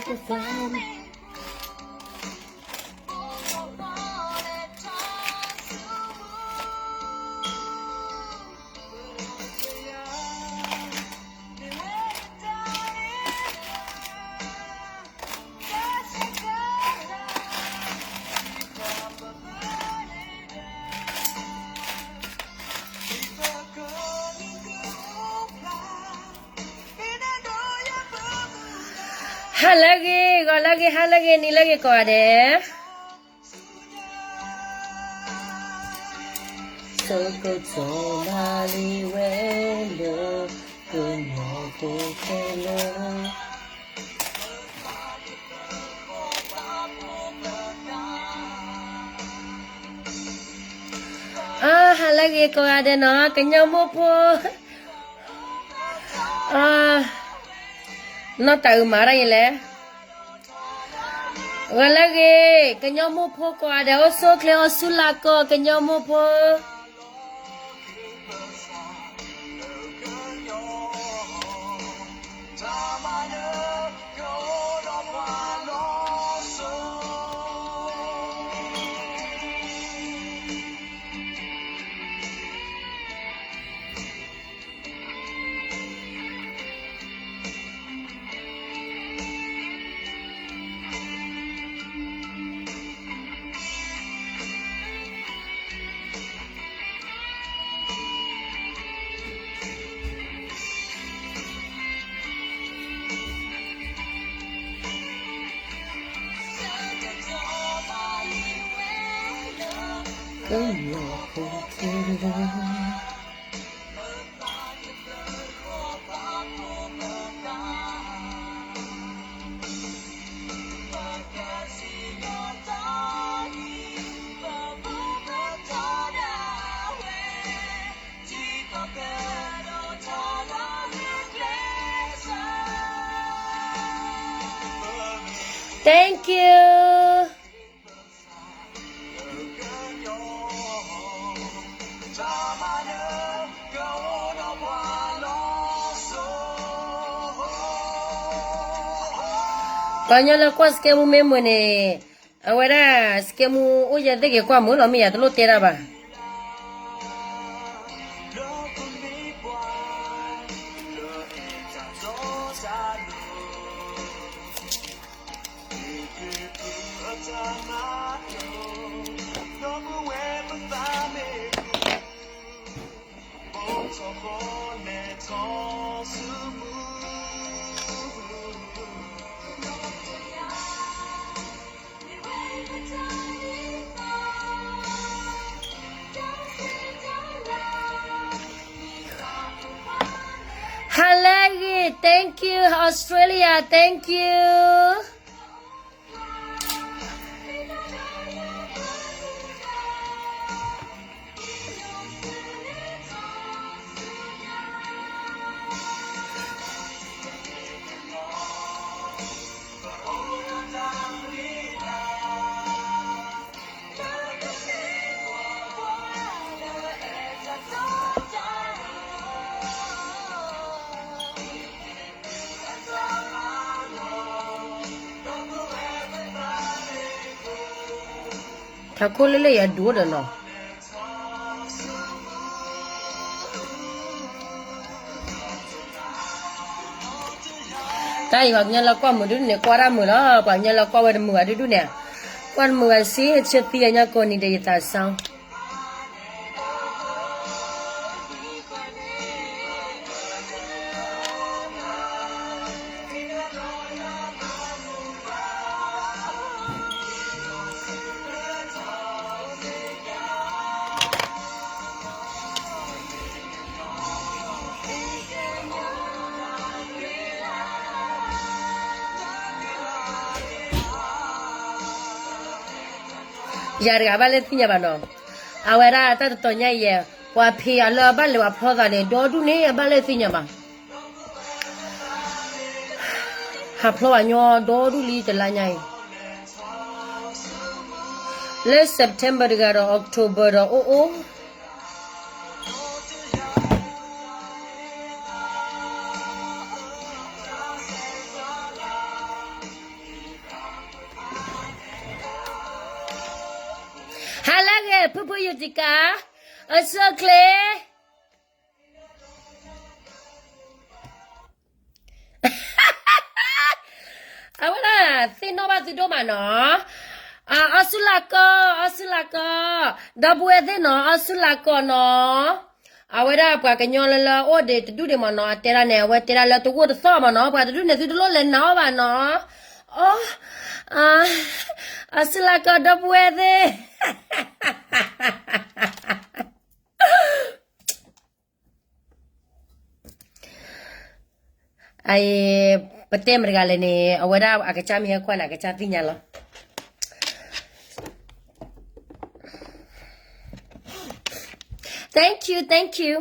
ဟါလၢအဂ့ၤ, ဂီၤလၢအဂ့ၤ, ဟါလၢအဂ့ၤ, နံၤလၢအဂ့ၤကိးဂၤဒဲး. ဆၢကတီၢ်ဘၣ်လံဝဲ လၢကညီဖိခဲလၢာ်. အါ, ဟါလၢအဂ့ၤကိးဂၤဒဲးနီၤ, ကညီမိၢ်ဖိ. အါ, နီၢ်တၢ်အုးမၤတၢ်အံၤလဲၣ်. ဂီၤလၢအဂ့ၤ, ကညီမိၢ်ဖိကိးဂၤဒဲး, အိၣ်ဆူၣ်အိၣ်ချ့ အိၣ်ဆူၣ်လၢ်ကီၢ် ကညီမိၢ်ဖိ. Thank you. ပှၤကညီလၢကွၢ်စကဲမူမ့ၢ်မုာ်န့ၣ်, အဝဲဒၣ်စကဲမူအိၣ်ယဲသ့ၣ်ဂ့ၤကွၢ်မုာ်လီၤ, မ့ၢ်ယၤတလိၣ်တဲတၢ်ဘၣ်. ဟါလၢအဂ့ၤ, thank you Australia, thank you. ထးခိၣ်လၢလၢယဒိၣ်ဒီးနီၤ. တၢ်အံၤ ပှၤကညီလၢကွၢ်မုာ်ဒုဒုန့ၣ် ကွၢ်တၢ်မုာ်လီၤ, ပှၤကညီလၢကွၢ်ဝဲတမုာ်ဘၣ်ဒုဒုန့ၣ်, ကွၢ်တမုာ်ဘၣ်စ့ ဆၢသံအညါကိးနံၤဒီးယသးစၢ် ယၤတဂၤဘၣ်လၢသ့ၣ်ညါဘၣ်နီၤ, အဝဲဒၣ်တၢ်တတီၤညါအံၤယဲ, ပှၤဖံးအလၢအဘၣ်လဲၤဝဲဖျီသးန့ၣ် ဒီဒူၣ်န့ၣ် အဘၣ်လၢသ့ၣ်ညါဘၣ်, ဟးဖျီဘၣ်ညီဒီဒူၣ်လံတလါညါအံၤ, လၢ September တဂၤဒီး October ဒီးအိၣ်အိၣ်. ဖုဖုယူၤတံကါ, အဆၢချ့ အဝဲဒၣ်သ့ၣ်နီၣ်ဘၣ်သုဒိၣ်မးနီၤ, အီစူၢ်လးကီၢ်, အီစူၢ်လးကီၢ်, ဒီပုၢ်ဝဲၢ်သ့ၣ်နီၤ, အီစူၢ်လးကီၢ်နီၤ, အဝဲဒၣ်ပှၤကညီလၢလၢအိၣ်ဒံးတဒူၣ်ဒံးမးနီၤ, အတဲဒၣ်န့ၣ် အဝဲတဲဒၣ်လၢတဝိၢ်တသီၣ်မးနီၤ, ပှၤတဒူၣ်န့ၣ်သုတလိၣ်လဲၤနာ်အီၤဘၣ်နီၤ, အီ, အီစူၢ်လးကီၢ်ဒီပုၢ်ဝဲၢ်သ့ၣ် အံၤ ပတဲမတၤတဂၤလဲၣ်န့ၣ် အဝဲဒၣ်အကစၢ်မ့ၢ်ဟဲကွၢ်န့ၣ် အကစၢ်သ့ၣ်ညါလီၤ. Thank you, thank you.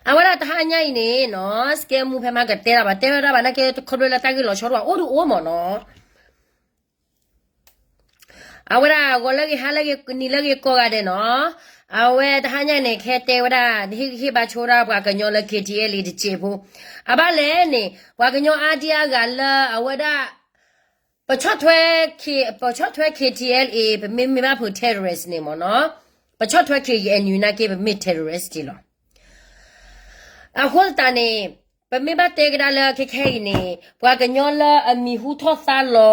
အဝဲဒၣ်တဟါညါအံၤန့ၣ်နီၤ စကဲမူဖဲမၤကတဲတၢ်ဘၣ် တဲဝဲဒၣ်ဘၣ်နာ်က့ တခီဖျိလၢတၢ်ဂ့ၢ်လီၤဆီတအိၣ်ဒံးအိၣ်မးနီၤ အဝဲဒၣ်ဂီၤလၢဂ့ၤဟါလၢဂ့ၤနံၤလၢဂ့ၤကိးဂၤဒဲးနီၤ, အဝဲတဟါညါန့ၣ် ခဲတဲဝဲဒၣ် ဟ့ၣ်ဂံၢ်ဟ့ၣ်ဘါဆိဝဲဒၣ်ပှၤကညီလၢ KTLA တစဲးဖိ, အဘၣ်လဲၣ်န့ၣ် ပှၤကညီအါဒံအါဂၤလၢအဝဲဒၣ် ပဆီၣ်ထွဲ ပဆီၣ်ထွဲ KTLA ပမ့ၢ်မ့ၢ်ဘၣ်ဖိ terrorist န့ၣ်မ့ၢ်နီၤ, ပဆီၣ်ထွဲ KNU နာ်က့ ပမ့ၢ် terrorist တ့ၢ်လီၤ. အဃိသတးန့ၣ် ပမ့ၢ်ဘၣ်တဲကဒါလၢခဲခဲအံၤန့ၣ် ပှၤကညီလၢအမံၤဟူထီၣ်သါလီၤ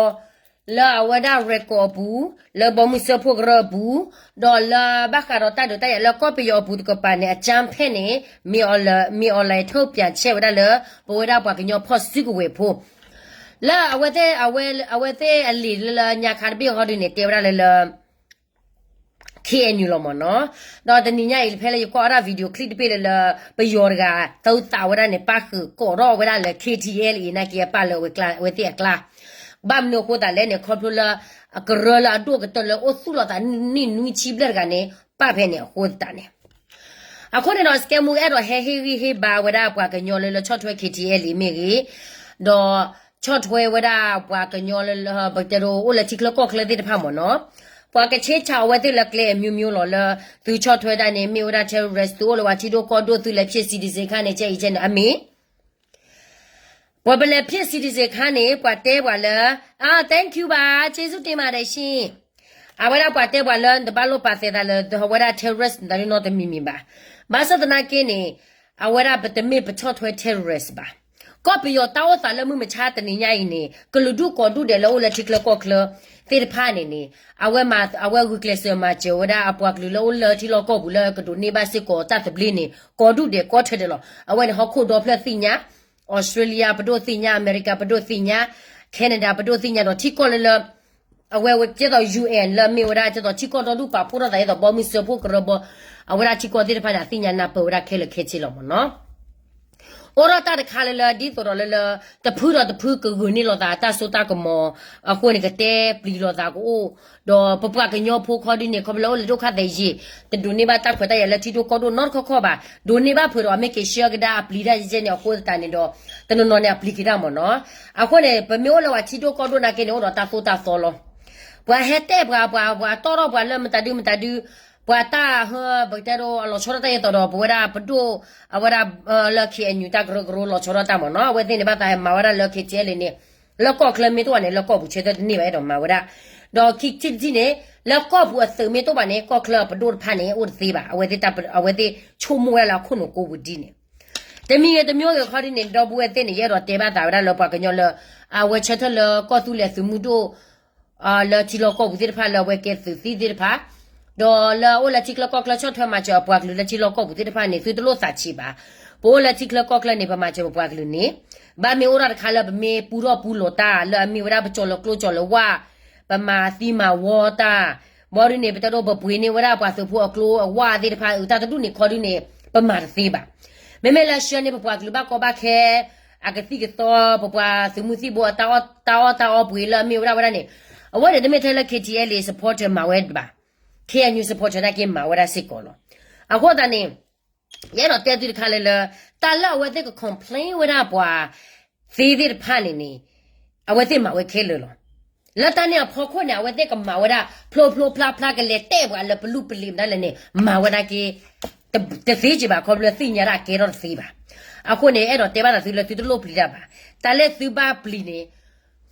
လၢအဝဲဒၣ် record အပူၤ, လၢဘီမုၢ်စၢဖှိၣ်ကရၢအပူၤ, ဒီးလၢဘၣ်ဃးဒီးတၢ်ဒုးတၢ်ယၤလၢကီၢ်ပယီၤအပူၤတကပၤန့ၣ် အကၠၢဖဲန့ၣ် မ့ၢ်အီၤလဲၤ မ့ၢ်အီၤလဲၤထုတ်ပြန်ချက် ဝဲဒၣ်လၢ ပဝဲဒၣ်ပှၤကညီဖီၣ်စုကဝဲၤဖိ လၢအဝဲသ့ၣ် အဝဲသ့ၣ်အလံာ်လၢလၢညါခါတဘ့ၣ်ဃီဒုန့ၣ် တဲဝဲဒၣ်လၢလၢ KNU လီၤမ့ၢ်နီၤ. ဒီးတနံၤညါအံၤဖဲလၢယကွၢ်အီၣ်ဒၣ် video clip တဘ့ၣ်လၢလၢ ပယီၤတဂၤ သုသးဝဲဒၣ်န့ၣ် ပၣ်ဃုာ်ကိးထီၣ်ဝဲဒၣ်လၢ KTLA အံၤနာ်က့အပၢ်လၢအဝဲသ့ၣ်အကျါ, ဘၣ်မနုၤအဃိသတးလဲၣ်န့ၣ် ခီဖျိလၢ အကရၢလၢအဒိၣ်ကတၢၢ်လၢအိၣ်သူၣ်လီၤသးနံၣ်နွံဆံဘျဲၣ်တဂၤန့ၣ် ပၣ်ဖဲန့ၣ်အဃိသတးန့ၣ် အဃိန့ၣ်ဒီး စကဲမူအဲၣ်ဒိးဟဲဟ့ၣ်ဂံၢ်ဟ့ၣ်ဘါဝဲဒၣ်ပှၤကညီလၢလၢဆီၣ်ထွဲ KTLA မ့ၢ်ဂ့ၤ, ဒီးဆီၣ်ထွဲဝဲဒၣ်ပှၤကညီလၢလၢ ပတဲဒိးအိၣ်လၢထံချၢကီၢ်ချၢသ့ၣ်တဖၣ်မ့ၢ်နီၤ, ပှၤကဆ့ဆၣ်အဝဲသ့ၣ်လၢကျဲအမျိုးမျိုးလီၤ လၢသုဆီၣ်ထွဲဒၣ်န့ၣ် မ့ၢ်ဝဲဒၣ် terrorist သုအိၣ်လၢပှၤထံဒိၣ်ကီၢ်ဒိၣ် သုလဲၤဖံး citizen ခါန့ၣ် ကဲအံၤကဲန့ၣ် အမ့ၢ် ပှၤပလဲၤဖံး citizen ခါန့ၣ် ပှၤတဲပှၤလၢ အ thank you ဘၣ် ကျေးဇူးတင်ပါတယ်ရှင် အဝဲဒၣ်ပှၤတဲပှၤလၢ နတဘၣ်လိၣ်ပာ်သဲးသးလၢ အဝဲဒၣ် terrorist နတၢ်ဒုးနီတမံၤမံၤဘၣ်. ဘၣ်ဆၣ်သနာ်က့န့ၣ် အဝဲဒၣ်ပတမ့ၢ်ပဆီၣ်ထွဲ terrorist ဘၣ်. ကီၢ်ပယီၤတၢ်အိၣ်သးလၢမုၢ်မဆါတနံၤညါအံၤန့ၣ် ကလုာ်ဒူၣ်ကိးဒူၣ်ဒဲးလၢအိၣ်လၢထံချၢကီၢ်ချၢသ့ၣ်တဖၣ်န့ၣ်န့ၣ် အဝဲမၤ အဝဲဂုာ်ကျဲးစၢးမၤစၢၤဝဲဒၣ်အပှၤကလုာ်လၢအိၣ်လၢထံလီၢ်ကီၢ်ပူၤလၢကဒိးန့ၢ်ဘၣ်စ့ၢ်ကီးတၢ်သဘျ့န့ၣ် ကိးဒူၣ်ဒဲးကိးထဲဒဲးလီၤ. အဝဲန့ၣ်ဟီၣ်ခိၣ်ဒီဖျၢၣ်သ့ၣ်ညါ Australia ပဒိၣ်သ့ၣ်ညါ, အမဲရကၤပဒိၣ်သ့ၣ်ညါ, Canada ပဒိၣ်သ့ၣ်ညါဒီးထံကီၢ်လၢလၢ အဝဲဝဲကဲသိး UN လၢမ့ၢ်ဝဲဒၣ်ကဲသိးထံကီၢ်ဒီဒူၣ်ပာ်ဖှိၣ်ထီၣ်သးဒ်သိးဘီမုၢ်စၢဖှိၣ်ကရၢဘီ အဝဲဒၣ်ထံကီၢ်သ့ၣ်တဖၣ်န့ၣ် အသ့ၣ်ညါနၢ်ပၢၢ်ဝဲဒၣ်ခဲလၢာ်ခဲဆ့လီၤမ့ၢ်နီၤ. အိၣ်ဒီးတၢ်တခါလၢလၢ ဒ်သိးဒီးလၢလၢ တဖုဒီးတဖုကဂုာ်န့ၢ်လိာ်သးတၢ်စိတၢ်ကမီၤအဃိန့ၣ် ကတဲပျံၤလိာ်သးကအိၣ်, ဒီးပပှၤကညီဖိခီဒ်န့ၣ် ခီဖျိလၢအိၣ်လၢဒုက္ခသည်အရေး တဒိးန့ၢ်ဘၣ်တၢ်ခွဲးတၢ်ယာ်လၢထံဒိၣ်ကီၢ်ဒိၣ်နီတခီခီဘၣ်, ဒိးန့ၢ်ဘၣ်ဖုးဒီးအမ့ၢ်က့ၤဆှၢကဒါအပျံၤတၢ်ယဲၢ်န့ၣ် အဃိသတးန့ၣ်ဒီး တနီၤနီၤန့ၣ် အပျံၤက့ၤတၢ်မ့ၢ်နီၤ. အဃိန့ၣ် ပမ့ၢ်အိၣ်လၢပှၤထံဒိၣ်ကီၢ်ဒိၣ်နာ်က့န့ၣ် အိၣ်ဒီးတၢ်သိၣ်တၢ်သီလီၤ. ပှၤဟဲတဲပှၤ ပှၤ ပှၤတီၣ်ထီၣ်ပှၤလၢမတၤဒုမတၤဒု ပှၤတၢ်ဟၢ ပကတဲဒိးအလီၤဆီဒၣ်တၢ်ယဲၢ်သိးဒီး ပဝဲဒၣ်ပဒိၣ် အဝဲဒၣ် လၢ KNU တၢ်ကရၢကရိလီၤဆီဒၣ်တၢ်မ့ၢ်နီၤ. အဝဲသ့ၣ်န့ၣ် ဘၣ်သးဟဲမၤဝဲဒၣ်လၢ KTLA န့ၣ် လၢကီၢ်ချၢမ့ၢ်တအိၣ်ဘၣ်န့ၣ် လၢကီၢ်ပူၤဆၢထၢၣ်တန့ၢ်ဘၣ် အဲၣ်ဒိးမၤဝဲဒၣ်. ဒီးခံထံၣ်တထံၣ်န့ၣ် လၢကီၢ်ပူၤအသုးမ့ၢ်တအိၣ်ဘၣ်န့ၣ် ကီၢ်ချၢအပဒိၣ်တဖၣ်န့ၣ် အိၣ်တသ့ဘၣ်. အဝဲသ့ၣ် အဝဲသ့ၣ်ဆိကမိၣ်ဝဲဒၣ်လၢအခိၣ်နူာ်ကိးပူၤဒ်န့ၣ် တမံၤဂ့ၤတမံၤဂ့ၤခီဒ်န့ၣ် ဒီပုၢ်ဝဲၢ်သ့ၣ်န့ၣ် ယအဲၣ်ဒိးတဲဘၣ်သးဝဲဒၣ်လၢပှၤကညီလၢ အဝဲဆၢထၢၣ်လၢကီၢ်သူလ့ၤသုးမုၢ်ဒိၣ် လၢထံလီၢ်ကီၢ်ပူၤသ့ၣ်တဖၣ် လၢအဝဲကဲသုးသံသ့ၣ်တဖၣ် ဒီးလၢအအိၣ်လၢထံချၢကီၢ်ချၢဆီၣ်ထွဲမၤစၢၤအပှၤကလုာ်လၢထံလီၢ်ကီၢ်ပူၤသ့ၣ်တဖၣ်န့ၣ် သုတလိၣ်သးဆံးဘၣ်. ပအိၣ်လၢထံချၢကီၢ်ချၢန့ၣ် ပမၤစၢၤပပှၤကလုာ်န့ၣ် ဘၣ်မ့ၢ်အိၣ်ထီၣ်တခါလၢပမ့ၢ်ပူထီၣ်ပူလီၤတၢ် လၢအမ့ၢ်ဝဲဒၣ်ပကၠီၤလီၤကျိကၠီၤလီၤဝါ ပမၤသံမၤဝီတၢ် ဘီဒ်န့ၣ် ပတဲဒိးပပှ့ၤန့ၢ်ဝဲဒၣ်ပှၤသုးဖိအကျိအဝါသ့ၣ်တဖၣ် တၢ်တဒူၣ်န့ၣ်ခီဒ်န့ၣ် ပမၤတသ့ဘၣ်. မ့မ့ၢ်လၢဆှၢန့ၢ်ပပှၤကလုာ်ဘၣ်ကီဘၣ်ခဲ အကသံၣ်ကသီ ပပှၤသုးမုၢ်သံၣ်ဘိအတၢ်အီၣ်တၢ်အီပှ့ၤလၢအမ့ၢ်ဝဲဒၣ်ဝဲဒၣ်န့ၣ် အဝဲန့ၣ်တမ့ၢ်ထဲလၢ KTLA supporter မၤဝဲဘၣ်, KNU supporter နာ်က့မၤဝဲဒၣ်စ့ၢ်ကီးလီၤ. အဃိသတးန့ၣ် ယအဲၣ်ဒိးတဲသုတခါလၢလၢ တၢ်လၢအဝဲသ့ၣ်က complain ဝဲဒၣ်ပှၤသ့သ့ၣ်တဖၣ်န့ၣ်န့ၣ် အဝဲသ့ၣ်မၤဝဲခဲလၢာ်လီၤ. လၢတၢ်န့ၣ်အဖီခိၣ်န့ၣ် အဝဲသ့ၣ်ကမၤဝဲဒၣ် ဖျိဖျိဖျါဖျါ ကလဲၤတဲပှၤလၢပလူၢ်ပလ့ၤမတၤလဲၣ်န့ၣ် မၤဝဲဒၣ်က့ တသ့က့ၤဘၣ် ခီဖျိသ့ၣ်ညါတၢ်ကဲထီၣ်တသ့ဘၣ်. အဃိန့ၣ် အဲၣ်ဒိးတဲဘၣ်သးသုလၢသုတလိၣ်ပျံၤတၢ်ဘၣ်. တၢ်လၢသုဘၣ်ပျံၤန့ၣ်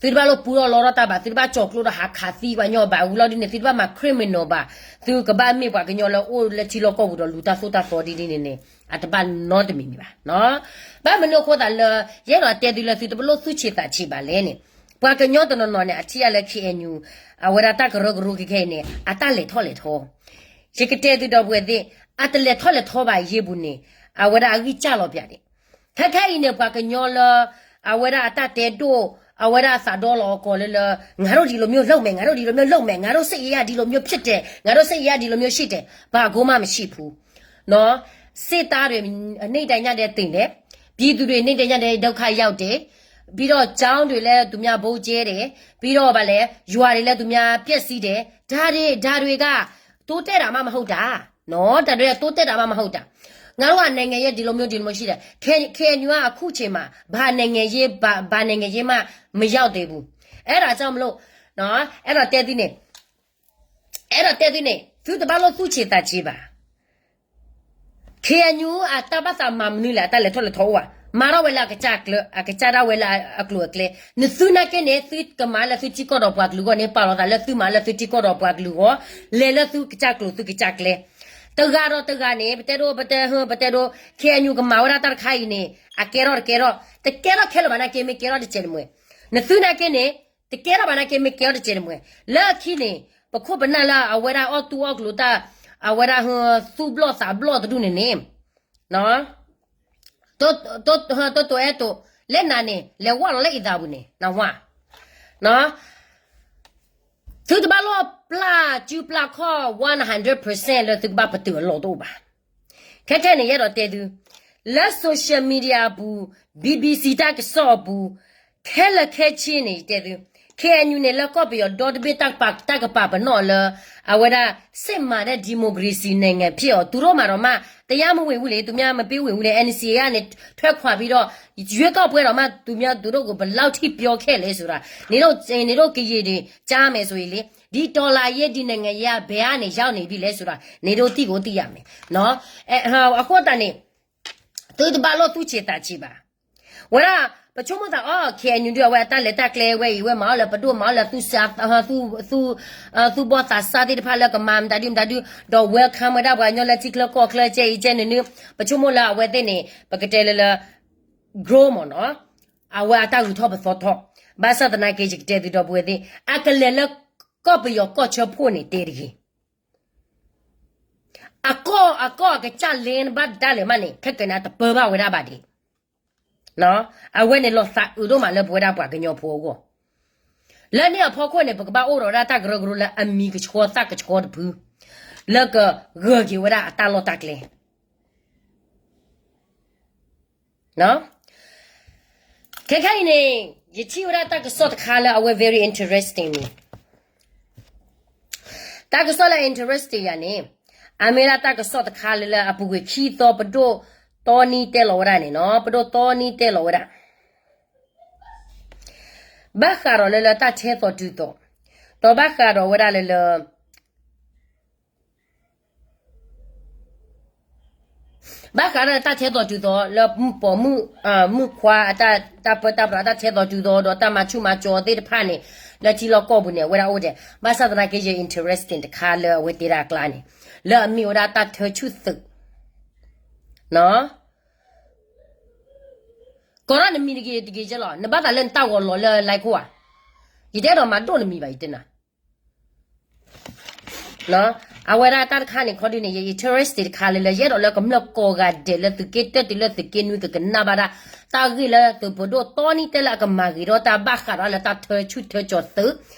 သုတဘၣ်လိၣ်ပူထီၣ်လီထီၣ်တၢ်ဘၣ်, သုတဘၣ်ကၠီၤကျိဒီးဟးခးသံပှၤညီဘၣ်, ဝံၤလီၤဒ်န့ၣ် သုတဘၣ်မၤ criminal ဘၣ်, သုကဘၣ်မ့ၢ်ပှၤကညီလၢအိၣ်လၢထံလီၢ်ကီၢ်ပူၤဒီးလူၤတၢ်သိၣ်တၢ်သီဒ်န့ၣ်န့ၣ် အတဘၣ်နီတမံၤမံၤဘၣ်. ဘၣ်မနုၤအဃိသတးလၢ ယအဲၣ်ဒိးတဲသုလၢသုတဘၣ်လိၣ်သူၣ်ဆံးသးဆံးဘၣ်လဲၣ်န့ၣ်, ပှၤကညီတနီၤနီၤန့ၣ် အထံၣ်အါလၢ K N U အဝဲဒၣ်တၢ်ကရၢကရိခဲခဲအံၤန့ၣ် အတၢ်လဲၤထီၣ်လဲၤထီ ယကတဲသုဒီပုၢ်ဝဲၢ်သ့ၣ်, အတလဲၤထီၣ်လဲၤထီဘၣ်အယ့ၢ်ပူၤန့ၣ် အဝဲဒၣ်အဂံၢ်စၢ်လီၤပၠးဒံး. ခဲခဲအံၤန့ၣ် ပှၤကညီလၢ အဝဲဒၣ်အတၢ်တဲဒိၣ်, အဝဲဒၣ်အသးဒီလီၤအကိာ်လၢလၢ ငါတို့ဒီလိုမျိုးလုပ်မယ်, ငါတို့ဒီလိုမျိုးလုပ်မယ်, ငါတို့စစ်ရေးကဒီလိုမျိုးဖြစ်တယ်, ငါတို့စစ်ရေးကဒီလိုမျိုးရှိတယ်, ဘာကိုမှမရှိဘူး. နော်, စစ်သားတွေ နေ့တိုင်းညတိုင်းသေတယ်, ပြည်သူတွေ နေ့တိုင်းညတိုင်းဒုက္ခရောက်တယ်, ပြီးတော့ကျောင်းတွေလည်းသူများဗုံးကျဲတယ်, ပြီးတော့ဗာလဲၣ်, ရွာတွေလည်းသူများပျက်စီးတယ်, ဒါတွေ, ဒါတွေက တိုးတက်တာမှမဟုတ်တာ, နော်, ဒါတွေကတိုးတက်တာမှမဟုတ်တာ. ငါတို့ကနိုင်ငံရေးဒီလိုမျိုးဒီလိုမျိုးရှိတယ်, K K N U ကအခုချိန်မှာ ဘာနိုင်ငံရေး, ဘာ, ဘာနိုင်ငံရေးမှမရောက်သေးဘူး. အဲ့ဒါကြောင့်မလို့, နော်, အဲ့တော့တဲသီးန့ၣ်, အဲ့တော့တဲသီးန့ၣ် သုတဘၣ်လိၣ်သူၣ်ဆံးသးဆံးဘၣ်. K N U အတၢ်ဘၣ်သးမၤမနုၤလဲၣ်, အတၢ်လဲၤထီၣ်လဲၤထီအိၣ်ဘၣ်, မၤထီၣ်ဝဲလၢအကစၢ်ကျၢၤ, အကစၢ်ဒၣ်ဝဲလၢအကျိၤအကျဲ, နသုနာ်က့န့ၣ် သုကမၤလၢသုထံကီၢ်ဒီးပှၤကလုာ်အဂီၢ်န့ၣ် ပာ်လီၤသးလၢသုမၤလၢသုထံကီၢ်ဒီးပှၤကလုာ်အဂီၢ်, လဲၤလၢသုကစၢ်ကျိၤသုကစၢ်ကျဲ တဂၤဒီးတဂၤန့ၣ် ပတဲဒိ ပတဲဟၢ ပတဲဒိ K N U ကမၤဝဲဒၣ်တၢ်တခါအံၤန့ၣ် အကဲထီၣ်တကဲထီၣ်, တကဲထီၣ်ခဲလၢာ်ဘၣ်နာ်က့ မ့ၢ်ကဲထီၣ်တစဲးတမှဲၤ. နသုနာ်က့န့ၣ် တကဲထီၣ်ဘၣ်နာ်က့ မ့ၢ်ကဲထီၣ်တစဲးတမှဲၤ. လၢအခံန့ၣ် ပခိၣ်ပနၢ်လၢအဝဲဒၣ်အီၣ်သူၣ်အီၣ်ကျိၤတၢ်, အဝဲဒၣ်ဟၢ သူၣ်ဘျီၣ်သးဘျီၣ်တဒူၣ်န့ၣ်န့ၣ် တိတိအဲၣ်တိ, လဲၣ်နၤန့ၣ် လဲၤဝဲလီၤလၢအံသးပူၤန့ၣ် နဝါ, သုတဘၣ်လိၣ်ပျၢ်စုပျၢ်ခီၣ် one hundred percent လၢသုကဘၣ်ပတုာ်အလီၢ်တအိၣ်ဘၣ်. ခဲခဲန့ၣ် ယအဲၣ်ဒိးတဲသု, လၢ social media အပူၤ, B B C တၢ်ကစီၣ်အပူၤ, ခဲလၢာ်ခဲဆ့န့ၣ် ယတဲသု, K N U န့ၣ် လၢကီၢ်ပယီၤဒီတဘ့ၣ်တၢ်ကပာ်ပနီၣ်လၢ အဝဲဒၣ် စစ်မှန်တဲ့ ဒီမိုကရေစီနိုင်ငံဖြစ်အောင် သူတို့မှာတော့မှ တရားမဝင်ဘူးလေ, သူများမပေးဝင်ဘူးလေ, N C A ကနေ ထွက်ခွာပြီးတော့ ရွေးကောက်ပွဲတော့မှ သူများ သူတို့ကို ဘယ်လောက်ထိပြောခဲ့လဲဆိုတာ နင်တို့ နင်တို့ကရင်တွေ ကြားမယ်ဆိုရင်လေ, ဒီတော်လှန်ရေး ဒီနိုင်ငံရေးက ဘယ်ကနေရောက်နေပြီလဲဆိုတာ နင်တို့သိကိုသိရမယ်နော်. အဲ, အဃိသတးန့ၣ် သုတဘၣ်လိၣ်သူၣ်ဆံးသးဆံးဘၣ်. ဝဲဒၣ် ပဆိကမိၣ်သးအီၤ K N U ဒု အဝဲအတၢ်လဲၤတၢ်ကျဲဝဲအံၤ ဝဲမၤအီၤလၢပဒိၣ် မၤအီၤလၢသူၣ်စၢ်, သူၣ်ဘီၣ်သးစၢ်သ့ၣ်တဖၣ်လၢကမၤမတၤဒုမတၤဒု, ဒီး welcome ဝဲဒၣ်ပှၤကညီလၢထံချၢကီၢ်ချၢကဲအံၤကဲနုၤနုၤ, ပဆိကမိၣ်လၢအဝဲသ့ၣ်န့ၣ် ပကတဲလၢလၢ grow မ့ၢ်နီၤ, အဝဲအတၢ်ဂုၤထီၣ်ပသီထီၣ်, ဘၣ်ဆၣ်သနာ်က့ ယကတဲသုဒီပုၢ်ဝဲၢ်သ့ၣ် အကလဲၤလၢကီၢ်ပယီၤကီၢ်ဆၢဖှိၣ်န့ၣ်တဲတဂ့ၤ. အကီၢ်အကီၢ်အကစၢ်လဲၤဘၣ်ဒၣ်လဲာ်မးန့ၣ် ခဲကနံၣ်တပၢဘၣ်ဝဲဒၣ်ဘၣ်ဒံး. အဝဲန့ၣ်လီၤသးအုးဒိၣ်မးလၢပဝဲဒၣ်ပှၤကညီဖိအဂီၢ်, လၢန့ၣ်အဖီခိၣ်န့ၣ် ပကဘၣ်အိၣ်ဒီးဝဲဒၣ်တၢ်ကရၢကရိလၢအမံၤကဆှီသၣ်ကဆှီတဖု, လၢကဂၢၢ်က့ၤဝဲဒၣ်အတၢ်လီၢ်တၢ်ကျဲ ခဲခဲအံၤန့ၣ် ယထံၣ်ဝဲဒၣ်တၢ်ကစီၣ်တခါလၢအဝဲ very interesting န့ၣ်, တၢ်ကစီၣ်လၢ interesting ယၤန့ၣ်, အမ့ၢ်ဒၣ်တၢ်ကစီၣ်တခါလၢလၢအပူၤကွံာ်ခံသီ ပဒိၣ်တီနံတဲလီၤဝဲဒၣ်န့ၣ်နီၤ, ပဒိၣ်တီနံတဲလီၤဝဲဒၣ် ဘၣ်ဃးဒီးလၢလၢတၢ်ထဲသိးတုၤသိး, ဒီးဘၣ်ဃးဒီးဝဲဒၣ်လၢလၢ ဘၣ်ဃးဒီးတၢ်ထဲသိးတုၤသိးလၢပိာ်မုၣ်ခွါအတၢ်ပၢတၢ်ပြး တၢ်ထဲသိးတုၤသိးဒီးတၢ်မၤဆူၣ်မၤစီၤသ့ၣ်တဖၣ်န့ၣ် လၢထံလီၢ်ကီၢ်ပူၤန့ၣ် အဝဲဒၣ်အိၣ်ဒဲး, ဘၣ်ဆၣ်သနာ်က့ ယ interesting တခါလၢအဝဲတဲဒၣ်အကျါန့ၣ်, လၢအမ့ၢ်ဝဲဒၣ်တၢ်ထၢဆူၣ်သုး ကိးထီၣ်နမံၤတဂ့ၤတဂ့ၤကဲလီၤ, နဘၣ်သးလၢနတၢ်ဂီၤလီၤလၢလၢခိၣ်ဧါ, ယတအဲၣ်ဒိးမၤဒိၣ်နမံၤဘၣ် ယတဲနၤ အဝဲဒၣ်တၢ်တခါန့ၣ် ခီဒုန့ၣ် ယ interesting တခါလၢလၢ ယအဲၣ်ဒိးလၢကမျၢၢ်ကိးဂၤဒဲးလၢသုးက့တၢၢ်တုၤလၢသုးက့နွံကကနၣ်ဘၣ်ဒၣ် တၢ်ဂ့ၢ်လၢသုးပဒိၣ်တီနံတဲလၢအကမၤဂ့ၤဒီးတၢ်ဘၣ်ဃးဒီးလၢတၢ်ထၢဆူၣ်ထၢကၠီၤသုး,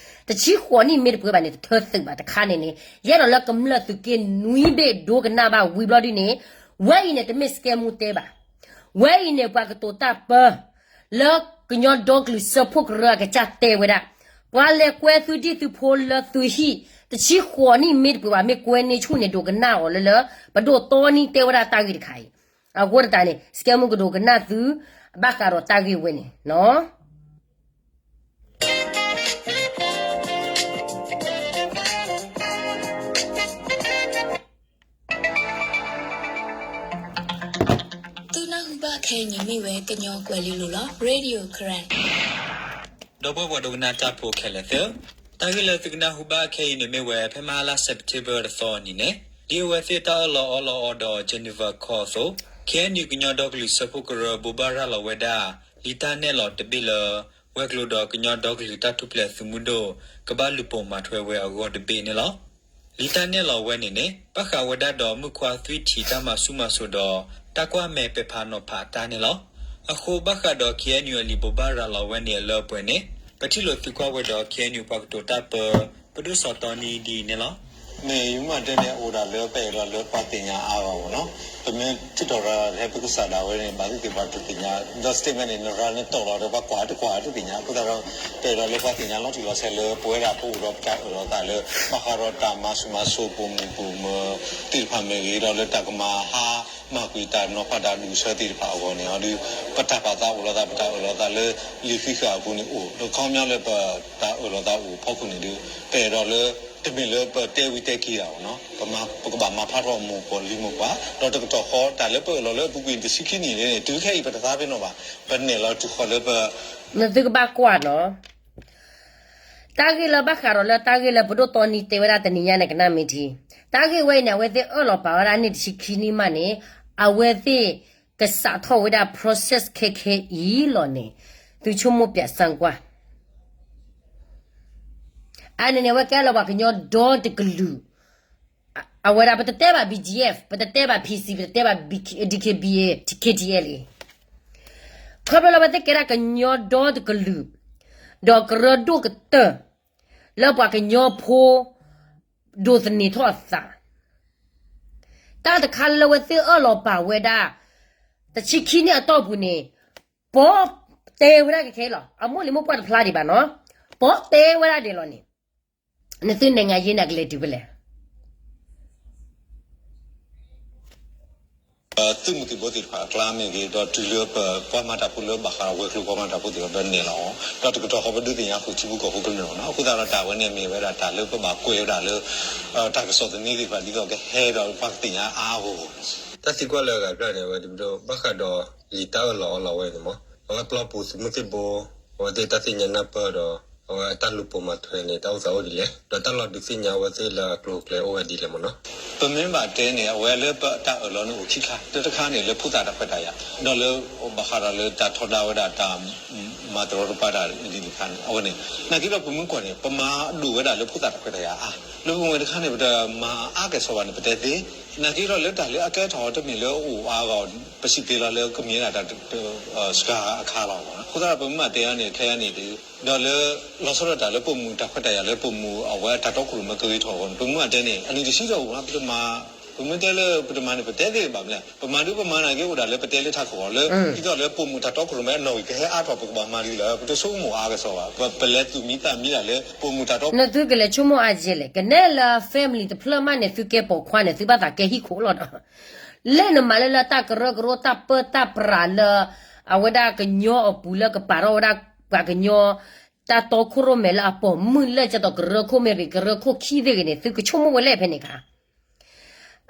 တဆံဃိးနံၣ်မ့ၢ်တပှဲၤဘၣ်န့ၣ် တထၢသုးဘၣ်တခါန့ၣ်န့ၣ် ယအဲၣ်ဒိးလၢကမျၢၢ်သုးက့နွံဘ့ၣ်ဒိကနၣ်ဘၣ်ဝံၤဘျီဒုန့ၣ်, ဝဲအံၤန့ၣ် တမ့ၢ် scam တဲဘၣ် ဝဲအံၤန့ၣ် ပှၤကတိၤတၢ်ပၢ လၢကညီဒီကလုာ်စၢဖှိၣ်ကရၢအကစၢ်တဲဝဲဒၣ်, ပှၤလဲၤကွဲသုဒံၣ်သုဖိလၢသုဟံၣ် တဆံဃိးနံၣ်မ့ၢ်တပှဲၤဘၣ် မ့ၢ်ကွဲန့ၢ်ဆူၣ်န့ၣ် ဒိးကနၣ်အီၤလၢလၢ ပဒိၣ်တီနံတဲဝဲဒၣ်တၢ်ဂ့ၢ်တခါအံၤ, အဃိသတးန့ၣ် scam ကဒိးကနၣ်သု ဘၣ်ဃးဒီးတၢ်ဂ့ၢ်ဝဲန့ၣ်နီၤ. သုနၢ်ဟူဘၣ်ခဲအံၤန့ၣ်မ့ၢ်ဝဲကညီကွဲၤလ့လိၤလီၤ Radio Karen. ဒီပုၢ်ဝဲၢ်ပှၤဒိကနၣ်တၢ်ဖိခဲလၢာ်သ့ၣ်, တၢ်ဂ့ၢ်လၢသုကနၢ်ဟူဘၣ်ခဲအံၤန့ၣ်မ့ၢ်ဝဲ ဖဲမဟါလါ September တသီအနံၤန့ၣ် ဒ်အဝဲသ့ၣ်တၢ်အၢၣ်လီၤအီလီၤအီၤဒီး Geneva ခီအသိး, KNU ကညီဒီကလုာ်စၢဖှိၣ်ကရၢဘိးဘၣ်ရၤလီၤဝဲဒၣ် လံာ်တၢ်နဲၣ်လီၤတဘ့ၣ်လၢ ဝဲၤကျိၤဒီးကညီဒီကလုာ်တၢ်ထူၣ်ဖျဲးသုးမုၢ်ဒိၣ် ကဘၣ်လူၤပိာ်မၤထွဲဝဲအဂီၢ်တဘ့ၣ်န့ၣ်လီၤ. လံာ်တၢ်နဲၣ်လီၤဝဲန့ၣ်န့ၣ် ဘၣ်ဃးဝဲဒၣ်ဒီးမုၣ်ခွါသွံၣ်ထံးတၢ်မၤဆူၣ်မၤစိးဒီး တၢ်ကွၢ်မဲာ်ပဲာ်ဖးနီၤဖးအတၢ်န့ၣ်လီၤ. အဃိဘၣ်ဃးဒီး KNU အလံာ်ဘိးဘၣ်ရၤလီၤဝဲန့ၣ်အလၢအပှဲၤန့ၣ် ပထံၣ်လိာ်သုကွၢ်ဝဲဒီး KNU ပှၤကတိၤတၢ်ပၢ ပဒိၣ်စီၤတီနံဒ်အံၤန့ၣ်လီၤ. မ့ၢ်ယမ့ၢ်တဲန့ၣ် အိၣ်ဒၣ်လၢပအဲၣ်ဒိးလၢပှၤသ့ၣ်ညါအါဂၤမ့ၢ်နီၤ, ပမ့ၢ်ထံၣ်ထီၣ်ရၤလီၤဖဲပကစၢ်ဒၣ်ဝဲန့ၣ် ဘၣ်သ့ၣ်သ့ၣ်ပှၤတသ့ၣ်ညါ, ဒီး statement န့ၣ် နရၤန့ၣ်တီၢ်လီၤဒီးပှၤကွၢ်တကွၢ်တသ့ၣ်ညါ, အဃိသတးဒီး ပအဲၣ်ဒိးလၢပှၤသ့ၣ်ညါလီၤတံၢ်လီၤဆဲးလၢပဝဲဒၣ်ပအိၣ်ဒီးပတၢ်အၢၣ်လီၤသးလၢ ဘၣ်ဃးဒီးတၢ်မၤဆူၣ်မၤစိးပိာ်မုၣ်ပိာ်မၢၤသ့ၣ်တဖၣ်မ့ၢ်ဂ့ၤ, ဒီးလၢတၢ်ကမၤဟါမၢ်ကွံာ်တၢ်နီၤဖးတၢ်ဒူၣ်အဆၢသ့ၣ်တဖၣ်အဂီၢ်န့ၣ်ဒီး ပတၢ်ပာ်သးအိၣ်လီၤသး ပတၢ်အၢၣ်လီၤသးလၢလံာ်ဃံးဃာ်အပူၤန့ၣ်အိၣ်, ဒီးခီပညီလၢပတၢ်အၢၣ်လီၤသးအိၣ်ဖီခိၣ်န့ၣ်ဒီး ပအဲၣ်ဒိးလၢ တမ့ၢ်လၢပတဲဝံၤတဲက့ၤတၢ်မ့ၢ်နီၤ, ပကဘၣ်မၤဖျါထီၣ်မိၢ်ပှၢ်လံၤမိၢ်ပှၢ်, ဒီးတကတီၢ်ဃီတၢ်လၢပအၢၣ်လီၤလၢအပူၤကွံာ်န့ၣ် တဆံခံနံၣ်လံန့ၣ် တုၤခဲအံၤပတသးပ့ၤနီၣ်ဘၣ်, ပနဲၣ်လီၤတုၤဃီၤလၢပ နသုကဘၣ်ကွၢ်နီၤ, တၢ်ဂ့ၢ်လၢဘၣ်ဃးဒီးလၢတၢ်ဂ့ၢ်လၢပဒိၣ်တီနံတဲဝဲဒၣ်တနံၤညါန့ၣ် ကနၣ်မ့ၢ်ထံ, တၢ်ဂ့ၢ်ဝဲအံၤန့ၣ် အဝဲသ့ၣ်အၢၣ်လီၤပာ်ဝဲဒၣ်န့ၢ်တဆံခံနံၣ်မးန့ၣ် အဝဲသ့ၣ်ကစးထီၣ်ဝဲဒၣ် process ခဲခဲအံၤလီၤန့ၣ် သုဆိကမိၣ်ပၠးစၢကွၢ် အန့ၣ်န့ၣ် အဝဲကဲလၢပှၤကညီဒီတကလုာ်, အဝဲဒၣ် ပတတဲဘၣ် BGF, ပတတဲဘၣ် PC, ပတတဲဘၣ် DKBA, KTLA, ခီဖျိလၢအဝဲသ့ၣ်ကဲဒၣ်ကညီဒီတကလုာ်, ဒီးကရၢဒိၣ်ကတၢၢ် လၢပှၤကညီဖိ ဒိးသန့ၤထီၣ်အသး, တၢ်တခါလၢအဝဲသ့ၣ်အၢၣ်လီၤပာ်ဝဲဒၣ် တဆံခံနံၣ်အတီၢ်ပူၤန့ၣ် ပတဲဝဲဒၣ်ကခဲလီၤ, အမိၢ်လံၤမိၢ်ပှၢ်တဖျါဒံးဘၣ်နီၤ, ပတဲဝဲဒၣ်ဒ်လီၤန့ၣ်, နသုန့ၣ်ငါယ့နၤကလဲၤတုၤဖဲလဲၣ် သုးမုၢ်သံၣ်ဘိသ့ၣ်တဖၣ်အကျါမ့ၢ်ဂ့ၤ, ဒီးတုၤလၢပပှၤမၤတၢ်ဖိလၢဘၣ်ဃးဝဲၤကျိၤပှၤမၤတၢ်ဖိသ့ၣ်တဖၣ်ဒီးနဲၣ်လီၤအီၤ, ဒီးတကတီၢ်ဃီပဒုးသ့ၣ်ညါဃုာ်ထံဖိကီၢ်ဖိကမျၢၢ်မ့ၢ်နီၤ, အဃိသတးဒီးတၢ်ဝဲန့ၣ်မ့ၢ်ဝဲဒၣ်တၢ်လၢပဘၣ်ကွဲးဝဲဒၣ်လၢ တၢ်ကစီၣ်သန့သ့ၣ်တဖၣ်ဒ်သိးကဟဲဒီးပှၤကသ့ၣ်ညါအါအဂီၢ် တၢ်သံကွၢ်လၢအဂၤတဖျၢၣ်န့ၣ် အဝဲတဘျီဘၣ်ဃးဒီးလံာ်တၢ်အၢၣ်လီၤအီလီၤဝဲန့ၣ်မ့ၢ် အဝဲပျီပူၤသုးမုၢ်သံၣ်ဘိ အဝဲသ့ၣ်တၢ်သ့ၣ်ညါနၢ်ပၢၢ်ဒီး အဝဲတၢ်လူၤပိာ်မၤထွဲန့ၣ် တၢ်အိၣ်သးအိၣ်ဒ်လဲၣ်, ဒီးတၢ်လီၤဒုးသ့ၣ်ညါအဝဲသ့ၣ်လၢအကျိၤအကျဲအိၣ်ဝဲဒ်လဲၣ်မ့ၢ်နီၤ. ပမ့ၢ်ဘၣ်တဲန့ၣ် အဝဲလၢပတၢ်အၢၣ်လီၤန့ၣ်အိၣ်ခံခါ, တၢတခါန့ၣ် လၢဖိသၣ်တၢ်ခွဲးတၢ်ယာ်, ဒီးလၢဘၣ်ဃးဒီးလၢတၢ်ထီဒါဝဲဒၣ်တၢ် မၤတရီတပါတၢ်ဒ်တခါန့ၣ် အဝဲန့ၣ်, နာ်က့ဒီးပမ့ၢ်ကွၢ်န့ၣ် ပမၤဒိၣ်ဝဲဒၣ်လၢဖိသၣ်တၢ်ခွဲးတၢ်ယာ်အါ, လၢပမ့ၢ်တခါန့ၣ် ပတမၤအါကဲၣ်ဆိးဘၣ်န့ၣ် ပတဲသ့, နာ်က့ဒီးလၢတၢ်လၢအကဲထီၣ်တမ့ၢ်လၢအအိၣ်အါဂီၢ် ပစံးသ့လီၤလၢကမ့ၢ်ဒၣ်တၢ် စှၤအခါလီၤ. အဃိသတးဒီးပမ့ၢ်တဲအီၤန့ၣ် ခဲအံၤန့ၣ်ဒီး ဒီးလၢ လီၤဆီဒၣ်တၢ်လၢပိာ်မုၣ်တၢ်ခွဲးတၢ်ယာ်လၢပိာ်မုၣ်အဝဲအတၢ်တီခိၣ်ရိၣ်မဲကဂ့ၤထီၣ်အဂီၢ်န့ၣ် ပမ့ၢ်တဲန့ၣ် အနံၣ်တဆံဒီးအိၣ် ပတမၤ, ပမ့ၢ်တဲလၢပတမၤန့ၣ် ပတဲသ့ဘၣ်မလဲၣ်, ပမၤဒုးပမၤနာ်က့အိၣ်ဒၣ်လၢပတဲလၢထးခိၣ်အီၤလၢ ဒ်သိးလၢပိာ်မုၣ်တၢ်တီခိၣ်ရိၣ်မဲအနီၣ်ဂံၢ်ကဟဲအါထီၣ် ပကဘၣ်မၤဒ်လဲၣ်, ပတဆိကမိၣ်အါကဲၣ်ဆိးဘၣ်, ပလဲၤသူၣ်မံသးမံဒၣ်လၢပိာ်မုၣ်တၢ်တီ နသုကလဲၤဆိကမိၣ်အါယဲၢ်လဲၣ်, ကနဲလၢ family တဖျၢၣ်မးန့ၣ် သုကဲပိာ်ခွါန့ၣ် သုဘၣ်သးကဲဟံၣ်ခိၣ်လီၤဒီး လၢနမၤလၢလၢတၢ်ကရၢကရိတၢ်ပၢတၢ်ပြးလၢ အဝဲဒၣ်ကညီအပူၤလၢကပာ်ထီၣ်ဝဲဒၣ်ပှၤကညီ တၢ်တီခိၣ်ရိၣ်မဲလၢအပိာ်မုၣ်လၢကဲသိးကရၢခိၣ်မ့ၢ်ဂ့ၤ ကရၢခိၣ်ခံသ့ၣ်ဂ့ၤန့ၣ် သုကဆိကမိၣ်ဝဲလဲၣ်ဖဲန့ၣ်ခါ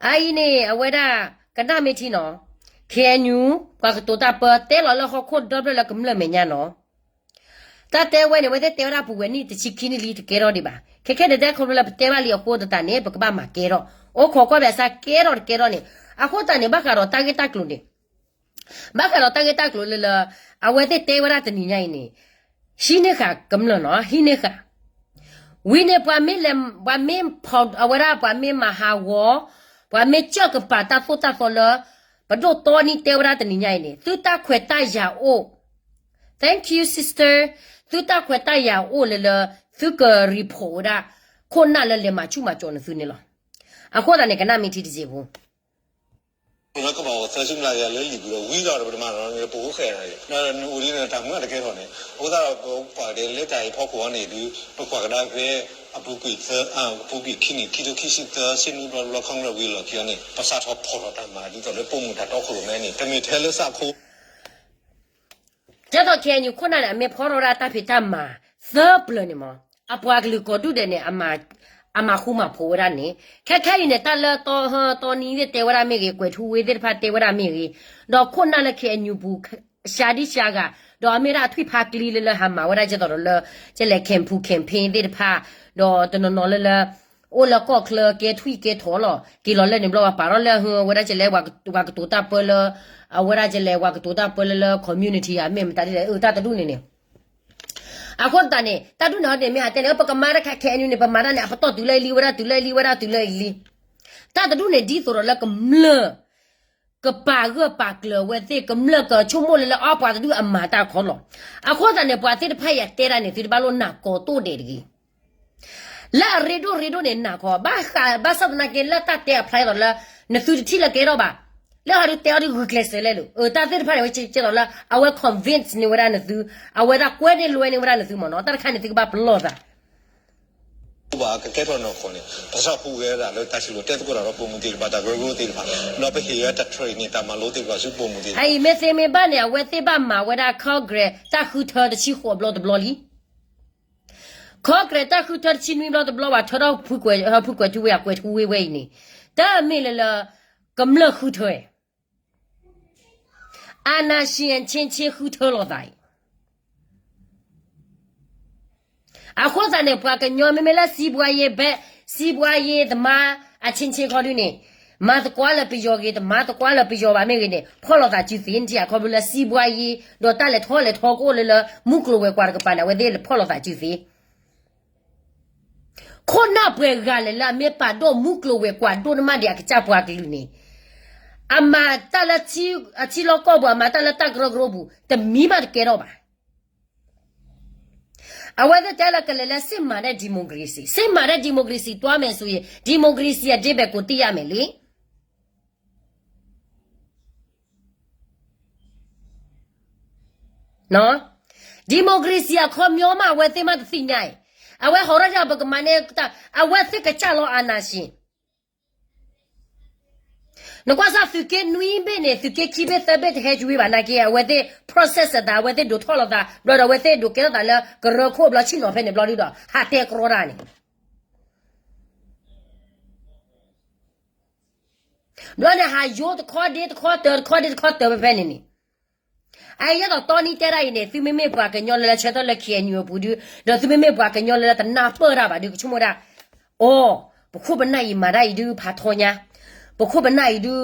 အအံၤန့ၣ် အဝဲဒၣ် ကနၣ်မ့ၢ်ထံနီၤ KNU ပှၤကတိၤတၢ်ပၢတဲလီၤလၢဟီၣ်ခိၣ်ဒီဖျၢၣ်လၢကမျၢၢ်မဲာ်ညါနီၤ တၢ်တဲဝဲန့ၣ် အဝဲသ့ၣ်တဲဝဲဒၣ်ပူၤဝဲၢ်နံၣ်တဆံခံနံၣ်လံတကဲထီၣ်ဒံးဘၣ်. ခဲခဲန့ၣ်တဲခီဖျိလၢပတဲဘၣ်လံအဃိသတးန့ၣ် ပကဘၣ်မၤကဲထီၣ်. အိၣ်ခိးကွၢ်ဘၣ်ဆၣ်ကဲထီၣ်တကဲထီၣ်န့ၣ် အဃိသတးန့ၣ် ဘၣ်ဃးဒီးတၢ်ဂ့ၢ်တၢ်ကျိၤန့ၣ် ဘၣ်ဃးဒီးတၢ်ဂ့ၢ်တၢ်ကျိၤလၢလၢ အဝဲသ့ၣ်တဲဝဲဒၣ်တနံၤညါအံၤန့ၣ် ဟံးန့ၢ်ဃာ်ကမျၢၢ်နီၤ ဟံးန့ၢ်ဃာ် ဝံၤန့ၣ် ပှၤမ့ၢ်လဲၤ ပှၤမ့ၢ်ဖီၣ် အဝဲဒၣ်ပှၤမ့ၢ်မၤဟးဂီၤ ပှၤမ့ၢ်ကၢၢ်ကပၤတၢ်သိၣ်တၢ်သီလၢ ပဒိၣ်တီနံၤတဲဝဲဒၣ်တနံၤညါအံၤန့ၣ် သုတၢ်ခွဲးတၢ်ယာ်အိၣ် Thank you sister သုတၢ်ခွဲးတၢ်ယာ်အိၣ်လၢလၢ သုက report ဝဲဒၣ် ခိၣ်နၢ်လၢလဲၤမၤဆူၣ်မၤစိးနသုန့ၣ်လီၤ. အဃိသတးန့ၣ် ကနၣ်မ့ၢ်ထံတစဲးဖိ လၢကဘၣ်အိၣ်သၢဆံမျးကယၤလၢလံာ်ပူၤဒီး ဝံၤဒီးပတမၤနီၤ ပအိၣ်ဃဲးနၤ နအိၣ်ဒ်န့ၣ် တၢ်မုၢ်အတကဲထီၣ်န့ၣ် အဃိသတးဒီးပကွၢ်က့ၤလၢတၢ်အံၤဖီခိၣ်အံၤန့ၣ် ဒုး ပကွၢ်ကဒါဖဲ အပူၤကွံာ်သၢ အပူၤကွံာ်ခံနံၣ် ခံထိခံဆံသၢ ဆ့နွံဘျီတဘျီ ခီကရၢဝံၤလီၢ်ခံအံၤန့ၣ် ပစးထီၣ်ဖီၣ်ထီၣ်တၢ်မၤ ဒ်သိးလၢပိာ်မုၣ်တၢ်တီခိၣ်ရိၣ်မဲန့ၣ် တမ့ၢ်ထဲလၢစးခိ ကဲသိး KNU ခိၣ်နၢ်န့ၣ် အမ့ၢ်ဖီၣ်ထီၣ်ဝဲဒၣ်တၢ်ဖံးတၢ်မၤသၢပျၢၤန့ၣ်မး အပှၤကလုာ်ကိးဒူၣ်ဒဲးန့ၣ် အမၤဃူမၤဖိးဝဲဒၣ်န့ၣ် ခဲခဲအံၤန့ၣ် တၢ်လၢတီဟၢတီနံၤသ့ၣ်တဲဝဲဒၣ်မ့ၢ်ဂ့ၤ ကွဲးထူဝ့သ့ၣ်တဖၣ်တဲဝဲဒၣ်မ့ၢ်ဂ့ၤ ဒီးခိၣ်နၢ်လၢ KNU ပူၤ ရှးဒံရှးဂၤ ဒီးအမ့ၢ်ဒၣ်အထွံၣ်ဖးကျံလၢလၢဟးမၤဝဲဒၣ်ကဲသိးဒီးလၢ ကဲလဲၣ် campaign campaign သ့ၣ်တဖၣ်, ဒီးတနီၤနီၤလၢလၢ အိၣ်လၢကီၢ်ချၢကဲထွံၣ်ကဲထိးလီၤ. က့ၤလီၤလၢန့ၣ်ဘျီဝဲပာ်ထီၣ်လၢ ဝဲဒၣ်ကဲလဲၣ် ဝၤကတိၤတၢ်ပၢလၢ အဝဲဒၣ်ကဲလဲၣ် ဝၤကတိၤတၢ်ပၢလၢလၢ community ဧါ မ့ၢ်မတၤဒ်လဲၣ် အတၢ်တဒူၣ်န့ၣ်န့ၣ် အဃိသတးန့ၣ် တၢ်ဒ်န့ၣ်ဟီန့ၣ် မ့ၢ်ဟးတဲန့ၣ် ပကမၤတၢ်ခဲခဲအံၤန့ၣ် ပမၤတၢ်န့ၣ် အပတီၢ်တုၤလၢအလံ ဝဲဒၣ်တုၤလၢအလံ ဝဲဒၣ်တုၤလၢအလံ. တၢ်တဒူၣ်န့ၣ် ဒ်သိးဒီးလၢကမျၢၢ် ကပာ်ဂၢၢ်ပာ်ကျၢၤအဝဲသ့ၣ် ကမျၢၢ်ကဆိကမိၣ်လၢလၢအီပှၤတဒူၣ်အမၤတၢ်ခီလီၤ. အဃိသတးန့ၣ် ပှၤသ့ၣ်တဖၣ်အံၤအတဲဒၣ်န့ၣ် သုတဘၣ်လိၣ်နာ်ကိးတိၢ်ဒဲးတဂ့ၤ. လၢအရ့ဒိၣ်ရ့ဒိၣ်န့ၣ် နာ်ခီ ဘၣ်ဃး ဘၣ်ဆၣ်သနာ်က့ လၢတၢ်တဲအဖျါအံၤဒီးလၢ နသုတထံၣ်လၢကဲထီၣ်ဘၣ်. လၢဟီဒုးတဲအီၤဒုးဂုာ်ကျဲးစၢးလဲၣ်လိၤ အတၢ်သ့ၣ်တဖၣ်န့ၣ် ဝဲကဲသိးလၢ အဝဲ convince န့ၢ်ဝဲဒၣ်နသု, အဝဲဒၣ်ကွဲန့ၢ်လွဲန့ၢ်ဝဲဒၣ်နသုမ့ၢ်နီၤ. တၢ်တခါန့ၣ် သုကဘၣ်ပလီၢ်သး ပကကဲထီၣ်နီၢ်ခိန့ၣ် ပစံးပူၤဝဲဒၣ်လၢတၢ်စံးလိာ်တဲသကိးတၢ်ဒီးပိာ်မုၣ်သ့ၣ်တဖၣ် တၢ်ကရၢကရိသ့ၣ်တဖၣ်, ဒီးပဟ့ၣ်ဝဲတၢ် training တၢ်မၤလိသ့ၣ်တဖၣ်ဆူပိာ်မုၣ်သ့ၣ်တဖၣ်. အအံၤမ့ၢ်သ့မ့ၢ်ဘၣ်န့ၣ် အဝဲသ့ၣ်ဘၣ်မၤဝဲဒၣ် Congress တၢ်ဃုထၢတဆံဃိးဘျီတဘျီလံ. Congress တၢ်ဃုထၢတဆံနွံဘျီတဘျီ ပှၤထၢထီၣ်ဖုကွဲးထူဝ့ အကွဲးထူဝ့ဝဲအံၤန့ၣ် တမ့ၢ်လၢလၢ ကမျၢၢ်ဃုထၢ အာဏာရှင်အချင်းချင်း ဃုထၢလိာ်သးအံၤ. အဃိသတးန့ၣ် ပှၤကညီမ့မ့ၢ်လၢ စီးပွားရေးဘက် စီးပွားရေးသမား အချင်းချင်း ခီဒုန့ၣ် မၤသကိးလၢပယီၤဂ့ၤ တမၤသကိးလၢပယီၤဘၣ်မ့ၢ်ဂ့ၤန့ၣ် ဖီၣ်လိာ်သးစုသ့ နထံၣ်အခီဖျိလၢ စီးပွားရေး ဒီးတၢ်လဲၤထီၣ်လဲၤထီကအိၣ်လၢလၢ မုၢ်ကျိၤဝဲၤကွာ်တကပၤန့ၣ် အဝဲသ့ၣ်ဖီၣ်လိာ်သးစုသ့ ခိၣ်နၢ်ပှဲၤဂၤလဲၣ်လၢအမ့ၢ်ပာ်ဒိၣ်မုၢ်ကျိၤဝဲၤကွာ်ဒိၣ်နမးဒံး အကစၢ်ပှၤကလုာ်န့ၣ် အမၤတၢ်လၢ အထံလီၢ်ကီၢ်ပူၤ အမၤတၢ်လၢတၢ်ကရၢကရိပူၤ တမံၤမးတကဲထီၣ်ဘၣ်. အဝဲသ့ၣ်တဲလၢကလဲၤလၢ စစ်မှန်တဲ့ ဒီမိုကရေစီ စစ်မှန်တဲ့ ဒီမိုကရေစီ သွားမယ်ဆိုရင် ဒီမိုကရေစီ အဓိပ္ပာယ်ကို သိရမယ်လေ ဒီမိုကရေစီ အခီပညီမး အဝဲသ့ၣ်မးတသ့ၣ်ညါအံၤ အဝဲဟီၣ်ရီၣ်ယၢ်ပကမၤန့ၢ်တၢ် အဝဲသ့ၣ်ကစၢ်လီၤ အာဏာရှင် နကွၢ်စၢ်သုးက့နွံဘ့ၣ်န့ၣ် သုးက့ခံဘ့ၣ်သၢဘ့ၣ်တဟဲက့ၤဝံၤဘၣ်နာ်က့ အဝဲသ့ၣ် process အသး အဝဲသ့ၣ်ဒိးထီၣ်လိာ်သး ဘျီဒီးအဝဲသ့ၣ်ဒိးကဲထီၣ်သးလၢကရၢခိၣ်ဘျီဆ့ၣ်နီၤဖဲန့ၣ်ဘျီဒုဒီး ဟးတဲကြီတၢ်န့ၣ် ဘျီန့ၣ် ဟးယိတခီဒ့တခီတၢၤ တခီဒ့တခီတၢၤဖဲဖဲန့ၣ်န့ၣ် အအံၤဒ်သိးတီနံတဲဒၣ်အံၤန့ၣ် သုမ့မ့ၢ်ပှၤကညီလၢလၢဆၢထၢၣ်လၢ KNU အပူၤဒု ဒီးသုမ့မ့ၢ်ပှၤကညီလၢလၢတနၢ်ပၢၢ်တၢ်ဘၣ်ဒု ကဆိကမိၣ်ဒၣ် အိ ပခိၣ်ပနၢ်အံၤမၤတၢ်အံၤဒု ဖးထီညါ ပခိၣ်ပနၢ်အံၤဒု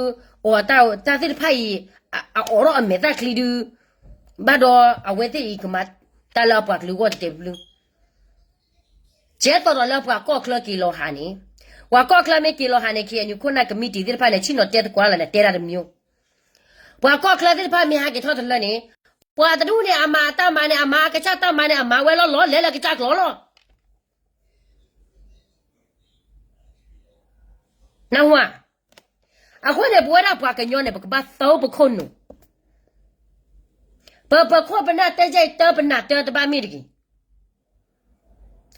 အိ တၢ်သ့ၣ်တဖၣ်အံၤ အအိးထီၣ်အမဲာ်သၣ်ချံဒု ဘၣ်ဒီးအဝဲသ့ၣ်အံၤကမၤတၢ်လၢအပှၤကလုာ်အဂီၢ်တဲဘျုး ကဲသိးဒီးလၢပှၤကီၢ်ချၢက့ၤလီၤဟးန့ၣ် ပှၤကီၢ်ချၢမ့ၢ်က့ၤလီၤဟးန့ၣ် KNU ခိၣ်နၢ်ကမံးတံာ်သ့ၣ်တဖၣ်န့ၣ် ဆ့ၣ်နီၤတဲသကိးလၢ်န့ၣ် တဲဒၣ်တမံၤ ပှၤကီၢ်ချၢသ့ၣ်တဖၣ်မ့ၢ်ဟးက့ၤထီၣ်တလၢန့ၣ် ပှၤတဒူၣ်န့ၣ် အမၤတၢ်မၤန့ၣ် အမၤအကစၢ်တၢ်မၤန့ၣ် အမၤဝဲလီၤလီၤ လဲၤလၢကစၢ်ကျိာ်လီၤ နၢ်ဟူဧါ အဃိန့ၣ် ပဝဲဒၣ်ပှၤကညီန့ၣ် ပကဘၣ်သီပခိၣ်နူာ် ပပခိၣ်ပနၢ်တဲယဲၢ်အံၤတၢ်ပနၢ်တၢ်တဘၣ်မ့ၢ်တဂ့ၤ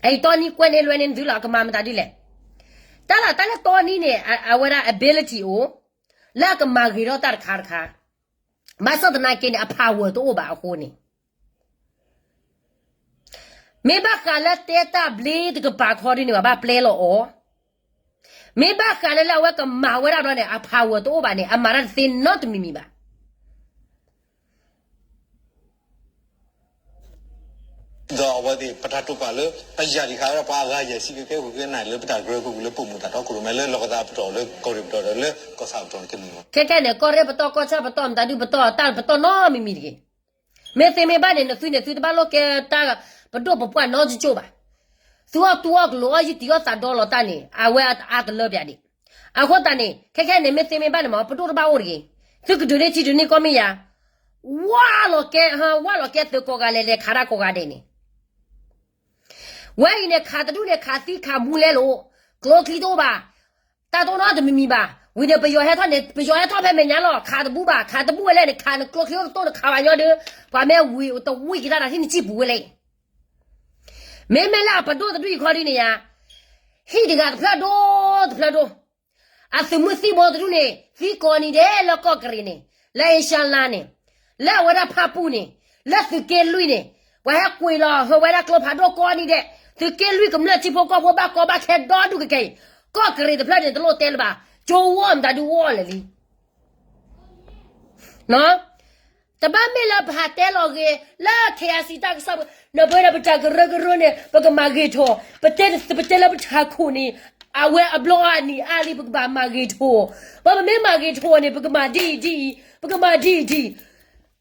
အအံၤတီနံကွဲန့ၢ်လွဲန့ၢ်နသုလီၤ အကမၤမတၤဒ်လဲၣ် တၢ်လၢတၢ်လၢတီနံန့ၣ် အဝဲဒၣ် ability အိၣ် လၢအကမၤဂ့ၤထီၣ်တၢ်တခါတခါ ဘၣ်ဆၣ်သနာ်က့န့ၣ် အ power တအိၣ်ဘၣ်အဃိန့ၣ် မ့ၢ်ဘၣ်ဃးလၢတဲတၢ်ဘျ့တကပၤခီဒ်န့ၣ် ပှၤဘၣ်ပျဲလီၤအီၤ မ့ၢ်ဘၣ်ဃးလၢလၢအဝဲကမၤဝဲဒၣ်ဘျီန့ၣ် အ power တအိၣ်ဘၣ်န့ၣ် အမၤတၢ်တသ့နီတမံၤမံၤဘၣ် ဒီးအဝဲသ့ၣ် ပတၢ်တိာ်ပာ်လၢ ပယၤဒံးဃာ်ဝဲဒၣ်ပှၤအဂၤယဲၢ်ဆံကဲကဲ ပကနၣ်လၢပတၢ်ကရၢကရိလၢပိာ်မုၣ်တၢ်တီခိၣ်ရိၣ်မဲလၢလီၢ်ကသးအပတီၢ်လၢကီၢ်ရ့ၣ်ပတီၢ်ဒီးလၢကီၢ်ဆၣ်ပတီၢ်န့ၣ်တမံၤဘၣ်. ခဲခဲန့ၣ် ကီၢ်ရ့ၣ်ပတီၢ် ကီၢ်ဆၣ်ပတီၢ် မတၤဒုပတီၢ် တၢ်ပတီၢ်နီတမံၤမံၤတဂ့ၤ. မ့ၢ်သ့မ့ၢ်ဘၣ်န့ၣ် နသုန့ၣ် သုတဘၣ်လိၣ်ကဲတၢ်ပဒိၣ်ပပှၢ်နီတကၠိၣ်ဘၣ်. သုအီၣ်တူၢ်အီၣ်ကလိာ်အီၣ်ယုၢ်တံၢ်အီၣ်သးဒီလီၤတၢ်န့ၣ် အဝဲအါတလၢပျၢ်ဒံး. အဃိသတးန့ၣ် ခဲခဲန့ၣ် မ့ၢ်သ့မ့ၢ်ဘၣ်န့ၣ်မ့ၢ် ပဒိၣ်တဘၣ်အိၣ်တဂ့ၤ. သုကဒုးန့ၢ်ထံဒုးန့ၢ်ကီၢ်မ့ၢ်ယၤ, ဝၢ်လီၤကဲ, ဝၢ်လီၤကဲသုးကိးဂၤလဲၣ်လဲၣ် ခးတၢ်ကိးဂၤဒဲးန့ၣ် ဝဲအံၤန့ၣ် ခးတဒူၣ်န့ၣ် ခးသံခးမူလဲလိာ်, ကျိချံတအိၣ်ဘၣ်, တၢ်တအိၣ်နီတမံၤမံၤဘၣ်. ဝံၤန့ၣ် ပယီၤဟဲထီၣ်န့ၣ် ပယီၤဟဲထီၣ်ဖဲမဲာ်ညါလီၤ, ခးတဘူၣ်ဘၣ်, ခးတဘူၣ်ဝဲလဲၣ်န့ၣ် ခးနကျိချံအိၣ်တတိၢ်နခးဘၣ်ညီဒုး, ပှၤမ့ၢ်ဝံၤတဝံၤက့ၤတၢ်ဒီးဟံၣ်နစံၣ်ပူၤဝဲလဲၣ်. မ့မ့ၢ်လၢအပဒိၣ်တဒူၣ်အံၤခီဒုးန့ၣ်ယါ, ဟံၣ်တဂၤတဖျၢၣ်ဒိၣ်တဖျၢၣ်ဒိၣ် အသုးမုၢ်သံၣ်ဘိတဒူၣ်န့ၣ် သံကိးနံၤဒဲးလၢကီၢ်ကရ့ၣ်န့ၣ်, လၢအ့ရှါလါန့ၣ်, လၢအဝဲဒၣ်ဖၣ်ပူၣ်န့ၣ်, လၢသုးက့လွံၢ်န့ၣ်, ပှၤဟဲကွံာ်လီၤဟၢဝဲဒၣ်ကျိဖးဒိၣ်ကိးနံၤဒဲး, သုးက့လွံၢ်ကမျၢၢ်ထံဖိကီၢ်ဖိဘၣ်ကီဘၣ်ခဲဒီဒူၣ်ကကဲအံၤ, ကီၢ်ကရ့ၣ်တဖျၢၣ်န့ၣ် တလိၣ်တဲလၢၤဘၣ်, ကၠိဝီမတၤဒုးဝီလဲၣ်လံ. တဘၣ်မ့ၢ်လၢပဟးတဲလီၤဂ့ၤ လၢ KIC တၢ်ကစီၣ်ပူၤ နပဝဲဒၣ်ပတၢ်ကရၢကရိန့ၣ် ပကမၤဂ့ၤထီၣ်, ပတဲ ပတဲလၢပထးခိၣ်န့ၣ် အဝဲအဘျီအနံၤအါလံ ပကဘၣ်မၤဂ့ၤထီၣ်, ဘၣ်ပမ့ၢ်မၤဂ့ၤထီၣ်န့ၣ် ပကမၤဒ်အံၤဒ်အံၤ, ပကမၤဒ်အံၤဒ်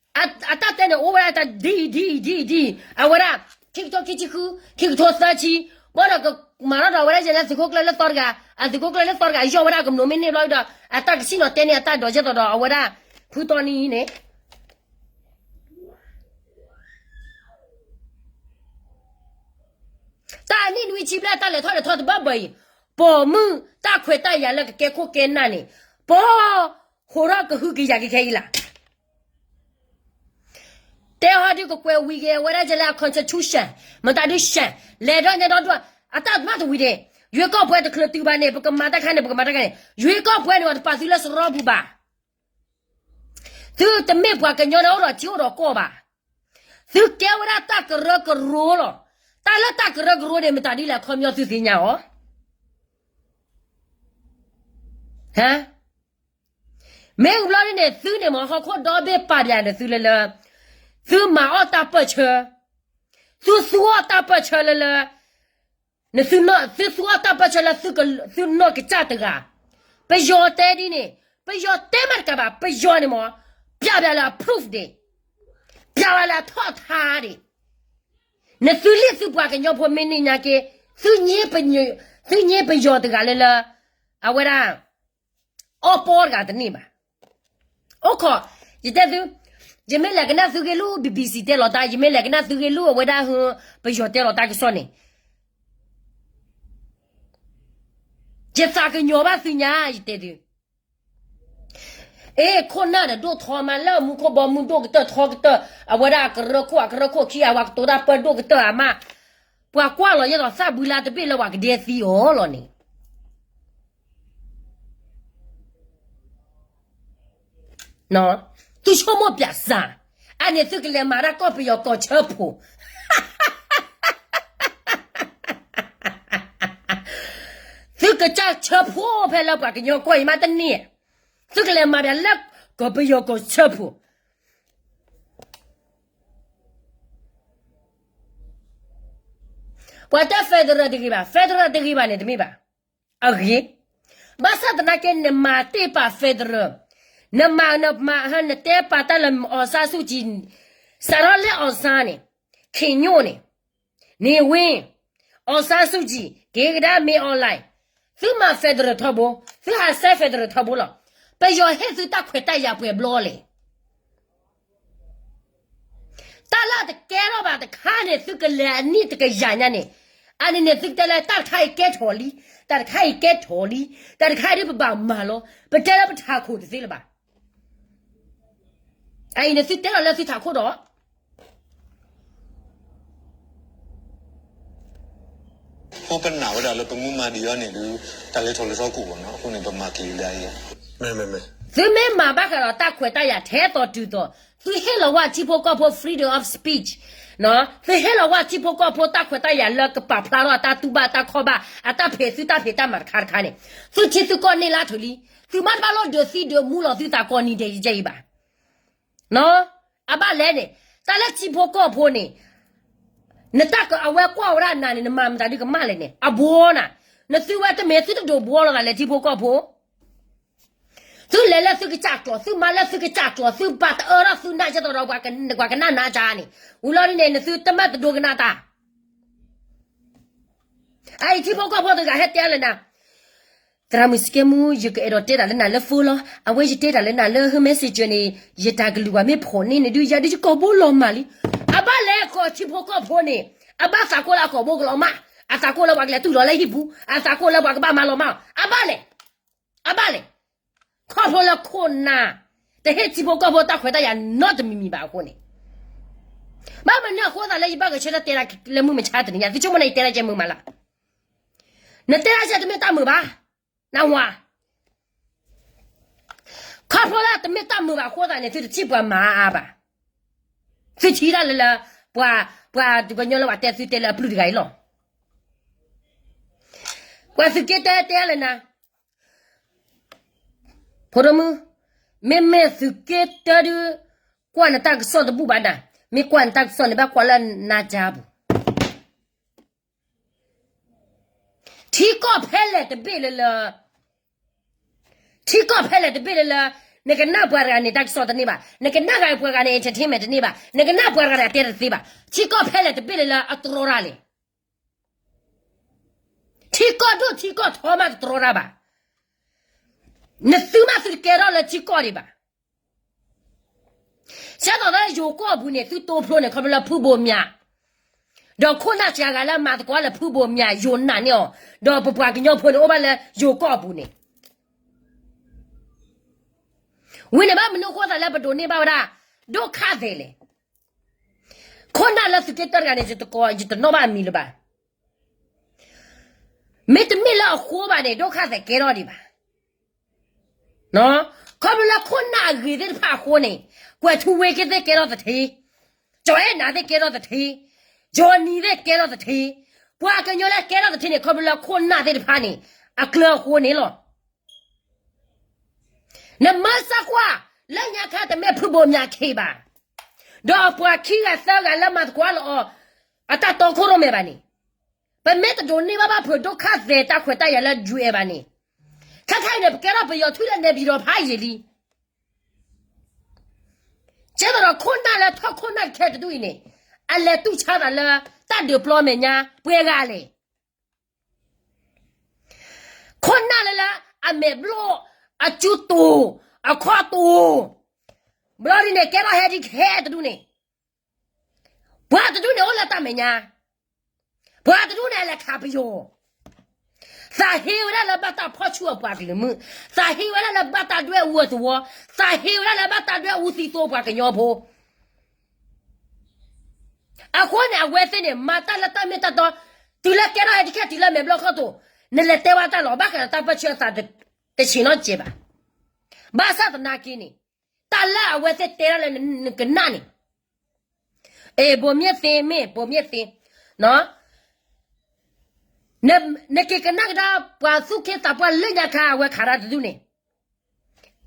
အံၤ အတၢ်တဲန့ၣ် အိၣ်ဝဲဒၣ်တၢ်ဒ်အံၤဒ်အံၤဒ်အံၤဒ်အံၤ အဝဲဒၣ် ခံကထိခံဆံဃု ခံကထိသၢဆံ ဘၣ်ဒီးကမၤထီၣ်ဒီးအဝဲဒၣ်ယဲလၢသုးခိၣ်ကျၢၢ်လၢသီတဂၤ, အသုးခိၣ်ကျၢၢ်လၢသီတဂၤ ယီၢ်ဝဲဒၣ်ကမျၢၢ်မ့ၢ်န့ၢ်ဘျီဒီး အတၢ်ကစံၣ်နီၤတဲန့ၢ်အတၢ်ဒိးကဲသိးဒီးအဝဲဒၣ် ဖုတီနံၤန့ၣ် တၢ်နံၣ်နွံဆံဘျဲၣ်တၢ်လဲၤထီၣ်လဲၤထီတဘၣ်ဘၣ်အံၤ, ပိာ်မုၣ်တၢ်ခွဲးတၢ်ယာ်လၢကကဲခိၣ်ကဲနၢ်န့ၣ်, ပိာ်ဃိးထီၣ်ကဟုကယာ်ကခဲအံၤလီၤ. တဲဟီဒုးကကွဲးဝံၤက့ၤဝဲဒၣ်ကဲလၢအ constitution မတၤဒုးရှဲ လဲၤဒီးညါဒီဒူၣ် အတၢ်မၤတဝံၤန့ၣ်, ရွေးကောက်ပွဲတချုးတုၤဘၣ်န့ၣ် ပကမၤတၢ်ခါန့ၣ် ပကမၤတၢ်ခါန့ၣ် ရွေးကောက်ပွဲန့ၣ် ပှၤတပာ်သုလၢစရီပူၤဘၣ်. သုတမ့ၢ်ပှၤကညီန့ၣ်အိၣ်ဒီးထံအိၣ်ဒီးကီၢ်ဘၣ်. သုကဲဝဲဒၣ်တၢ်ကရၢကရိလီၤ. တၢ်လၢတၢ်ကရၢကရိန့ၣ် မတၤဒ်လဲၣ် အခီပညီသုသ့ၣ်ညါအီၤ ဟါ, မ့ၢ်ဘျီဒ်န့ၣ် သုန့ၣ်မ့ၢ်ဟီၣ်ခိၣ်ဒီဘ့ၣ်ပာ်ဘၣ်န့ၣ်သုလၢလၢ, သုမၤအီၣ်တၢ်ပၢၢ်ဆၢ, သုသူအီၣ်တၢ်ပၢၢ်ဆၢလၢလၢ, နသု, သုသူအီၣ်တၢ်ပၢၢ်ဆၢလၢသုနီၢ်ကစၢ်တဂၤ, ပယီၤတဲဒ်န့ၣ်, ပယီၤတဲမးတကးဘၣ်, ပယီၤန့ၣ်မ့ၢ်, ပျးဘၣ်လၢအ proof ဒံး, ပျးဘၣ်လၢအထီၣ်ထါဒံး, နသုလံၣ်သုပှၤကညီဖိမ့ၢ်န့ၢ်ညါက့, သု, သုညဲပယီၤတဂၤလၢလၢ, အဝဲဒၣ် အီၣ်ပီတဂၤတန့ၢ်ဘၣ်. အိၣ်ခိး, ယတဲသု, ယမ့ၢ်လဲၤကနၣ်သုဂ့ၢ်လၢ BBC တဲလီၤတၢ်, ယမ့ၢ်လဲၤကနၣ်သုဂ့ၢ်လၢအဝဲဒၣ်ဟ, ပယီၤတဲလီၤတၢ်ကစီၣ်န့ၣ်, ယသးကညီၤဘၣ်သုညါ ယတဲသု. အ့ ခိၣ်နၢ်ဒီးဒိၣ်ထီမး လၢမူခိၣ်ဘီမုၢ်ဒိၣ်ကတၢၢ်ထီကတၢၢ်, အဝဲဒၣ်အကရၢခိၣ် အကရၢခိၣ်ခံဂၤ ပှၤကတိၤတၢ်ပၢဒိၣ်ကတၢၢ်အမး, ပှၤကွၢ်လီၤယဲသိးသၣ်ဘုလါတဘ့ၣ်လၢပှၤကဒဲသံအီၤလီၤန့ၣ် သုဆိကမိၣ်ပျးစၢ်, အန့ၣ်သုကလဲၤမၤတၢ်ကီၢ်ပယီၤကီၢ်ဆၢဖိ, သုကစၢ်ဆၢဖိဖဲလၢပှၤကညီကီၢ်အံၤမးတန့ၢ်, သုကလဲၤမၤဘၣ်လၢကီၢ်ပယီၤကီၢ်ဆၢဖိ, ပှၤတဲ federal တဂ့ၤဘၣ်, federal တဂ့ၤဘၣ်န့ၣ်တမ့ၢ်ဘၣ်. အဂ့ၤ, ဘၣ်ဆၣ်သနာ်က့ နမၤတ့ၢ်ပာ် federal, နမၤနမၤ နတဲပာ်တၢ်လၢ အောင်ဆန်းစုကြည်, စးထီၣ်လၢ အောင်ဆန်း န့ၣ်, ခင်ညွန့် န့ၣ်, နေဝင်း, အောင်ဆန်းစုကြည်, က့ၤကဒါ မင်းအောင်လှိုင်, သုမၤ federal ထီဘိ, သုဟးစဲ federal ထီဘိလီၤ. ပယီၤဟ့ၣ်သုတၢ်ခွဲးတၢ်ယာ်ပှဲၤဘျီလဲၣ်. တၢ်လၢအတကဲထီၣ်ဘၣ်တခါန့ၣ် သုကလဲၤအနံၣ်တကယၤညါန့ၣ်, အန့ၣ်န့ၣ် သုကတဲလၢတၢ်တခါအံၤကဲထီၣ်လံ, တၢ်တခါအံၤကဲထီၣ်လံ, တၢ်တခါအံၤဒ်ပဘၣ်မၤလီၤ, ပတဲလၢပထးခိၣ်တသ့လၢၤဘၣ်. အအံၤန့ၣ်သုတဲလီၤလၢသုထးခိၣ်ဒီး ပပနာ်ဝဲဒၣ်လၢပမ့ၢ်မၤဒံးအီၤန့ၣ်ဒုး တၢ်လဲၤထီၣ်လဲၤထီကအိၣ်ဘၣ်နီၤ, အဃိန့ၣ် ပမၤက့ၤဒ်အံၤ, သုမ့ၢ်မၤဘၣ်ဃးဒီးတၢ်ခွဲးတၢ်ယာ်ထဲသိးတုၤသိး, သုဟ့ၣ်လီၤဝဲထံဖိကီၢ်ဖိ freedom of speech, သုဟ့ၣ်လီၤဝဲထံဖိကီၢ်ဖိတၢ်ခွဲးတၢ်ယာ်လၢကပာ်ဖျါထီၣ်အတၢ်တူၢ်ဘၣ်တၢ်ခီၣ်ဘၣ် အတၢ်ဖံးသုတၢ်ဖံးတၢ်မၤတခါတခါန့ၣ်, သုထံသုကီၢ်န့ၢ်လၢထူလံ, သုမ့ၢ်တဘၣ်လိၣ်ဒုးသံဒုးမူလီၤသုသးကိးနံၤဒဲးယဲအံၤဘၣ်. အဘၣ်လဲၣ်န့ၣ်, တၢ်လၢထံဖိကီၢ်ဖိန့ၣ်, နတၢ်အဝဲကွၢ်ဝဲဒၣ်နၤန့ၣ် နမၤမတၤဒုးကမၣ်လဲၣ်န့ၣ် အဘှီနၤ, နသုဝဲတမ့ၢ်သုတဒိးဘှီလိာ်သးလၢထံဖိကီၢ်ဖိ, သုလဲၤလၢသုကစၢ်ကျိာ် သုမၤလၢသုကစၢ်ကျိာ် သုဘၣ်တအၢထီၣ်သုနၢ်ကဲသိးဒီးပှၤကနၣ်နၤကါန့ၣ်, ဝံၤလီၤဒ်န့ၣ် နသုတမၢ်တဒိကနၣ်တၢ် အအံၤထံဖိကီၢ်ဖိတဂၤဟဲတဲလၢနၤ, သရၣ်မုၣ်စကဲမူ ယကအဲၣ်ဒိးတဲတၢ်လၢနၤလၢ phone လီၤ, အဝဲယတဲတၢ်လၢနၤလၢ messenger န့ၣ်, ယတၢ်ကလုၢ်ဘၣ်မ့ၢ်ဖီၣ်န့ၢ်န့ၣ်ဒုး ယၤဒုးယကိာ်ဘိလီၤမၢ်လံ. အဘၣ်လဲၣ်ကီၢ်ထံဖိကီၢ်ဖိန့ၣ်, အဘၣ်သးကိးလၢအကိာ်ဘိကလီၤမၢ်, အသးကိးလၢပှၤကလဲၤတူၢ်လီၤလၢဟံၣ်ပူၤ, အသးကိးလၢပှၤကဘၣ်မၤလီၤမၢ်, အဘၣ်လဲၣ်, အဘၣ်လဲၣ် ခီဖျိလၢခိၣ်နၢ်, တဟ့ၣ်ထံဖိကီၢ်ဖိတၢ်ခွဲးတၢ်ယာ်နီတမံၤမံၤဘၣ်အဃိန့ၣ်, ဘၣ်မနုၤအဃိသးလၢယဘၣ်ဂဲၤဆၢထၢၣ်တဲဒၣ်လၢမုၢ်မဆါတနံၤညါ, သုဆိကမိၣ်န့ၣ် ယတဲဒၣ်ကဲမုၢ်မးလၢ်, နတဲဒၣ်ကဲတမ့ၢ်တၢ်မုာ်ဘၣ်, နဝၤ, ခီဖျိလၢတမ့ၢ်တၢ်မုာ်ဘၣ်အဃိသးန့ၣ် သုတထံၣ်ပှၤမၤအါအါဘၣ်, သုထံၣ်ဒၣ်လၢလၢ, ပှၤ, ပှၤကညီလၢပှၤတဲသုတဲလၢအပျုၢ်တဂၤအံၤလီၤ. ပှၤသုးက့တၢတဲလၢနၤ, ဖိဒိၣ်မုၣ်, မ့မ့ၢ်သုးက့တၢဒုး, ကွၢ်နတၢ်ကစီၣ်တဘူၣ်ဘၣ်နၤ, မ့ၢ်ကွၢ်နတၢ်ကစီၣ်န့ၣ် ဘၣ်ကွၢ်လၢနါကၢ်ပူၤ ထံကီၢ်ဖဲလဲၣ်တဘ့ၣ်လၢလၢ, ထံကီၢ်ဖဲလဲၣ်တဘ့ၣ်လၢလၢ, နကနၣ်ပှၤတဂၤန့ၣ် တၢ်ကစီၣ်တန့ၢ်ဘၣ်, နကနၣ်ဂၤပှၤဂၤန့ၣ် entertainment တန့ၢ်ဘၣ်, နကနၣ်ပှၤတဂၤန့ၣ် အတဲတသ့ဘၣ်, ထံကီၢ်ဖဲလဲၣ်တဘ့ၣ်လၢလၢအတြီတၢ်လဲၣ်, ထံကီၢ်ဒိၣ်ထံကီၢ်ထီမးတတြီတၢ်ဘၣ်, နသုမးသုတကဲထီၣ်လၢထံကီၢ်ဒံးဘၣ်. ကဲသိးလၢယိၤကီၢ်ပူၤန့ၣ် သုတိဖျိန့ၣ် ခီဖျိလၢဖုဘိးမၠး, ဒီးခိၣ်နၢ်စှၤဂၤလၢမၤသကိးလၢဖုဘိးမၠး ယိၤနာ်န့ၢ်အီၤ, ဒီးပပှၤကညီဖိန့ၣ်အိၣ်ဘၣ်လၢယိၤကီၢ်ပူၤန့ၣ်, ဝံၤန့ၣ်ဘၣ်မနုၤအဃိသးလၢပဒိးန့ၢ်ဘၣ်ဝဲဒၣ် ဒိၣ်ခၣ်သဲးလဲၣ်. ခိၣ်နၢ်လၢသုးက့တၢတဂၤန့ၣ် ယတကိး ယတနီၣ်ဘၣ်အမံၤလၢၤဘၣ်. မ့တမ့ၢ်လၢအဃိဘၣ်န့ၣ် ဒိၣ်ခၣ်သဲးကဲထီၣ်ဒံးဘၣ်. ခီဖျိလၢခိၣ်နၢ်အဂ့ၤသ့ၣ်တဖၣ်အဃိန့ၣ်, ကွဲးထူဝ့က့သ့ၣ်ကဲထီၣ်သထ့, ကၠီၤအဲၣ်နၤသ့ၣ်ကဲထီၣ်သထ့, ကၠီၤနံၤသ့ၣ်ကဲထီၣ်သထ့, ပှၤကညီလၢကဲထီၣ်သထ့န့ၣ် ခီဖျိလၢခိၣ်နၢ်သ့ၣ်တဖၣ်န့ၣ် အကျၢၤအဃိန့ၣ်လီၤ. နမ့ၢ်စၢ်ကွၢ်, လၢညါခါတမ့ၢ်ဖုဘိးမၠးခံဘၣ်, ဒီးအပှၤခံဂၤသၢဂၤလၢမၤသကိးလၢအီၤ, အတၢ်တီခိၣ်ရိၣ်မဲာ်ဘၣ်န့ၣ်, ပမ့ၢ်တဒိးန့ၢ်ဘၣ်ဘၣ်ဖုဒိၣ်ခၣ်သဲးတၢ်ခွဲးတၢ်ယာ်လၢဒုးအဲၣ်ဘၣ်န့ၣ်, ခဲခါအံၤန့ၣ် ပကဲထီၣ်ပယီၤထူလၢနဲပံၤဒီးဖးယံာ်လံ. ကဲသိးဒီးခိၣ်နၢ်လၢထီၣ်ခိၣ်နၢ်တခဲတဒူၣ်အံၤန့ၣ်, အလဲၤတူၢ်ဆါသးလၢ တၢ်ဒုးပျီမဲာ်ညါ ပှဲၤဂၤလဲၣ်. ခိၣ်နၢ်လၢလၢ အမဲာ်ဘျီၣ်, အစုတူာ်, အခီၣ်တူာ်, ဘျီဒ်န့ၣ် ကဲထီၣ်ဟဲဒ်ခဲတဒူၣ်န့ၣ်, ပှၤတဒူၣ်န့ၣ်အိၣ်လၢတၢ်မဲာ်ညါ, ပှၤတဒူၣ်န့ၣ်အလဲၤခးပယီၤ, သးဟ့ဝဲဒၣ်လၢဘၣ်တၢ်ဖီၣ်ဆူၣ်အပှၤကလုာ်မုၢ်, သးဟ့ဝဲဒၣ်လၢဘၣ်တၢ်ဒွဲၣ်အူအသဝီ, သးဟ့ဝဲဒၣ်လၢဘၣ်တၢ်ဒွဲၣ်အူသံသိပှၤကညီဖိ အဃိန့ၣ် အဝဲသ့ၣ်န့ၣ် မၤတၢ်လၢတၢ်မ့ၢ်တၢ်တီ, တုၤလၢကဲထီၣ်ဟဲတခဲ တုၤလၢမဲာ်ဘျီၣ်ခီၣ်တူာ်, နလဲၤတဲဘၣ်တၢ်လီၤ ဘၣ်ဃးဒီးတၢ်ပၢၢ်ဆၢအသးတဆံးနီတစဲးဘၣ်. ဘၣ်ဆၣ်သနာ်က့န့ၣ်, တၢ်လၢအဝဲသ့ၣ်တဲဒၣ်လၢနကနၣ်န့ၣ်, အဲ ဘိးမ့ၢ်သ့မ့ၢ် ဘိးမ့ၢ်သ့, နက့ၤကနၣ်ကဒါ ပှၤသူၣ်က့သးပှၢ်လၢညါခါ အဝဲခးတၢ်တဒူၣ်န့ၣ်,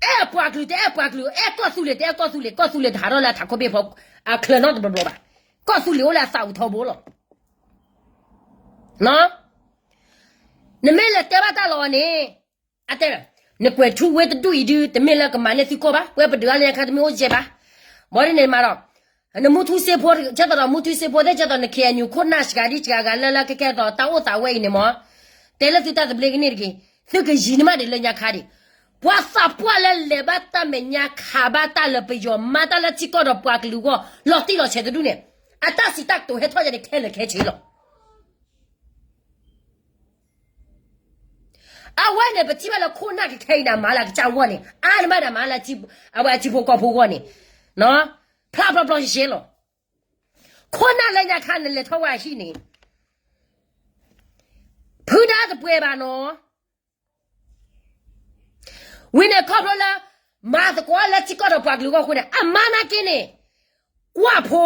အဲၣ်ပှၤကလုာ်တအဲၣ်ပှၤကလုာ်, အဲၣ်ကီၢ်သူလ့ၤတအဲၣ်ကီၢ်သူလ့ၤ, ကီၢ်သူလ့ၤတဟးထီၣ်လၢအထးခိၣ်ဘ့ၣ်ဖီအချၢနီတဘျီဘျီဘၣ်. ကီၢ်သူလ့ၤအိၣ်လၢအသးအူထီဘိလီၤ. နမ့ၢ်လဲၤတဲဘၣ်တၢ်လီၤန့ၣ်, အတဲ, နကွဲးထူဝ့တဒူၣ်အံၤဒုး တမ့ၢ်လၢကမၤန့ၢ်သုကီၢ်ဘၣ်, ပဝဲပဒုးအါလၢညါခါတမ့ၢ်အိၣ်ကဲဘၣ်. ဘၣ်ဒ်န့ၣ်မးဒီး, နမူထူစ့ဖိ, ကဲသိးဒီးမူထူစ့ဖိသ့ၣ် ကဲသိးန ခ့အဲၣ်ယူၣ် ခိၣ်နၢ်စှၤဒ်စှၤဂၤလၢလၢကဲကဲသိးတၢ်အိၣ်သးဝဲအံၤန့ၣ်မး, တဲလၢသုတၢ်သဘျ့ကန့ၢ်တက့ၢ်. သုကယံၤန့ၢ်မးဒံးလၢညါခါဒံး, ပှၤသးပှၢ်လၢလဲၤဘၣ်တၢ်မဲာ်ညါခးဘၣ်တၢ်လၢပယီၤ မၤတၢ်လၢထံကီၢ်ဒီးပှၤကလုာ်အဂီၢ် လီၤတံၢ်လီၤဆဲးတဒူၣ်န့ၣ်, အတၢ်စံးတၢ်ကတိၤဟဲထီၣ်ယၤန့ၣ်ခဲလၢာ်ခဲဆ့လီၤ. အဝဲန့ၣ် ပထံၣ်ဘၣ်လၢခိၣ်နၢ်ကခဲအံၤန့ၣ် အမၤလၢအကစၢ်အဂီၢ်န့ၣ် အါန့ၢ်မးဒီးမၤလၢ အဝဲအထံဖိကီၢ်ဖိအဂီၢ်န့ၣ်, ဖျါဖျါဖျါရှဲရှဲလီၤ. ခိၣ်နၢ်လၢညါခါနလဲၤထီၣ်ဝဲအဟံၣ်န့ၣ်, ဖုဒါတပှဲၤဘၣ်နီၤ. ဝံၤန့ၣ်ခီဖျိလၢ မၤသကိးလၢထံကီၢ်ဒီးပှၤကလုာ်အဂီၢ်အဃိန့ၣ် အမါနာ်က့န့ၣ် ကွၢ်ဖိ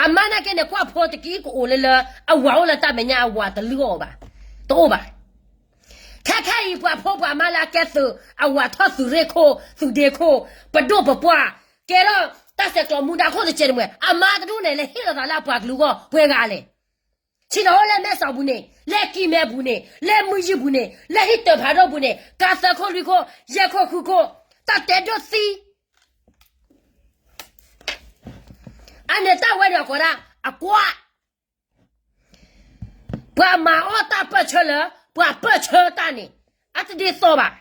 အမါနာ်က့န့ၣ် ကွၢ်ဖိတက့ၢ်ကအိၣ်လၢလၢ အဝၤအိၣ်လၢတၢ်မဲာ်ညါ အဝၤတလုၢ်အီၣ်ဘၣ်, တအိၣ်ဘၣ်. ခဲခဲအံၤ ပှၤဖိပှၤမါလၢအကဲသုး အဝၤထီၣ်သုးရ့ၣ်ခိၣ် သုးဒ့ခိၣ် ပဒိၣ်ပပှၢ် ကဲထီၣ်တၢ်ဆဲးကျိးမူဒါခိၣ်တစဲးတမှဲၤ အမါတဒူၣ်န့ၣ် လဲၤဟ့ၣ်လီၤသးလၢအပှၤကလုာ်အဂီၢ် ပှဲၤဂၤလဲၣ်. ဆ့ၣ်နီၤအိၣ်လၢမဲၢ်စီၤပူၤန့ၣ် လၢကံၢ်မဲပူၤန့ၣ် လၢမုၢ်ယံၤပူၤန့ၣ် လၢဟံၣ်တၢၤဖးဒိၣ်ပူၤန့ၣ် ကါသၢခိၣ်လွံၢ်ခိၣ် ယဲၢ်ခိၣ်ဃုခိၣ် တၢ်တဲဒိၣ်သံ အန့ၣ်တၢ်ဝဲန့ၣ် အကိးဒၣ် အကွၢ်, ပှၤမၤအီၣ်တၢ်ပၢၢ်ဆၢလၢ ပှၤပၢၢ်ဆၢတၢ်န့ၣ် အတဒ်သိးဘၣ်.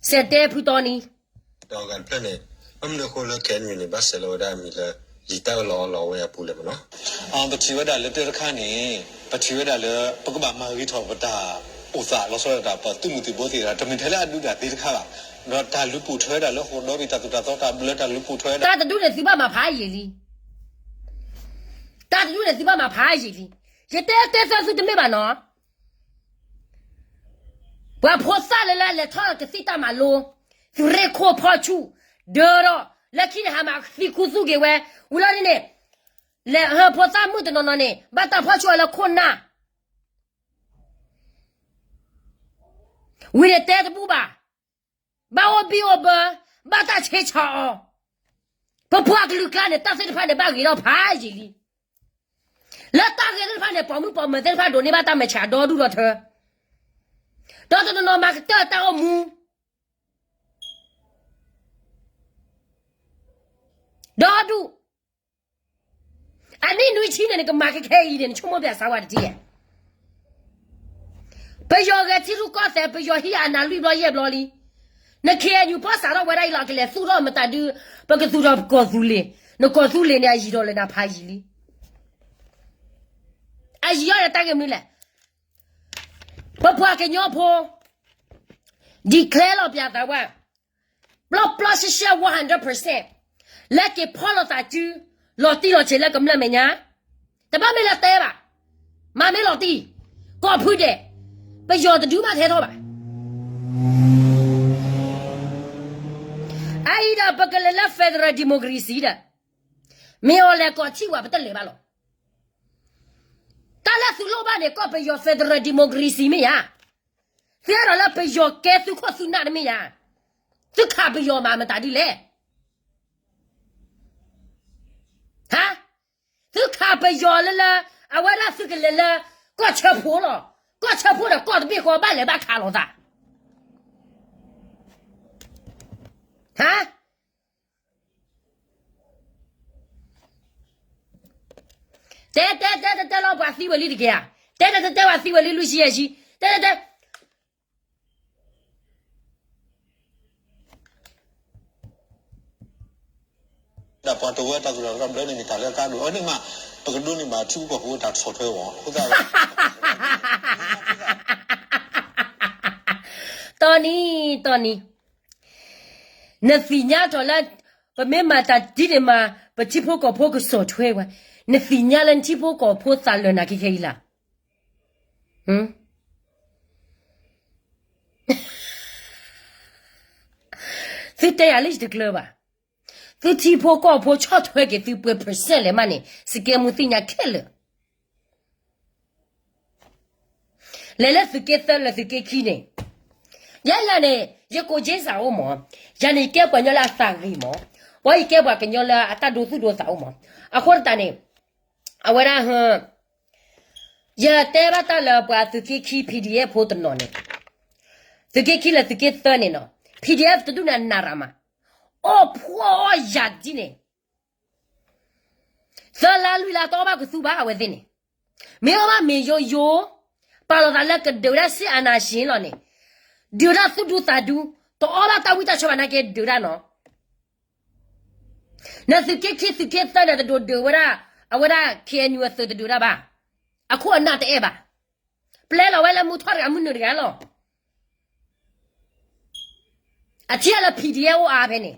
စဲးတဲဖုတီနံၤ ဒီးဂၤတဖျၢၣ်န့ၣ် ဘၣ်မနုၤအဃိလၢ ခဲအံၤန့ၣ် ဘၣ်ဆဲးလီၤဝဲဒၣ်အမံၤလၢ ယံာ်တၢ်အၢၣ်လီၤအီလီၤဝဲအပူၤလဲၣ်မ့ၢ်နီၤ. ပထံၣ်ဝဲဒၣ်လၢတၢ်တခါန့ၣ် ပထံၣ်ဝဲဒၣ်လၢ ပကဘၣ်မၤဂ့ၤထီၣ်ပတၢ်အိၣ်သးလီၤဆီဒၣ်တၢ် ပသုးမုၢ်သံၣ်ဘိသ့ၣ်တဖၣ် တမ့ၢ်ထဲလၢအဒုးတၢ်သ့တခါဘၣ်. ဒီးတၢ်လူၤပိာ်ထွဲဝဲဒၣ်လၢဃိာ်ဒီဘ့ၣ် တၢ်သိၣ်တၢ်သီတၢ်ဘျၢတၢ်လူၤပိာ်ထွဲဝဲဒၣ် တၢ်တဒူၣ်န့ၣ်သုဘၣ်မၤဖးယံာ်လံ. တၢ်တဒူၣ်န့ၣ်သုဘၣ်မၤဖးယံာ်လံ. ယတဲတဲသၢသုတမ့ၢ်ဘၣ်နီၤ ပှၤဖိသၣ်လၢလၢလဲၤထီၣ်ကသံၣ်တၢ်မၤလိ သုးရ့ၣ်ခိၣ်ဖီၣ်ဆူၣ် ဒၢထီၣ် လၢခံန့ၣ်ဟးမၤသံခူသူၣ်က့ၤဝဲ ဝံၤလီၤဒ်န့ၣ် လဲၤဟၢဖိသၣ်မုၣ်တနီၤနီၤန့ၣ် ဘၣ်တၢ်ဖီၣ်ဆူၣ်အီၤလၢခိၣ်နၢ် ဝံၤန့ၣ်တဲတဘူၣ်ဘၣ်, ဘၣ်အိၣ်ဘံၣ်အိၣ်ဘၢ, ဘၣ်တၢ်ဆ့ဆီအီၤ, ပပှၤကလုာ်ကျါန့ၣ် တၢ်သ့ၣ်တဖၣ်န့ၣ် ဘၣ်ဂ့ၤထီၣ်ဖးယံာ်လံ. လၢတၢ်ဂ့ၢ်သ့ၣ်တဖၣ်န့ၣ် ပိာ်မုၣ်ပိာ်မၢၤသ့ၣ်တဖၣ်ဒိးန့ၢ်ဘၣ်တၢ်မဲာ်ဆှးဒီဒူၣ်ဒီထၢ, ဒီးတနီၤနီၤမၤကတၢၢ်တၢ်အိၣ်မူ ဒီဒူၣ်, အနံၣ်နွံဆံန့ၣ် နကမၤခဲခဲအံၤန့ၣ် နဆိကမိၣ်ပျးစါဝါတထံၣ်ဧါ. ပယီၤဂဲၤထံရူၢ်ကီၢ်သဲး ပယီၤဟံးအနးလွံၢ်ဘျီယဲၢ်ဘျီလံ. နခ့ၣ်အဲၣ်ယူၣ်ပီၣ်စးထီၣ်ဝဲဒၣ်အံၤလီၤ ကလဲၤသူၣ်ထီၣ်မတၤဒု, ပကသူၣ်ထီၣ်ပကီၢ်သူလ့ၤ, နကီၢ်သူလ့ၤန့ၣ် အယံၤဒီးလၢနၤဖးယံာ်လံ. အယံၤအီၤန့ၣ်တၢ်ဂ့ၢ်မနုၤလဲၣ်. ပပှၤကညီဖိ declare လီၤပျးသးဝဲ ပျီပျီရှဲရှဲ one hundred percent လၢက့ၤဖီၣ်လိာ်သးစု လီၤတံၢ်လီၤဆဲးလၢကမျၢၢ်မဲာ်ညါ, တဘၣ်မ့ၢ်လၢတဲဘၣ်, မၤမ့ၢ်လီၤတံၢ်, ကိးဖုဒဲး, ပယီၤတဒုမးထဲထီၣ်ဘၣ်. အအံၤဒီးပကလဲၤလၢ federal democracy ဒီး မ့ၢ်အီၤလဲၤကိးထံၣ်ဝဲ ပတလဲၤဘၣ်လီၤ. တၢ်လၢသုလိၣ်ဘၣ်န့ၣ် ကီၢ်ပယီၤ federal democracy မ့ၢ်ဧါ. သုအဲၣ်ဒိးလၢပယီၤကဲသုခိၣ်သုနၢ်တမ့ၢ်ဧါ. သုခးပယီၤမၤမတၤဒ်လဲၣ်. ဟါ, သုခးပယီၤလၢလၢ အဝဲဒၣ်သုကလဲၤလၢ ကီၢ်ဆၢဖိလီၤ. ကီၢ်ဆၢဖိဒီးကီၢ်တဘ့ၣ်ဃီ ဘၣ်လဲၤဘၣ်ခးလိာ်သး. ဟါ, တဲတဲတဲတဲတဲလီၤ ပှၤသံဝဲလံတက့ၢ်ဧါ. တဲတဲတဲတဲ ပှၤသံဝဲလံ လွံၢ်ဆံယဲၢ်ဆံ, တဲတဲတဲ ဒီးပှၤတဝၢတၢ်ကရၢကရိဘျၢန့ၣ် မ့ၢ်တၢ်လၢအကါဒိၣ်အီၤန့ၣ်မး, ပကဒိးန့ၢ်ဘၣ်ထံဖိကီၢ်ဖိတၢ်ဆီၣ်ထွဲအီၤ အဃိသတး တီနံၤ, တီနံၤ, နသ့ၣ်ညါထီၣ်လၢ ပမ့ၢ်မၤတၢ်ဒ်န့ၣ်မး ပထံဖိကီၢ်ဖိကဆီၣ်ထွဲဝဲ, နသ့ၣ်ညါလၢနထံဖိကီၢ်ဖိသးလၢာ်နၤခဲခဲအံၤလၢ်. သုတဲယၤလၢယတကျၢၤဘၣ်. သုထံဖိကီၢ်ဖိဆီၣ်ထွဲက့ၤသုပှဲၤ percent လဲၣ်မးန့ၣ် စကဲမူသ့ၣ်ညါခဲလၢာ်. လဲၤလၢသုးက့သၢလၢသုးက့ခံန့ၣ်, ယဲယၤန့ၣ် ယကိးက့စးအိၣ်မး, ယၤန့ၣ်ယကဲပှၤကညီလၢအသးဂ့ၤမး, ပှၤယကဲပှၤကညီလၢအတၢ်ဒိသူၣ်ဒိသးအိၣ်မး, အဃိသတးန့ၣ် အဝဲဒၣ် ယတဲဘၣ်တၢ်လၢပှၤသုးက့ခံ PDF ဖိတနီၤန့ၣ်, သုးက့ခံလၢသုးက့သၢန့ၣ်နီၤ, PDF တဒူၣ်န့ၣ်အနးရၤမး, အီၣ်ဖှီၣ်အီၣ်ယာ်ဒ်န့ၣ်, သၢလါလွံၢ်လါတအီၣ်ဘၣ်ကသူဘၣ်အဝဲသ့ၣ်န့ၣ်, မ့ၢ်အီၣ်ဘၣ်မ့ၢ်ယိယိ, ပာ်လီၤသးလၢကဒုးဝဲဒၣ် စစ်အာဏာရှင် လီၤန့ၣ်, ဒုးဝဲဒၣ်သူၣ်ဒူသးဒူ, တအီၣ်ဘၣ်တၢ်ဝံၣ်တၢ်ဆၢဘၣ်နာ်က့ဒုးဒၣ်နီၤ. နသုးက့ခံသုးက့သၢန့ၣ်တဒိးဒုးဝဲဒၣ်, အဝဲဒၣ် KNU အသုးတဒုးဒၣ်ဘၣ်, အခိၣ်အနၢ်တအဲၣ်ဘၣ်, ပျဲလီၤဝဲလၢမူထီၣ်တဂၤမုၢ်နုာ်တဂၤလီၤ. အထံၣ်လၢ PDF အိၣ်အါဖဲန့ၣ်,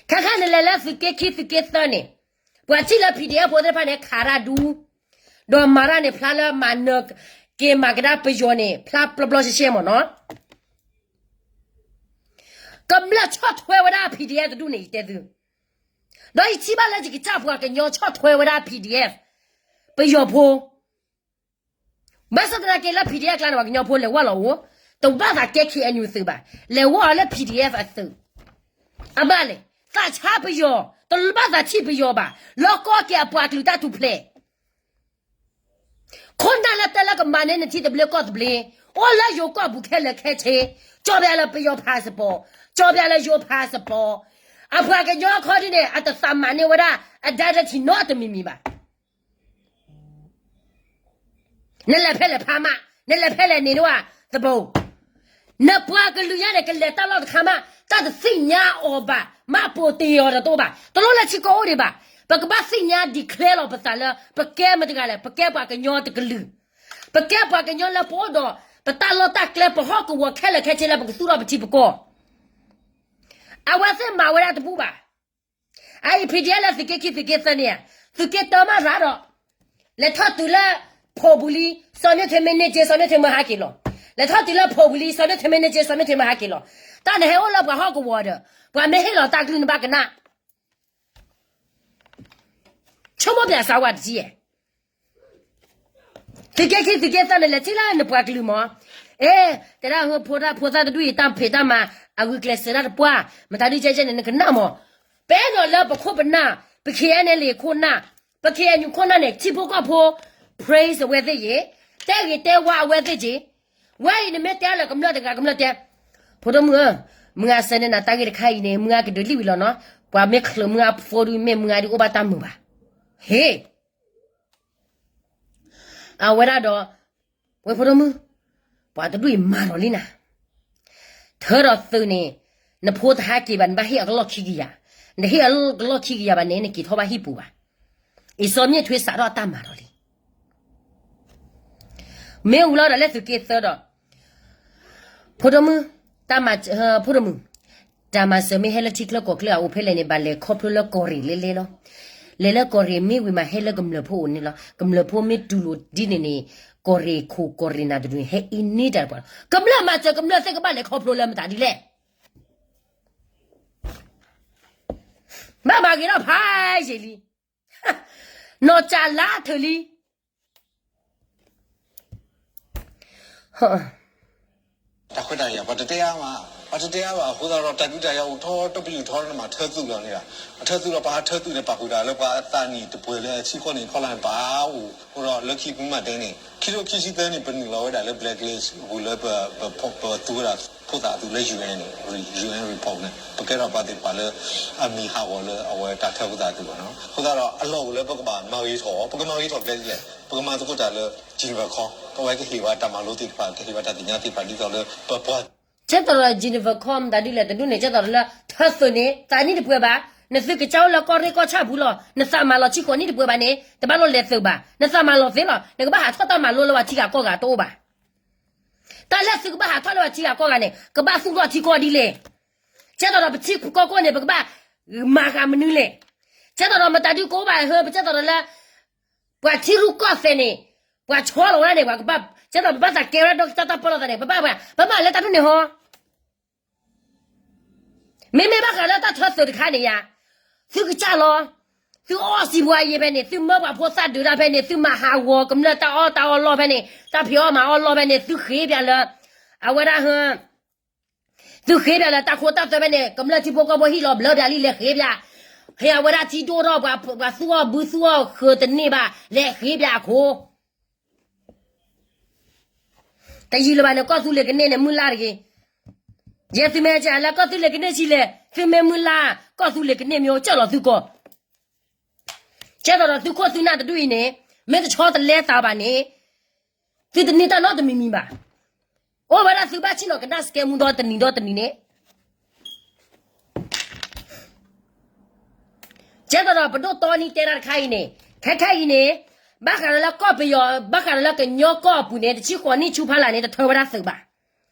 ခဲခါန့ၣ်လဲၤလၢသုးက့ခံသုးက့သၢန့ၣ်, ပှၤထံၣ်လၢ PDF ဖိသ့ၣ်တဖၣ်န့ၣ် ခးတၢ်ဒူ, ဒီးမၤတၢ်န့ၣ်ဖျါလၢမၤနၢၤက့ၤမၤကဒါပယီၤန့ၣ် ဖျါပျီပျီရှဲရှဲမ့ၢ်နီၤ. ကမျၢၢ်ဆီၣ်ထွဲဝဲဒၣ် PDF တဒူၣ်န့ၣ် ယတဲသု, ဒီးယထံၣ်ဘၣ်လၢယကစၢ်ပှၤကညီဆီၣ်ထွဲဝဲဒၣ် PDF ပယီၤဖိ, ဘၣ်ဆၣ်သနာ်က့လၢ PDF အကျါန့ၣ် ပှၤကညီဖိလဲၤဝဲလီၤအိၣ်, တဘၣ်သးကဲ KNU သုးဘၣ်, လဲၤဝဲအီၤလၢ PDF အသုး. အဘၣ်လဲၣ်, သးဆါပယီၤ, တဘၣ်သးထံၣ်ပယီၤဘၣ်, လီၢ်ကီက့ၤအပှၤကလုာ်တၢ်ထူၣ်ဖျဲး ခိၣ်နၢ်လၢတဲလၢကမၤန့ၢ်နထံသဘျ့ကီၢ်သဘျ့, အိၣ်လၢယိၤကီၢ်ပူၤခဲလၢာ်ခဲဆ့, ကၠီပျးလၢပယီၤ passport, ကၠီပျးလၢယိၤ passport, အပှၤကညီအခီဒ်န့ၣ် အတသးမၤန့ၢ်ဝဲဒၣ် အ identity နီတမံၤမံၤဘၣ်. နလဲၤဖဲလဲၣ်ဖးမး, နလဲၤဖဲလဲၣ်န့ၣ်ဒဝဲသဘိ, နပှၤကလုာ်ညါန့ၣ် ကလဲၤတၢ်လီၢ်တခါမး တၢ်တသ့ၣ်ညါအီၤဘၣ်, မၤပိာ်တ့ၢ်အီၤတတိဘၣ်, တလိၣ်လၢထံကီၢ်အိၣ်ဒံးဘၣ်. ပကဘၣ်သ့ၣ်ညါ declare လီၤပသးလၢ ပကဲမတၤတဂၤလဲၣ်, ပကဲပှၤကညီတကလုာ်, ပကဲပှၤကညီလၢပအိၣ်ဒီး ပတၢ်လီၢ်တၢ်ကျဲ ပဟီၣ်ကဝီၤခဲလၢာ်ခဲဆ့လၢပကသူၣ်ထီၣ်ပထံပကီၢ်. အဝဲသ့ၣ်မၤဝဲဒၣ်တဘူၣ်ဘၣ်. အအံၤ PDF လၢသုးက့ခံသုးက့သၢန့ၣ်ဧါ, သုးက့တၢမးရၤဒီး, လဲၤထီၣ်တုၤလၢ ဖိပူၤလံ, စီၤမ့ၢ်ထွဲမ့ၢ်န့ၢ်က့ၤ စီၤမ့ၢ်ထွဲမ့ၢ်ဟးက့ၤလီၤ. လဲၤထီၣ်တုၤလၢဖိပူၤလံ, စီၤမ့ၢ်ထွဲမ့ၢ်န့ၢ်က့ၤ စီၤမ့ၢ်ထွဲမ့ၢ်ဟးက့ၤလီၤ. တၢ်နဟဲအိၣ်လၢပှၤဟီၣ်ကဝီၤဒီး ပှၤမ့ၢ်ဟ့ၣ်လီၤတၢ်ကလုၢ်နဘၣ်ကနၣ် ဆိကမိၣ်ပျးစးဝါတထံၣ်ဧါ. သုးက့ခံသုးက့သၢန့ၣ် လဲၤထံၣ်လၢနပှၤကလုာ်မး, အဲ, တဲဒၣ်ဟၢဖိတၢ်ဖိသၣ်တဒူၣ်အံၤ တၢ်ဖံးတၢ်မၤ အဂုာ်ကျဲးစၢးတၢ်တပှၢ်, မတၤဒုးကဲကဲန့ၣ် နကနၣ်မး, ပအဲၣ်ဒိးလၢပခိၣ်ပနၢ်, ပ ခ့အဲၣ်အၣ်လ့ၣ် ခိၣ်နၢ်, ပ ခ့အဲၣ်ယူၣ် ခိၣ်နၢ်န့ၣ် ထံဖိကီၢ်ဖိ praise အဝဲသ့ၣ်ယ့ၣ်, တဲဂ့ၤတဲဝါအဝဲသ့ၣ်က့ၢ်, ဝဲအံၤနမ့ၢ်တဲလၢကမျၢၢ်တဂၤကမျၢၢ်တဲ, ဖိဒိၣ်မုၣ်ဧၢ, မုၢ်ဂၤဆၢန့ၣ်နၤတၢ်ဂ့ၢ်တခါအံၤန့ၣ် မုၢ်ဂၤကဒုးလံဝံၤလီၤနီၤ, ပှၤမ့ၢ်ချုးမုၢ်ဂၤဖိဒုး မ့ၢ်မုၢ်ဂၤဒုးအိၣ်ဘၣ်တၢ်မုာ်ဘၣ်, ဟ့ၣ် အဝဲဒၣ်ဒီး, ဝဲဖိဒိၣ်မုၣ်, ပှၤတဒူၣ်အံၤမၤလီၤလံနၤ, ထၢဒီးသုးန့ၣ်, နဖိတဟးက့ၤဘၣ် နဘၣ်ဟ့ၣ်အကလီၢ်ခံကယၤ, နဟ့ၣ်အကလီၢ်ခံကယၤဘၣ်န့ၣ် နက့ၤထီၣ်ဘၣ်ဟံၣ်ပူၤဘၣ်, အ့စီမ့ၢ်ထွဲစးထီၣ်အတၢ်မၤလီၤလံ မ့ၢ်ဝံၤလီၤဒီးလဲၤသုးက့သၢဒီး, ဖိဒိၣ်မုၣ်, တၢ်မၤ, ဖိဒိၣ်မုၣ်, တၢ်မၤစၢၤမ့ၢ်ဟဲလၢထံချၢကီၢ်ချၢအအိၣ်ဖဲလဲၣ်န့ၣ် ဘၣ်လဲၤခီဖျိလၢကီၢ်ရ့ၣ်လဲလဲလီၤ, လဲၤလၢကီၢ်ရ့ၣ်မ့ၢ်ဝံၤမးဟဲလၢကမျၢၢ်ဖိအိၣ်န့ၣ်လီၤ, ကမျၢၢ်ဖိမ့ၢ်တူၢ်လိာ်ဒ်န့ၣ်န့ၣ်, ကီၢ်ရ့ၣ်ခိၣ်ကီၢ်ရ့ၣ်နၢ်တဒူၣ်န့ၣ် ဟဲအံၤန့ၢ်တၢ်တပှၢ်လီၤ, ကမျၢၢ်မၤစၢၤကမျၢၢ်သ့ၣ်ကဘၣ်လဲၤခီဖျိလၢမတၤဒ်လဲၣ် ဘၣ်မၤဂ့ၤထီၣ်ဖးယံာ်လံ, နီၢ်ကၠးလါထၢၣ်လံ, တၢ်ခွဲးတၢ်ယာ် ပှၤတတဲအါမး, ပှၤတတဲအါဘၣ် အဃိသတးဒီး တၢ်ဒုးတၢ်ယၤအိၣ်ထီၣ် တပယူာ်ထီၣ်န့ၣ်မး ထၢသုးလီၤန့ၣ်, အထၢသုးလီၤ ပှၤဟးထၢသုးန့ၣ် ပာ်ဃုာ်တၢ်လၢပှၤအသးနံၣ်တပှဲၤလၢအဆံဃိးနံၣ်ခီလၢန့ၣ် ပာ်အိၣ်, အဃိဒီးလၢခံမုၢ်မးတဲန့ၣ် ခံထိခံဆံသၢနံၣ် ပနုာ်လီၤဝဲဒၣ်လၢ blacklist အပူၤလၢ ပသူဝဲဒၣ်ဖိသၣ်အသုးလၢ UN န့ၣ်, UN report န့ၣ် ပကဲထီၣ်ပှၤသ့ၣ်တဖၣ်လၢ အမံၤဟးဂီၤလၢအဝဲတၢ်ထၢဖိသၣ်အသုးဘၣ်နီၤ, အဃိသတးဒီး အလီၢ်အိၣ်လၢပကဘၣ်မၤဂ့ၤထီၣ်, ပကမၤဂ့ၤထီၣ်ကျဲဒ်လဲၣ်, ပကမၤသကိးတၢ်လၢ Geneva Convention အဝဲကဟ့ၣ်ဝဲတၢ်မၤလိသ့ၣ်တဖၣ် ကဟ့ၣ်ဝဲတၢ်သ့ၣ်ညါသ့ၣ်တဖၣ် ဒ်သိးလၢပပှၤ ကဲသိးဒီး Geneva Convention မတၤဒ်လဲၣ်တဒူၣ်န့ၣ် ကဲသိးဒီးလၢ ထၢသုးန့ၣ် သးနံၣ်တပှဲၤဘၣ်, နသုးကစၢ်အိၣ်လၢကီၢ်ရ့ၣ်ကီၢ်ဆၣ်ပူၤလီၤ, နသးမၤလီၤဆံဃိးနံၣ်တပှဲၤဘၣ်န့ၣ် တဘၣ်လိၣ်လဲၤသုးဘၣ်, နသးမၤလီၤသ့လီၤ, နကဘၣ်ဟးထီၣ်တၢ်မၤလိလၢပှၤထံဂၤကီၢ်ဂၤတအိၣ်ဘၣ်, တၢ်လၢသုးကဘၣ်ဟးထီၣ်လၢပှၤထံဂၤကီၢ်ဂၤန့ၣ် ကဘၣ်သူၣ်ထီၣ်ထံကီၢ်ဒ်လဲၣ်, ကဲသိးဒီးပထံကီၢ်ကိၢ်န့ၣ် ပကဘၣ်မၤဃာ်မနုၤလဲၣ်, ကဲသိးဒီးမတၤဒုးကအိၣ်ဘၣ်ဟၢ ပကဲသိးဒီးလၢ ပှၤထံရူၢ်ကီၢ်သဲးန့ၣ် ပှၤဆီလီၤဝဲဒၣ်န့ၣ် ပှၤကဘၣ် ကဲသိးပဘၣ်သးကဲဝဲဒၣ်ဒီကတၢ်တၢ်ပီၢ်လီၤသးန့ၣ် ပဘၣ်ပှၤ ပမၤလၢတၢ်ဒ်န့ၣ်ဟီ မ့မ့ၢ်ဘၣ်ဃးလၢတၢ်ထၢသုးတခါန့ၣ်ယါ, သုကစၢ်လီၤ, သုအီၣ်စံးပှၤယံာ်ဖဲန့ၣ် သုမၢပှၤဖိသၣ်ဒုးတၢ်ဖဲန့ၣ် သုမၤဟးဂီၤကမျၢၢ်တၢ်အီၣ်တၢ်အီလီၢ်ဖဲန့ၣ် တၢ်ဖံးအီၣ်မၤအီၣ်လီၢ်ဖဲန့ၣ် သုဃ့ပၠးလၢ အဝဲဒၣ်ဟၢ သုဃ့ပၠးလၢတၢ်ခိတၢ်သွဲဖဲန့ၣ် ကမျၢၢ်ထံဖိကီၢ်ဖိဟံၣ်လီၤဘျၢပၠးလံလဲၤဃ့ပၠး, ဟ့ၣ်အဝဲဒၣ်ထံဒိၣ်ထီၣ် ပှၤသူၣ်အီၣ်ဘုသူၣ်အီၣ်ဃုာ်တန့ၢ်ဘၣ် လဲၤဃ့ပၠးအခိ တယံာ်လၢၤဘၣ်န့ၣ် ကီၢ်သူလ့ၤကန့ၢ်န့ၣ် မုၢ်လၢ်တဂ့ၤ. ယဲသုမ့ၢ်ကလၢကီၢ်သူလ့ၤကန့ၢ်ဆံးလဲၣ်, သုမ့ၢ်မုၢ်လၢ် ကီၢ်သူလ့ၤကန့ၢ်မ့ၢ်အိၣ်ကၢၢ်လီၤသုကီၢ်. ကဲသိးဒီးသုခိၣ်သုနၢ်တဒူၣ်အံၤန့ၣ် မ့ၢ်တဆီတလဲသးဘၣ်န့ၣ် သုတန့ၢ်တၢ်နီတမံၤမံၤဘၣ်. အိၣ်ဝဲဒၣ်သုဘၣ်ဆ့ၣ်နီၤကနၣ်စကဲမူဒီတနံၤဒီတနံၤန့ၣ် ကဲသိးဒီးပဒိၣ်တီနံတဲတၢ်တခါအံၤန့ၣ် ခဲခဲအံၤန့ၣ် ဘၣ်ဃးဒီးလၢကီၢ်ပယီၤ ဘၣ်ဃးဒီးလၢကညီကီၢ်အပူၤန့ၣ် တဆံဃိးနံၣ်ဆူဖီလာ်န့ၣ် တထၢဝဲဒၣ်သုးဘၣ်.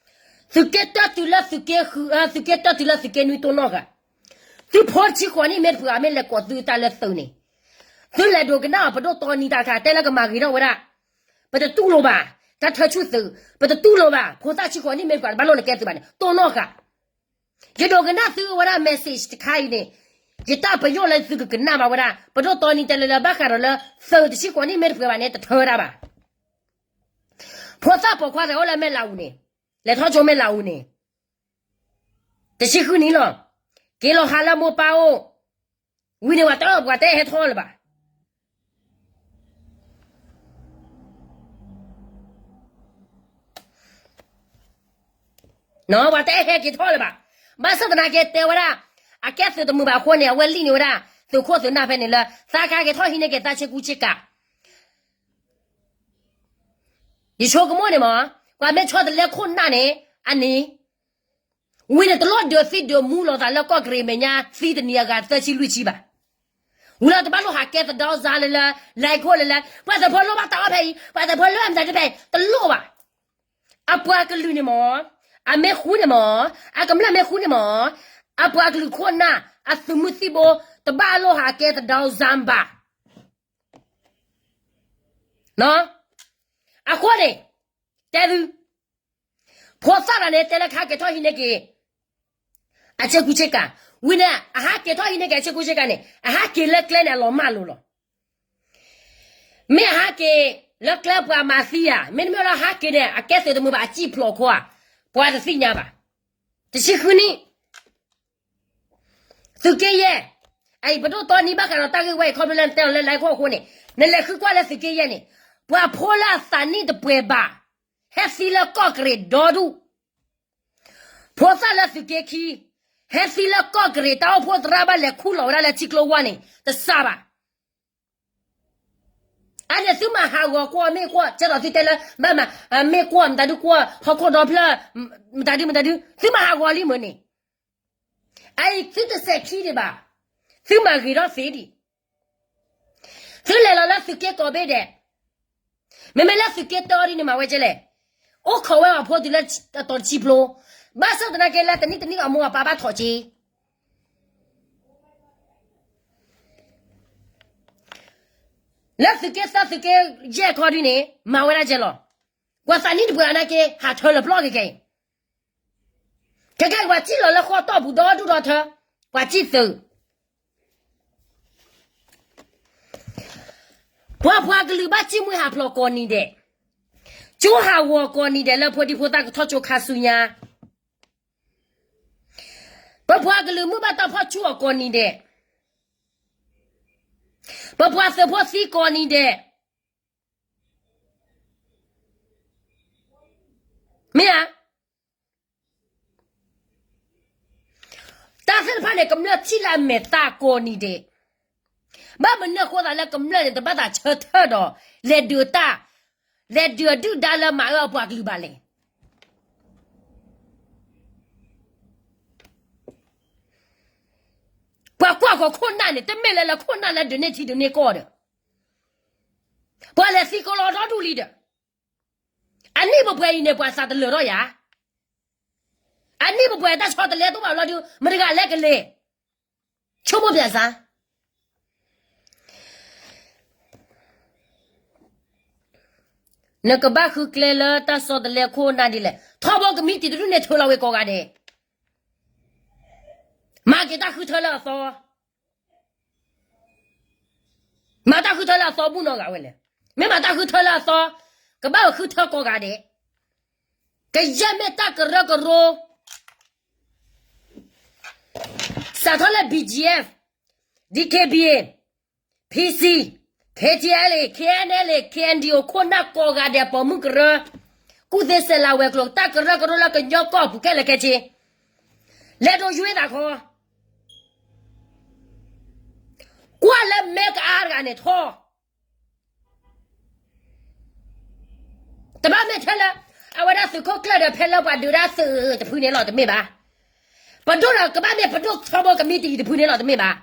သုးက့တၢၢ်တုၤလၢသုးက့ဃု, သုးက့တၢၢ်တုၤလၢသုးက့နွံတိၢ်နီၣ်ဃာ်. သုဖိတဆံဃိးနံၣ်မ့ၢ်တပှၤမ့ၢ်လဲၤကိးသုတၢ်လၢသုးန့ၣ် သုလဲၤဒိကနၣ်အီၤ ပဒိၣ်တီနံတၢ်တခါ တဲလၢကမၤဂ့ၤထီၣ်ဝဲဒၣ် ပတတူၢ်လိာ်ဘၣ် တၢ်ထၢဆူၣ်သုး, ပတတူၢ်လိာ်ဘၣ် ဖိသၣ်ဆံဃိးနံၣ်မ့ၢ်တပှၤတဘၣ်လိၣ်နကဲသုးဘၣ်န့ၣ် တိၢ်နီၣ်ဃာ်. ယဒိကနၣ်သုဝဲဒၣ် message တခါအံၤန့ၣ် ယတၢ်ပယီၣ်လၢသုကကနၣ်ဘၣ်ဝဲဒၣ် ပဒိၣ်တီနံတဲလၢလၢ ဘၣ်ဃးဒီးလၢသုးတဆံဃိးနံၣ်မ့ၢ်တပှဲၤဘၣ်န့ၣ် တထၢဝဲဒၣ်ဘၣ်. ဖိသၣ်ပိာ်ခွါသးအိၣ်လၢမဲၢ်လးအူန့ၣ် လဲၤထီၣ်ကၠိမဲၢ်လးအူန့ၣ် တဆံဃုနံၣ်လီၤ. က့ၤလီၤဟးလၢမိၢ်ပၢ်အိၣ် ဝံၤန့ၣ် ပှၤတအဲၣ်ဟဲထီၣ်လၢၤဘၣ်. ပှၤတအဲၣ်ဟဲက့ၤထီၣ်လၢၤဘၣ်. ဘၣ်ဆၣ်သနာ်က့တဲဝဲဒၣ် အကဲသုးတမုာ်ဘၣ်အဃိန့ၣ် အဝဲလံၣ်န့ၢ်ဝဲဒၣ် သုးခိၣ်သုးနၢ်ဖဲန့ၣ်လၢ သးခါက့ၤထီၣ်ဟံးန့ၢ်က့ၤသးဆ့ကူဆ့ကၤ ယဆိကမိၣ်န့ၣ်မး ပှၤမ့ၢ်ဆီတလဲခိၣ်နၢ်န့ၣ် အန့ၣ် ဝံၤန့ၣ် တလိၣ်ဒုးသံဒုးမူလိာ်သးလၢကီၢ်ကရ့ၣ်မဲာ်ညါ သံတနံၤအဂၤသၢဆံလွံၢ်ဆံဘၣ်. ဝံၤလီၤတဘၣ်လိၣ်ဟးကဲသဒၢစါလၢလၢ လဲၤခိၣ်လၢလၢ ပှၤသုးဖိလိၣ်ဘၣ်တၢ်အီၣ်ဖဲအံၤ ပှၤသုးဖိလိၣ်အမတၤတဖဲအံၤ တလိၣ်ဘၣ်. အပှၤကလုာ်န့ၣ်မး အမ့ၢ်ဃူန့ၣ်မး အကမျၢၢ်မ့ၢ်ဃူန့ၣ်မး အပှၤကလုာ်ခိၣ်နၢ် အသုးမုၢ်သံၣ်ဘိ တဘၣ်လိၣ်ဟးကဲသဒၢစါဘၣ်. အဃိန့ၣ် တဲသု ဖိသၣ်တဂၤန့ၣ် တဲလၢခါက့ၤထီၣ်ဟံးန့ၢ်က့ၤ အဆ့ကူဆ့ကၤ ဝံၤန့ၣ် အဟးက့ၤထီၣ်ဟံးန့ၢ်က့ၤအဆ့ကူဆ့ကၤန့ၣ် အဟးက့ၤလၢကျဲန့ၣ် အလီၤမၢ်လိာ်လီၤ. မ့ၢ်အဟးက့ၤ လၢကျဲပှၤမၤသံဧါ, မ့တမ့ၢ်လၢဟးက့ၤန့ၣ် အကဲသုးတမုာ်ဘၣ် အစံၣ်ဖျိးခိဧါ, ပှၤတသ့ၣ်ညါဘၣ်. တဆံဃုနံၣ် သုးက့ယဲၢ်, အအံၤပဒိၣ်တီနံၤဘၣ်ဃးဒီးတၢ်ဂ့ၢ်ဝဲအံၤ ခီဖျိလၢနတဲအီၤလၢ live ခိၣ်အဃိန့ၣ် နလဲၤဃုကွၢ်လၢသုးက့ယဲၢ်န့ၣ်, ပှၤဖိလၢအသးနံၣ်တပှဲၤဘၣ် ဟဲသံလၢကီၢ်ကရ့ၣ်ဒီဒူၣ်, ဖိသၣ်လၢသုးက့ခံ ဟဲသံလၢကီၢ်ကရ့ၣ် တၢ်အိၣ်ဖှိၣ်သရၣ်ဘၣ်လဲၤခူၣ်လီၤဝဲဒၣ်လၢထံကျိဝါန့ၣ် တစးဘၣ်. အန့ၣ်သုမၤဟးဂီၤကွီၢ်မ့ၢ်ကွီၢ် ကဲသိးသုတဲလၢ ဘၣ်မၤ မ့ၢ်ကွီၢ် မတၤဒုကွီၢ် ဟီၣ်ခိၣ်ဒီဖျၢၣ် မတၤဒု မတၤဒု သုမၤဟးဂီၤလံမုၢ်န့ၣ်, အအံၤသုတစဲးခံဒံးဘၣ်, သုမၤဂ့ၤထီၣ်သ့ဒံး, သုလဲၤလီၤလၢသုးက့ကိးဘ့ၣ်ဒဲး, မ့မ့ၢ်လၢသုးက့တၢအီၤဒ်န့ၣ်မၤဝဲကဲလဲၣ်, အိၣ်ခိးဝဲအဖိတုၤလၢအတီၤတဆံဖျိ, ဘၣ်ဆၣ်သနာ်က့လၢတနံၣ်တနံၣ်အမိၢ်အပၢ်ဘၣ်ထီၣ်က့ လၢသုးက့သၢသုးက့ယဲၢ်ခီဒ်န့ၣ် မၤဝဲဒၣ်ကဲလီၤ. ပှၤသးနံၣ်တပှဲၤအနၢ်က့ ဟးထၢလၢပျီက့ၤကဲအံၤ, ကဲကဲပှၤစံၣ်လီၤလၢဃီတီၢ်ပူၤဒီဒူၣ်ဒီထၢ, ပှၤစံၣ်သုး ပှၤပှၤကလုာ်ဘၣ်စံၣ်မှံဟးဖျိးကိးနံၤဒဲး, ကၠိဟးဂီၤကိးနံၤဒဲးလၢဖိဒံဖိသၣ်ကထီၣ်ကၠိခါဆူညါ, ပပှၤကလုာ်မုၢ်ဘၣ်တၢ်ဖီၣ်ဆူၣ်အီၤကိးနံၤဒဲး, ပပှၤသုးဖိသံကိးနံၤဒဲး, မ့ၢ်ဧါ. တၢ်သ့ၣ်တဖၣ်န့ၣ် ကမျၢၢ်ထံၣ်လၢအမဲာ်သၣ်ကိးနံၤဒဲး, ဘၣ်မနုၤအဃိသးလၢကမျၢၢ်န့ၣ် တဘၣ်သးဆၢထၢၣ်ဒီး လဲၤဒုးတၢ်, လဲၤဒုးအဒုၣ်ဒါလၢမၤအၢအပှၤကလုာ်ဘၣ်လဲၣ်. ပှၤကွၢ်ဃီၤခိၣ်နၢ်န့ၣ် တမ့ၢ်လၢလၢခိၣ်နၢ်လၢဒုးန့ၢ်ထံဒုးန့ၢ်ကီၢ်ဒီး ပှၤလဲၤသံကိးလီၤဒီဒူၣ်လံဒီး အနံၣ်ပပှဲၤအံၤန့ၣ် ပှၤသးတလၢာ်ထီၣ်ယၤ, အနံၣ်ပပှဲၤတၢ်ဆီတလဲတအိၣ်ဘၣ်လီၤဒုး မတၤတဂၤလဲၤကလဲၤ, ဆိကမိၣ်ပၠးစါ နကဘၣ်ဃုကျဲလၢတၢ်ဆီတလဲခိၣ်နၢ်ဒ်လဲၣ်, ထီဘိကမံးတံာ်တဒူၣ်န့ၣ်ထုးလီၤဝဲကိးဂၤဒဲး, မၤက့ၤတၢ်ဃုထၢလၢအသီ မၤတၢ်ဃုထၢလၢအသီဘူၣ်နီၢ်ဂၤဝဲလဲၣ်, မ့ၢ်မၤတၢ်ဃုထၢလၢအသီ, ကဘၣ်ဃုထၢကိးဂၤဒဲး, ကယဲၢ်မ့ၢ်တၢ်ကရၢကရိ စးထီၣ်လၢ BGF, DKBA, PC, KTLA, KNLA, KNDO ခိၣ်နၢ်ကိးဂၤဒဲး ပိာ်မုၣ်ကရၢ, ကူၣ်သ့စဲးလၤဝဲၤကျိၤ တၢ်ကရၢကရိလၢကညီကီၢ်ပူၤခဲလၢာ်ခဲဆ့, လဲၤဒိးယွ့သးခီ, ကွၢ်လၢမဲကအါတဂၤန့ၣ်ထီၣ် တဘၣ်မ့ၢ်ထဲလၢ အဝဲဒၣ်သုးခိၣ်ကျၢၢ်ဒီး ဖဲလၢပှၤဒုးဒၣ်သုးတဖုန့ၣ်လီၤ တမ့ၢ်ဘၣ်. ပဒိၣ်ဒီးကဘၣ်မ့ၢ်ပဒိၣ်ထီဘိကမံးတံာ်တဖုန့ၣ်လီၤ တမ့ၢ်ဘၣ်.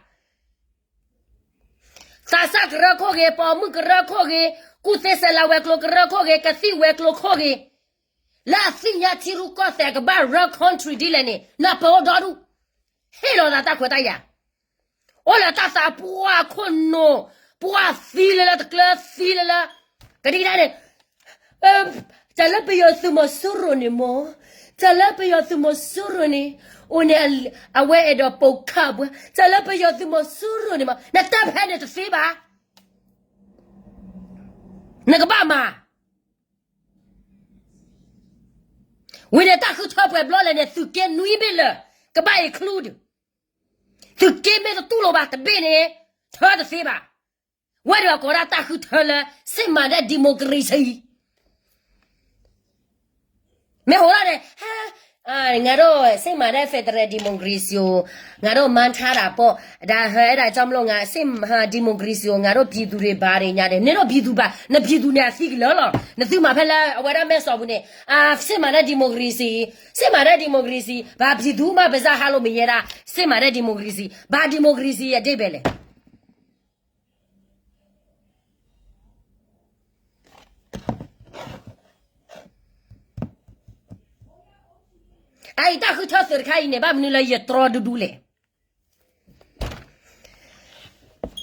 သးစၢ်ကရၢခိၣ်ဂ့ၤ, ပိာ်မုၣ်ကရၢခိၣ်ဂ့ၤ, ကူၣ်သ့စဲးလၤဝဲၤကျိၤကရၢခိၣ်ဂ့ၤ, ကသံၣ်ဝဲၤကျိၤခိၣ်ဂ့ၤ, လၢအသ့ၣ်ညါထံရူၢ်ကီၢ်သဲးကဘၣ်ရၢ country ဒ်လဲၣ်န့ၣ် နၢ်ပၢၢ်အိၣ်ဒီဒူၣ်, ဟ့ၣ်လီၤသးတၢ်ခွဲးတၢ်ယာ် အိၣ်လၢတၢ်သးပှၢ်ခိၣ်နူာ်, ပှၢ်သံလၢလၢတကျၢၤသံလၢလၢ, ကဒံကဒါန့ၣ်, တၢ်လၢပယီၤသုးမီၤစိရိၤန့ၣ်မ့ၢ်, တၢ်လၢပယီၤသုးမီၤစိရိၤန့ၣ်, အိၣ်န့ၣ်, အဝဲအဲၣ်ဒိးပိာ်ခးပှၤ, တၢ်လၢပယီၤသုးမီၤစိရိၤန့ၣ်မ့ၢ်, နတၢ်ဖဲန့ၣ်တသ့ဘၣ်. နကဘၣ်မၤ ဝံၤန့ၣ်တၢ်ဃုထၢပှဲၤဘျီလဲၣ်န့ၣ် သုးက့နွံဘ့ၣ်လၢာ် ကဘၣ် include, သုးက့မ့ၢ်တတူၢ်လိာ်ဘၣ်တဘ့ၣ်န့ၣ်, ထၢတသ့ဘၣ်. ဝဲဒၣ်ကိးဒၣ်တၢ်ဃုထၢလၢ စ့မၤဒဲး democracy မ့ၢ်ဟိးလီၤန့ၣ်, ငါတို့ စစ်မှန်တဲ့ ဖက်ဒရယ် ဒီမိုကရေစီကို ငါတို့ မန်းထားတာပေါ့, ဒါဟဲ အဲဒါကြောင့်မလို့ ငါ စစ်မှန် ဒီမိုကရေစီကို ငါတို့ ပြည်သူတွေ ဘာတွေ ညာတယ်, နင်တို့ ပြည်သူ ဘာ, န ပြည်သူ န့ၣ် အသံကလၢာ်လီၤ, နသုမၤဖဲလၢ အဝဲဒၣ် မဲဆီးပူၤန့ၣ်, စစ်မှန်တဲ့ ဒီမိုကရေစီ, စစ်မှန်တဲ့ ဒီမိုကရေစီ, ဘာ ပြည်သူ မှ ပါးစပ် ဟပ်လို့ မရတာ, စစ်မှန်တဲ့ ဒီမိုကရေစီ, ဘာ ဒီမိုကရေစီ အဓိပ္ပာယ်လဲၣ်. အအံၤတၢ်ဃုထၢသုးတခါအံၤန့ၣ် ဘၣ်မနုၤလၢယတြီဒူဒူလဲၣ်.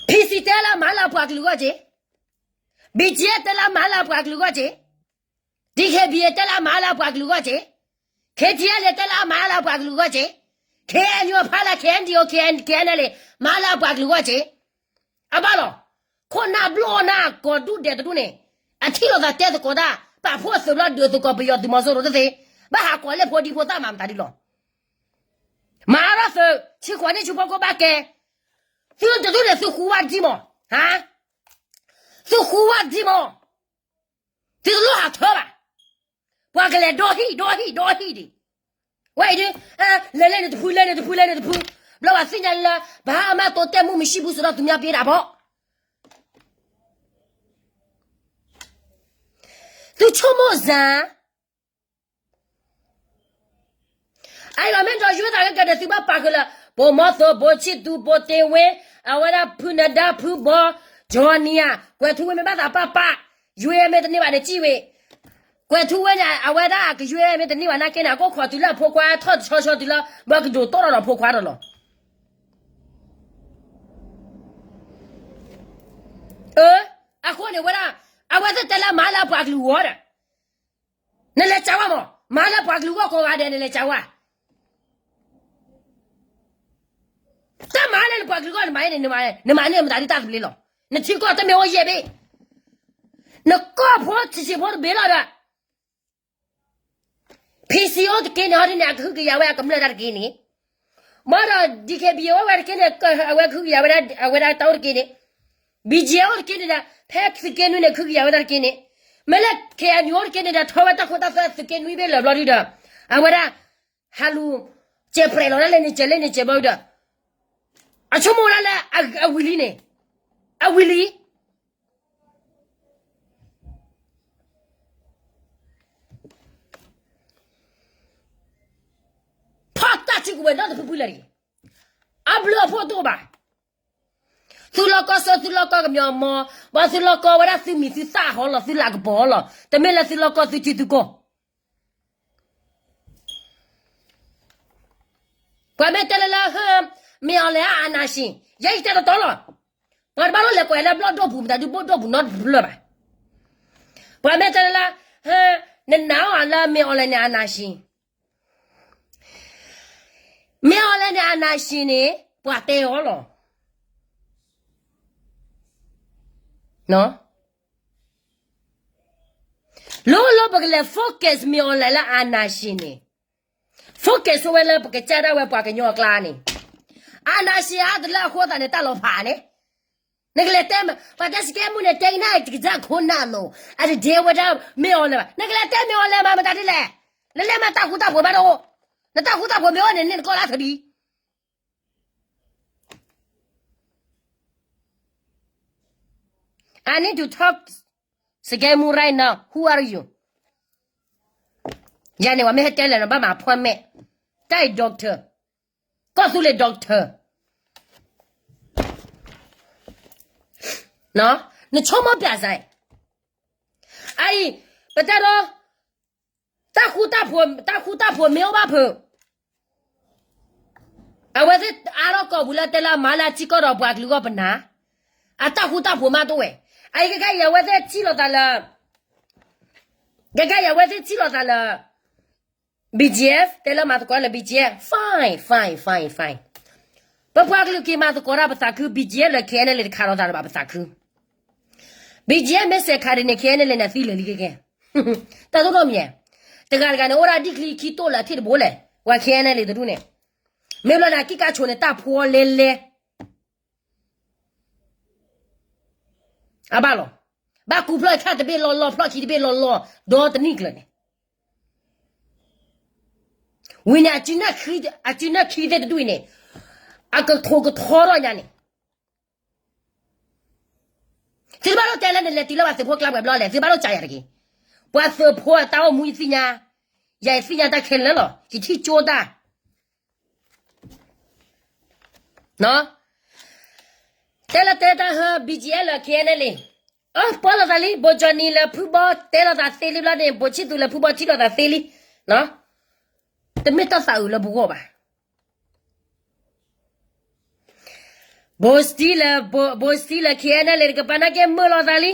PC တဲလၢအမၤလၢအပှၤကလုာ်ဂီၢ်က့ၤ, BGF တဲလၢအမၤလၢအပှၤကလုာ်ဂီၢ်က့ၤ, DKBA တဲလၢအမၤလၢအပှၤကလုာ်ဂီၢ်က့ၤ, KTLA တဲလၢအမၤလၢအပှၤကလုာ်ဂီၢ်က့ၤ, KNU အဖီလာ် KNDO KNLA မၤလၢအပှၤကလုာ်ဂီၢ်က့ၤ, အဘၣ်လီၤ. ခိၣ်နၢ်ဘျီၣ်နၢ်ကိးဒူၣ်ဒဲးတဒူၣ်န့ၣ်, အထံၣ်လိာ်သးတဲသကိးတၢ် ပာ်ဖှိၣ်အသုးဘျီဒုးသကိးပယီၤသုးမီၤစိရိၤတသ့, ဘၣ်ဟးကွၢ်လၢဖိဒံဖိသၣ်မၤမတၤဒ်လီၤ. မၤထီၣ်သုး ဆံခွါန့ၢ်ဆူဖီခိၣ်ဘၣ်ကဲ, သုတဒူၣ်န့ၣ်သုဃူဝဲဒံမး, ဟါ, သုဃူဝဲဒံမး, သုတလိၣ်ဟးထၢဘၣ်, ပှၤကလဲၤဒီဟံၣ်ဒီဟံၣ်ဒီဟံၣ်ဒံး, ဝဲအံၤဒုး, လဲၤလဲၤန့ၣ်တဖု လဲၤန့ၣ်တဖု လဲၤန့ၣ်တဖု, ဘျီဝဲသ့ၣ်ညါလၢ ဘာမှတိုးတက်မှုမရှိဘူးဆိုတော့ သူများပြေးတာပေါ့. သုဆိကမိၣ်စ့ၢ် အအံၤလီၤမ့ၢ်ဒီးယွဲသးကကဲဒီးသုဘၣ်ပာ်ဃုာ်လၢ ဘိၣ်မီၤသိး ဘိၣ်ဆံၣ်သူ ဘိၣ်တ့ဝ့, အဝဲဒၣ်ဖုနဒါ ဖုဘီ, ကၠီနံၤဧါ, ကွဲၤထူဝ့မ့ၢ်ဘၣ်သးပာ်ပာ်, ယွဲမ့ၢ်တန့ၢ်ဘၣ်န့ၣ်စံၣ်ဝ့, ကွဲၤထူဝ့န့ၣ် အဝဲဒၣ်ကယွဲမ့ၢ်တန့ၢ်ဘၣ်နာ်က့န့ၣ် အကိၢ်ခီၣ်တုၤလၢအဖိခွါထီၣ်တဆီဆီတုၤလၢ ဘၣ်ကဒိၣ်တီၢ်ထီၣ်ဒီးဖိခွါဒီးလီၤ. အၢ, အဃိန့ၣ်ဝဲဒၣ် အဝဲသ့ၣ်တဲလၢမၤလၢပှၤကလုာ်ဂီၢ်ဒီး နလဲၤစံးဝဲမး, မၤလၢပှၤကလုာ်ဂီၢ်ကိးဂၤဒဲး နလဲၤစံးဝဲ, တၢ်မၤလၢနပှၤကလုာ်ဂီၢ် နမၤန့ၢ် နမၤန့ၢ်မတၤဒ်တၢ်သဘျ့လီၤ. နထံကီၢ်တမ့ၢ်အိၣ်ယဲၢ်ဘ့ၣ်, နကီၢ်ဖိဆံးဆံးဖိတဘ့ၣ်လီၤဒီး ဖံစံအိၣ်တက့ၢ်န့ၣ် ဟီဒ်န့ၣ် အကဟုကယာ်ဝဲအကမျၢၢ်တၢ်တက့ၢ်န့ၣ်, ဘၣ်ဒီး ဒီး ကဘီအိၣ်ဝဲတက့ၢ်န့ၣ် အဝဲကဟုကယာ်ဝဲဒၣ် အဝဲဒၣ်တၢ်အိၣ်တက့ၢ်န့ၣ်, ဘံၣ်ကၠဲအိၣ်တက့ၢ်န့ၣ်ဒီး ဖဲသုးက့နွံန့ၣ် ကဟုကယာ်ဝဲတၢ်တက့ၢ်န့ၣ်, မ့ၢ်လၢ ခ့ၣ်အဲၣ်ယူၣ်အိၣ်တက့ၢ်န့ၣ်ဒီး ထီဝဲတၢ်ခိတၢ်သွဲသုးက့နွံဘ့ၣ်လၢာ်ဘျီဒုဒီး အဝဲဒၣ် ဟးလူၤ စဲးပြဲးလီၤဒၣ်လဲာ်န့ၣ် စဲးလဲာ်န့ၣ် စဲးဘျီဒုဒီး အဆိကမိၣ်ဒၣ်လၢ အဝံၤလံန့ၣ်, အဝံၤလံ ဖီၣ်တၢ်စုကဝဲၤနီတဖုဖုလၢာ်တဂ့ၤ, အဘျုးအဖှိၣ်တအိၣ်ဘၣ်. သုလီၢ်ကီၢ်စၢ သုလီၢ်ကီၢ်ကမျီၤမီၤ, ပှၤသုလီၢ်ကီၢ်ဝဲဒၣ်သုမံၤသုသၣ်ဟီလီၤ သုလၤကပီၤလီၤ, တမ့ၢ်လၢသုလီၢ်ကီၢ်သုထံသုကီၢ် ပှၤမ့ၢ်တဲလၢလၢ မ့ၢ်အီၤလဲၣ်အ အနၢ်ၡံၣ်, ယဲယတဲတတီလီၤ. ပှၤတဘၣ်လိၣ်လဲၤကွၢ်လၢဘျီၣ်ဒိၣ်ပူၤ မတၤဒုဘိၣ်ဒိၣ်ပူၤနီတဖျၢၣ်ဘၣ်. ပှၤမ့ၢ်တဲလၢလၢ နနာ်အီၤလၢမ့ၢ်အီၤလဲၣ်န့ၣ် အနၢ်ၡံၣ်, မ့ၢ်အီၤလဲၣ်န့ၣ် အနၢ်ၡံၣ်န့ၣ် ပှၤတဲအီၤလီၤ. လိၣ်လိၣ်ပကလဲၤ focus မ့ၢ်အီၤလဲၣ်လၢအနၢ်ၡံၣ်န့ၣ်, focus ဆိဝဲလၢပကစၢ်ဒၣ်ဝဲပှၤကညီအကျါန့ၣ်, အနၢ်ၡံၣ်အါတလၢအဃိသတးန့ၣ် တၢ်လီၤဖးန့ၣ်, နကလဲၤတဲ ပှၤတဲစကဲမူန့ၣ် တဲကနၣ်တကစၢ်ခိၣ်နၢ်လိၤ အတဒဲဝဲဒၣ်မ့ၢ်အီၤလဲၣ်ဘၣ်, နကလဲၤတဲမ့ၢ်အီၤလဲၣ်မး မတၤဒ်လဲၣ်, နလဲၤမၤတၢ်ဃူတၢ်ဖိးဘၣ်တအိၣ်, နတၢ်ဃူတၢ်ဖိးမ့ၢ်အိၣ်န့ၣ် န့ၢ်နကီၢ်လၢအထၢဒ် I need to talk စကဲမူ right now. Who are you? ယၤန့ၣ် ပှၤမ့ၢ်ဟဲတဲလဲၣ်နီၤ ဘၣ်မၤ appointment, တၢ်အံၤ doctor, ကီၢ်သူလ့ၤ doctor, နဆိကမိၣ်ပျးစဲ, အအံၤ ပတဲဒီး တၢ်ဃူတၢ်ဖိး တၢ်ဃူတၢ်ဖိးမ့ၢ်အိၣ်ဘၣ်ဖုး အဝဲသ့ၣ်အါထီၣ်ကိာ်ပူၤလၢတဲလၢအမၤလၢအထံကီၢ်ဒီးပှၤကလုာ်ဂီၢ်ပနၢ်, အတၢ်ဃူတၢ်ဖိးမးတအိၣ်ဝဲ, အအံၤကကဲအံၤအဝဲသ့ၣ်ထံၣ်လိာ်သးလၢ, ကကဲအံၤအဝဲသ့ၣ်ထံၣ်လိာ်သးလၢ BGF တဲလၢမၤသကိးလၢ BGF, fine, fine, fine, fine. ပပှၤကလုာ်က့ၤမၤသကိးတၢ်ပသးခု, BGF လၢ KNLA တခးလိာ်သးလၢၤဘၣ်ပသးခု, BGF မ့ၢ်စဲးခးဒ်န့ၣ် KNLA န့ၣ်သံလၢာ်လံကဲကဲ, တၢ်သိၣ်နီၣ်မံၤ, တဂၤတဂၤန့ၣ် အိၣ်ဒၣ်ဒ်ချံခံတိၢ်လၢအထံၣ်တဘိလဲၣ်, ပှၤ KNLA တဒူၣ်န့ၣ်, မ့ၢ်ဘျီန့ၣ် အကံၢ်ကါဆိးန့ၣ် တၢ်ဖှီလဲလဲ အဘၣ်လီၤ, ဘၣ်ကူဖျီၣ်ခၣ်တဘ့ၣ်လီၤလီၤ ဖျီၣ်ခံတဘ့ၣ်လီၤလီၤ ဒီတနံၣ်ကျၢၤန့ၣ်, ဝံၤန့ၣ် အစုနၢ်ခံသ့ၣ်တဒူၣ်အံၤန့ၣ်, အကထိးကထီထီၣ်ညါန့ၣ် သုတဘၣ်လိၣ်တဲလၢနလဲၤတုၤလၢပှၤသုးဖိကျါပှဲၤဘျီလဲၣ်, သုဘၣ်လိၣ်စံးယၤတဂ့ၤ, ပှၤသုးဖိအတၢ်အိၣ်မူယသ့ၣ်ညါ, ယသ့ၣ်ညါတၢ်ခဲလၢာ်လီၤ, ယထံၣ်ကၠိတၢ် တဲလၢတဲတၢ်ဟၢ BGF လၢ KNLA, ပှၤလိာ်သးလံ, ဘိၣ်ကၠီနံၤလၢဖုဘီတဲလိာ်သးသ့လံဘျီန့ၣ်, ဘိၣ်ဆံၣ်သူးလၢဖုဘီထံၣ်လိာ်သးသ့လံ, တမ့ၢ်တၢ်သးအုးလၢပဂီၢ်ဘၣ်. ဘိၣ်စတံလၢ, ဘိၣ်စတံလၢ KNLA တကပၤနာ်က့မုာ်လိာ်သးလံ.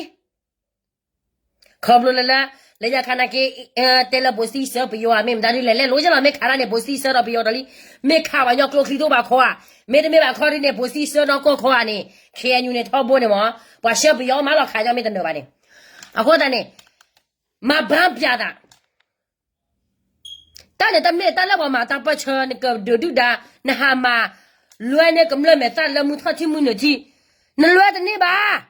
ခီဖျိလၢလၢ, လၢညါခါနာ်က့, တဲလၢဘိၣ်စတံဆှၢပယီၤဧါ မ့ၢ်မတၤဒ်လဲၣ်, လဲၤလိၤကလီၤ, မ့ၢ်ခးတၢ်န့ၣ် ဘိၣ်စတံဆှၢဒီးပယီၤဒီးလံ, မ့ၢ်ခးပှၤကညီကျိချံတအိၣ်ဘၣ်ခီဧါ, မ့တမ့ၢ်ဘၣ်ခီဒ်န့ၣ် ဘိၣ်စတံဆှၢနီၢ်ကီၢ်ခီဧါန့ၣ်, KNU န့ၣ်ထီဘိန့ၣ်မ့ၢ်, ပှၤဆှၢပယီၤမးလီၤခးညီမ့ၢ်တနၢၤဘၣ်န့ၣ်, အဃိသတးန့ၣ် မၤဘၣ်ပျးသး တၢ်န့ၣ်တမ့ၢ်တၢ်လၢပှၤမၤတၢ်ပၢၢ်ဆၢ နကဒုးဒုၣ်ဒါ နဟးမၤ လွဲန့ၢ်ကမျၢၢ်မဲာ်သၣ်လၢမုၢ်ထီၣ်ထံၣ်မုၢ်နုာ်ထံၣ် နလွဲတန့ၢ်ဘၣ်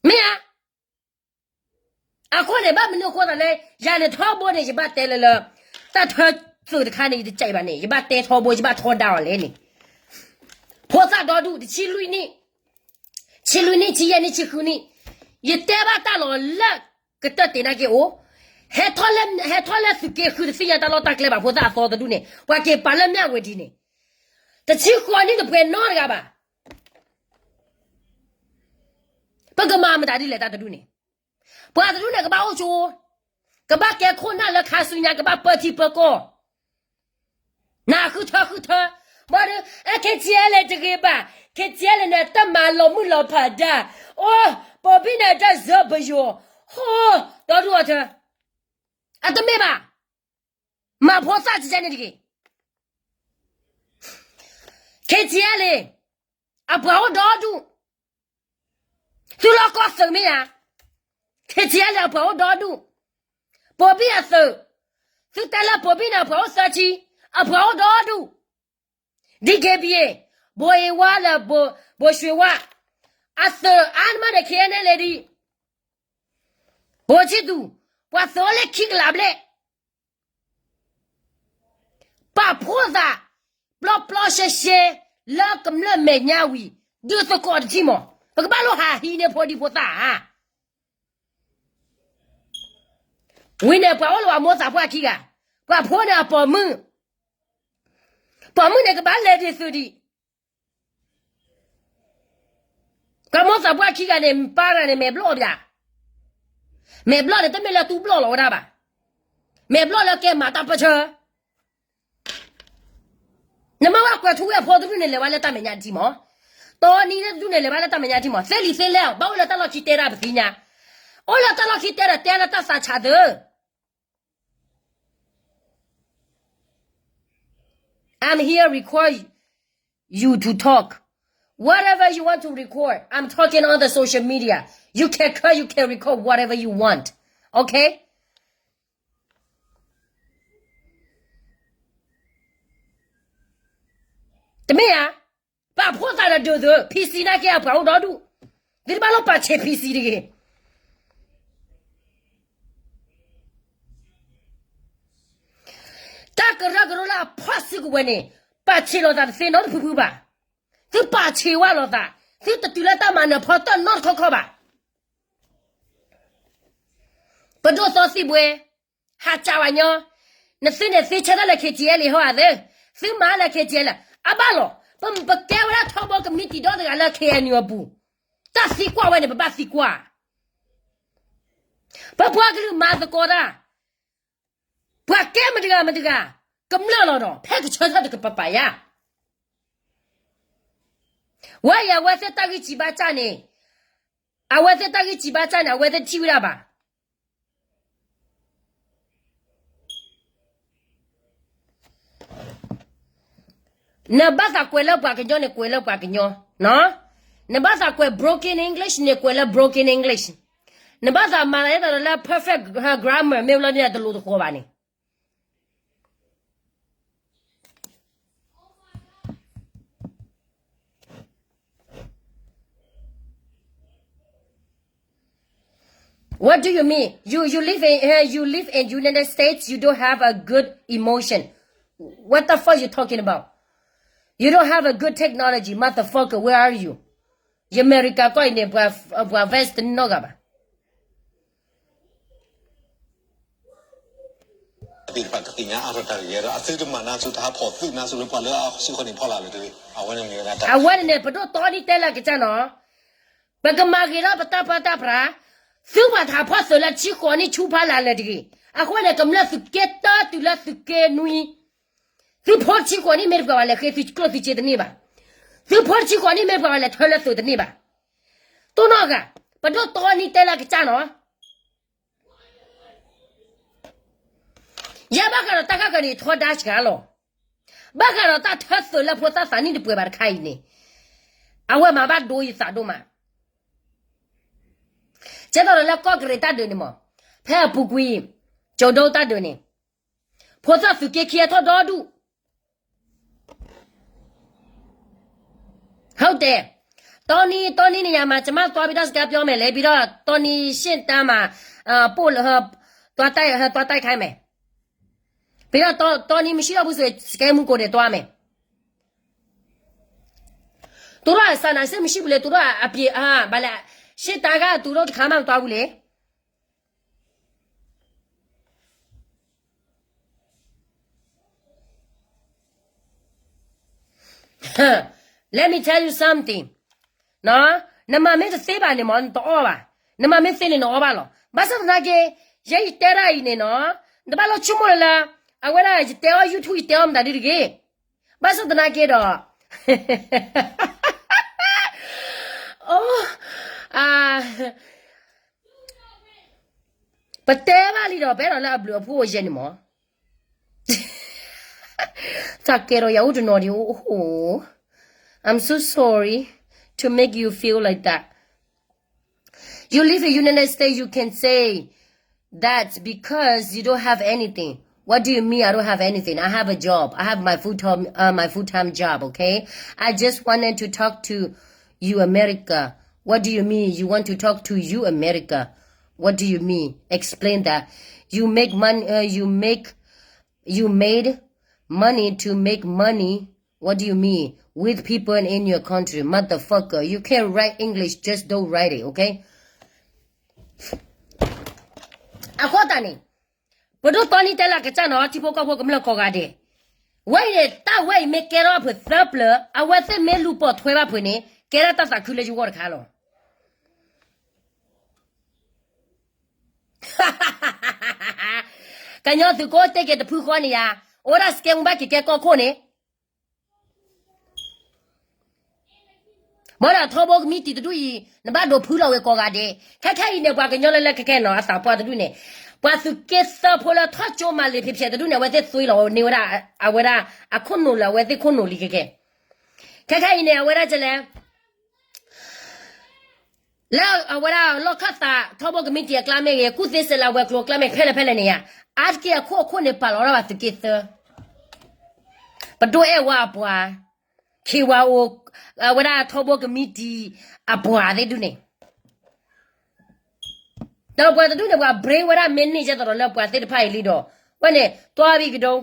မ့ၢ်ဧါ. အဃိန့ၣ် ဘၣ်မနုၤအဃိသးလဲၣ် ယၤန့ၣ်ထီဘိန့ၣ် ယဘၣ်တဲလၢလၢ တၢ်ထၢသုးတခါန့ၣ် ယတကဲဘၣ်န့ၣ် ယဘၣ်တဲထီဘိ ယဘၣ်ထီဒါအီၤလဲၣ်န့ၣ် ဖိသၣ်ဒီဒူၣ် တဆံလွံၢ်နံၣ် ဆံလွံၢ်နံၣ် ဆံယဲၢ်နံၣ် ဆံဃုနံၣ် ယတဲဘၣ်တၢ်လီၤလၢကတၢၢ်တ့ၢ်နာ်က့အိၣ် ဟဲထီၣ်လၢ ဟဲထီၣ်လၢသုးက့ဃုတသ့ၣ်ညါတၢ်လီၢ်တၢ်ကျဲဘၣ် ဖိသၣ်အသီတဒူၣ်န့ၣ် ပှၤက့ၤပာ်လၢမၠၣ်ဝဲဒ်န့ၣ် တဆံဃိးနံၣ်တပှဲၤနီတဂၤဘၣ် ပကမၤမတၤဒ်လဲၣ်တၢ်တဒူၣ်န့ၣ် ပှၤတဒူၣ်န့ၣ် ကဘၣ်အိၣ်ဆိ ကဘၣ်ကဲခိၣ်နၢ်လၢခါဆူညါ ကဘၣ်ပၢထံပၢကီၢ် နဃုထၢဃုထၢ ဘၣ်ဒီး ခဲကၠီလဲၣ်တဂ့ၤဘၣ် ခဲကၠီလဲၣ်န့ၣ် တၢ်မၤလီၤမုၢ်လီၤဖးဒၣ် အိ ပိာ်ဘံၣ်န့ၣ်တၢ်စၢပယီၤ ဟိ ဒီဒူၣ်အီၤထၢ အတမ့ၢ်ဘၣ် မၤဖိသၣ်ကကဲန့ၣ်တဂ့ၤ ခဲကၠီလဲၣ် အပှၤအိၣ်ဒီဒူၣ် သုလီၢ်ကီၢ်သုးမ့ၢ်ဧါ ခဲကၠီလဲၣ် အပှၤအိၣ်ဒီဒူၣ် ပိာ်ဘံၣ်အသုး သုတဲလၢပိာ်ဘံၣ်န့ၣ် အပှၤအိၣ်သၢဆံ အပှၤအိၣ်ဒီဒူၣ် DKBA ဘိၣ်အ့ဝါလၢ ဘိၣ်ရွှ့ၤဝါ အသုးအါမးန့ၣ် ခဲအံၤန့ၣ်လဲၣ်ဒံး ဘိၣ်ဆံသူ ပှၤသုးအိၣ်လၢခံကလးဘျဲၣ် ပာ်ဖှိၣ်သး ပျီပျီရှဲရှဲ လၢကမျၢၢ်မဲာ်ညါဝံၤ ဒုးသကိးတထံၣ်မး ပကဘၣ်လိၣ်ဟးဟံးန့ၢ်ဖိဒံဖိသၣ်ဧါ ဝံၤန့ၣ် ပှၤအိၣ်လၢပှၤမိၢ်သးပှၢ်ခံဂၤ ပှၤဖိန့ၣ်အပိာ်မုၣ် ပိာ်မုၣ်န့ၣ်ကဘၣ်လဲၤဒ်သုးဒံး ပှၤမိၢ်သးပှၢ်ခံဂၤန့ၣ် ပၢ်ဂၤန့ၣ် မဲာ်ဘျီၣ်ဘၣ် မဲာ်ဘျီၣ်န့ၣ် တမ့ၢ်လၢတူၢ်ဘျီၣ်လီၤဝဲဒၣ်ဘၣ် မဲာ်ဘျီၣ်လၢကဲမၤတၢ်ပၢၢ်ဆၢ နမ့ၢ်ဝဲကွဲးထူဝဲအဖိတဒူၣ်န့ၣ် လဲၤဝဲလၢတၢ်မဲာ်ညါတထံၣ်မး, တီနံၤတဒူၣ်န့ၣ် လဲၤဝဲလၢတၢ်မဲာ်ညါတထံၣ်မး, သ့လံာ်သ့လဲၢ် ဘၣ်အိၣ်လၢတၢ်လီၢ်ခံတဲတၢ်ပသ့ၣ်ညါ, အိၣ်လၢတၢ်လီၢ်ခံတဲဒီးတဲလၢတၢ်သးဆးသၢ I'm here record you to talk. Whatever you want to record, I'm talking on the social media. You can cut, you can record whatever you want. Okay? တမ့ၢ်ဧါ, ပာ်ဖှိၣ်သးဒီးဒုးသုး PC နာ်က့အပှၤအိၣ်ဒီဒူၣ်, သုတဘၣ်လီၤပာ်ဆံး PC တဂ့ၤ. တၢ်ကရၢကရိလၢအဖီၣ်စုကဝဲၤန့ၣ် ပာ်ဆံးလိာ်သးတသ့နီတဖုဖုဘၣ်. သုပာ်ဆံးဝဲလိာ်သး, သုတတုၤလၢတၢ်မၤနၢၤဖီတၢၣ်နီတခီခီဘၣ်. ပဒိၣ်သီသံၣ်ဘှဲ, ဟးကးဝဲညီ, နသုန့ၣ်သ့ဆၢတၢ်လၢ KTLA ဟီဧါသ့, သုမၤလၢ KTLA အဘၣ်လီၤ. ပကဲဝဲဒၣ်ထီဘိကမံးတံာ်ဒီတဂၤလၢ KNU အပူၤ, တၢ်သံကွၢ်ဝဲန့ၣ် ပဘၣ်သံကွၢ်. ပပှၤကလုာ်မၤသကိးတၢ်, ပှၤကဲမတဂၤမတဂၤ, ကမျၢၢ်လီၤဒီး ဖဲကဆၢထၢၣ်တကပၤပၤယါ. ဝဲအံၤအဝဲသ့ၣ်တၢ်ဂံၢ်စံးဘါစၢ်န့ၣ်, အဝဲသ့ၣ်တၢ်ဂံၢ်စံးဘါစၢ်န့ၣ် အဝဲသ့ၣ်ထံၣ်ဝဲဒၣ်ဘၣ်. နဘၣ်သးကွဲးလၢပှၤကညီန့ၣ် ကွဲးလၢပှၤကညီ, နဘၣ်သးကွဲး broken English န့ၣ် ကွဲးလၢ broken English, နဘၣ်သးမၤသးဒ်သိးလၢ perfect grammar မ့ၢ်ဘျီန့ၣ် တလိၤတဃီၤဘၣ်န့ၣ်. What do you mean? You you live in uh, you live in United States. You don't have a good emotion. What the fuck you talking about? You don't have a good technology, motherfucker. Where are you? ယမဲရကၤကီၢ်အံၤန့ၣ် ပှၤ vest တနီၢ်ဂၤဘၣ်. သ့ၣ်တဖၣ်ကသ့ၣ်ညါအါထီၣ်တၢ်ဂ့ၢ်ဒီး အသုတမၤနါဆူတဟးဖီၣ်သုးနါဆူလၢပှၤလၢအစုဃီန့ၣ်ဖီလာ်လၢတဂ့ၤ. အဝဲန့ၣ်မ့ၢ်ဝဲဒၣ်တၢ် အဝဲန့ၣ်န့ၣ် ပဒိၣ်တီနံၤတဲလၢကစၢ်နီၤ, ပကမၤဂ့ၤထီၣ်ပတၢ်ပၢတၢ်ပြး, သုပှၤတဟးဖီၣ်သုးလၢဆံဃိးနံၣ်ဆူဖီလာ်လၢတဂ့ၤ. အဃိန့ၣ် ကမျၢၢ်သုးက့တၢတုၤလၢသုးက့နွံ, သုဖိတဆံဃိးနံၣ်မ့ၢ်တပှၤဝဲလဲၤဃ့သုကျိၣ်သုစ့တန့ၢ်ဘၣ်. သုဖိတဆံဃိးနံၣ်မ့ၢ်တပှၤဝဲလဲၤထၢလၢသုးတန့ၢ်ဘၣ်. တိၢ်နီၣ်ဂၤ, ပဒိၣ်တီနံၤတဲလၢကစၢ်နီၤ ယဲဘၣ်ဃးဒီးတၢ်ဃၣ်ဃၢၤန့ၣ် ထီဒါစှၤလီၤ. ဘၣ်ဃးဒီးတၢ်ထၢသုးလၢဖိသၣ်သးနံၣ်တပှဲၤဘၣ်တခါအံၤန့ၣ်, အဝဲမၤဘၣ်ဒိယသးဒိၣ်မး, ကဲသိးဒီးလၢကီၢ်ကရံးတၢ်ဒုးန့ၣ်မး, ဖဲအပူၤကွံာ်, ကၠိဒိတၢ်ဒုးန့ၣ်, ဖိသၣ်သုးက့ခံအထီၣ်ဒီဒူၣ် ဟုတ်တယ်, တီနံၤ တီနံၤန့ၣ်ယၤမၤ ကျမသွားပြီးတော့ စကားပြောမယ်လေ, ပြီးတော့ တီနံၤ ရှင့်တန်းမှာ ပို့ သွားတိုက် သွားတိုက်ခိုင်းမယ်, ပြီးတော့ တီနံၤ မရှိတော့ဘူးဆိုရင် စကဲမူကိုတယ် သွားမယ်. သူတို့က စာနာစိတ်မရှိဘူးလေ, သူတို့ကအပြစ် အာ ဘာလဲ, ရှေ့တန်းက သူတို့တစ်ခါမှမသွားဘူးလေ. Let me tell you something. နမၤမ့ၢ်တသ့ဘၣ်န့ၣ်မး နတအီၣ်ဘၣ်, နမၤမ့ၢ်သ့န့ၣ်နအီၣ်ဘၣ်လီၤ. ဘၣ်ဆၣ်သနာ်က့ ယဲယတဲဒၣ်အံၤန့ၣ်နီၤ, နဘၣ်လီၤဆိကမိၣ်လၢလၢ အဝဲဒၣ်ယတဲအီၣ် YouTube ယတဲအီၣ်မတၤဒ်တဂ့ၤ. ဘၣ်ဆၣ်သနာ်က့ဒီး အိ ပတဲဘၣ်လံဒီး ပအဲၣ်ဒိးလၢအဘျုးအဖှိၣ်အယဲၢ်န့ၣ်မး. သးကဲဒီးယၤအိၣ်တနီၤဒံး, oh, I'm so sorry to make you feel like that. You live in United States, you can say that because you don't have anything. What do you mean I don't have anything? I have a job. I have my full time, uh, my full time job. Okay. I just wanted to talk to you, America. What do you mean you want to talk to you, America? What do you mean? Explain that. You make money. Uh, you make. You made money to make money. What do you mean? With people in your country, motherfucker. You can't write English, just don't write it, okay? အဃိသတးန့ၣ် ပဒိၣ်တီနံတဲလၢကစၢ်နီၤ ထံဖိကီၢ်ဖိကမျၢၢ်ကိးဂၤဒဲး, ဝဲအံၤန့ၣ် တၢ်ဝဲအံၤမ့ၢ်ကဲထီၣ်ဖုးသၢပျၢၤ အဝဲသ့ၣ်မ့ၢ်လူၤပိာ်ထွဲဘၣ်ဖုးန့ၣ် ကဲထီၣ်တၢ်သးခုလၢယဂီၢ်တခါလီၤ. ကညီသုးကိးတ့ၢ်က့ၤတဖုဃီန့ၣ်ယါ, အိၣ်ဒၣ်စကဲမူဘၣ်က့ၤကဲကီၢ်ခိၣ်န့ၣ် မ့ၢ်ဒီးထီဘိကမံးတံာ်တဒူၣ်အံၤ နဘၣ်ဒိးဖုလီၤဝဲကိးဂၤဒဲး. ခဲခဲအံၤန့ၣ် ပှၤကညီလၢလၢခဲခဲနီၤ အသးပှၢ်တဒူၣ်န့ၣ်, ပှၤသုးက့သၢဖိလၢထီၣ်ကၠိမၤလ့ၤဖျဲးဖျဲးတဒူၣ်န့ၣ် အဝဲသ့ၣ်သွံလီၤန့ၢ်ဝဲဒၣ် အဝဲဒၣ်အခိၣ်နူာ်လၢအဝဲသ့ၣ်ခိၣ်နူာ်လံခဲခဲ. ခဲခဲအံၤန့ၣ် အဝဲဒၣ်ကလဲၣ် လၢအဝဲဒၣ်လီၢ်ခၢၣ်သး ထီဘိကမံးတံာ်အကျါမ့ၢ်ဂ့ၤ, ကူၣ်သ့စဲးလၢအဝဲၤကျိၤအကျါမ့ၢ်ဂ့ၤ, ဖဲလဲၣ်ဖဲလဲၣ်န့ၣ်ယါ, အါတက့ၢ်အခိၣ်အခိၣ်န့ၣ် ပာ်လီၤဒၣ်ဘၣ်သုးက့သၢ, ပဒိၣ်အဲၣ်ဝါအပှၤ, ခ့ဝါအိၣ်, အဝဲဒၣ်ထီဘိကမံးတံာ်အပှၤသ့ၣ်ဒုၣ်န့ၣ်, ဒီးပှၤတဒူၣ်န့ၣ် ပှၤ brain ဝဲဒၣ်မ့ၢ်န့ၢ်ကဲသိးဒီးလၢပှၤသ့ၣ်တဖၣ်အံၤလံဒီး, ဝဲန့ၣ် တွၢ်ဘံကဒိ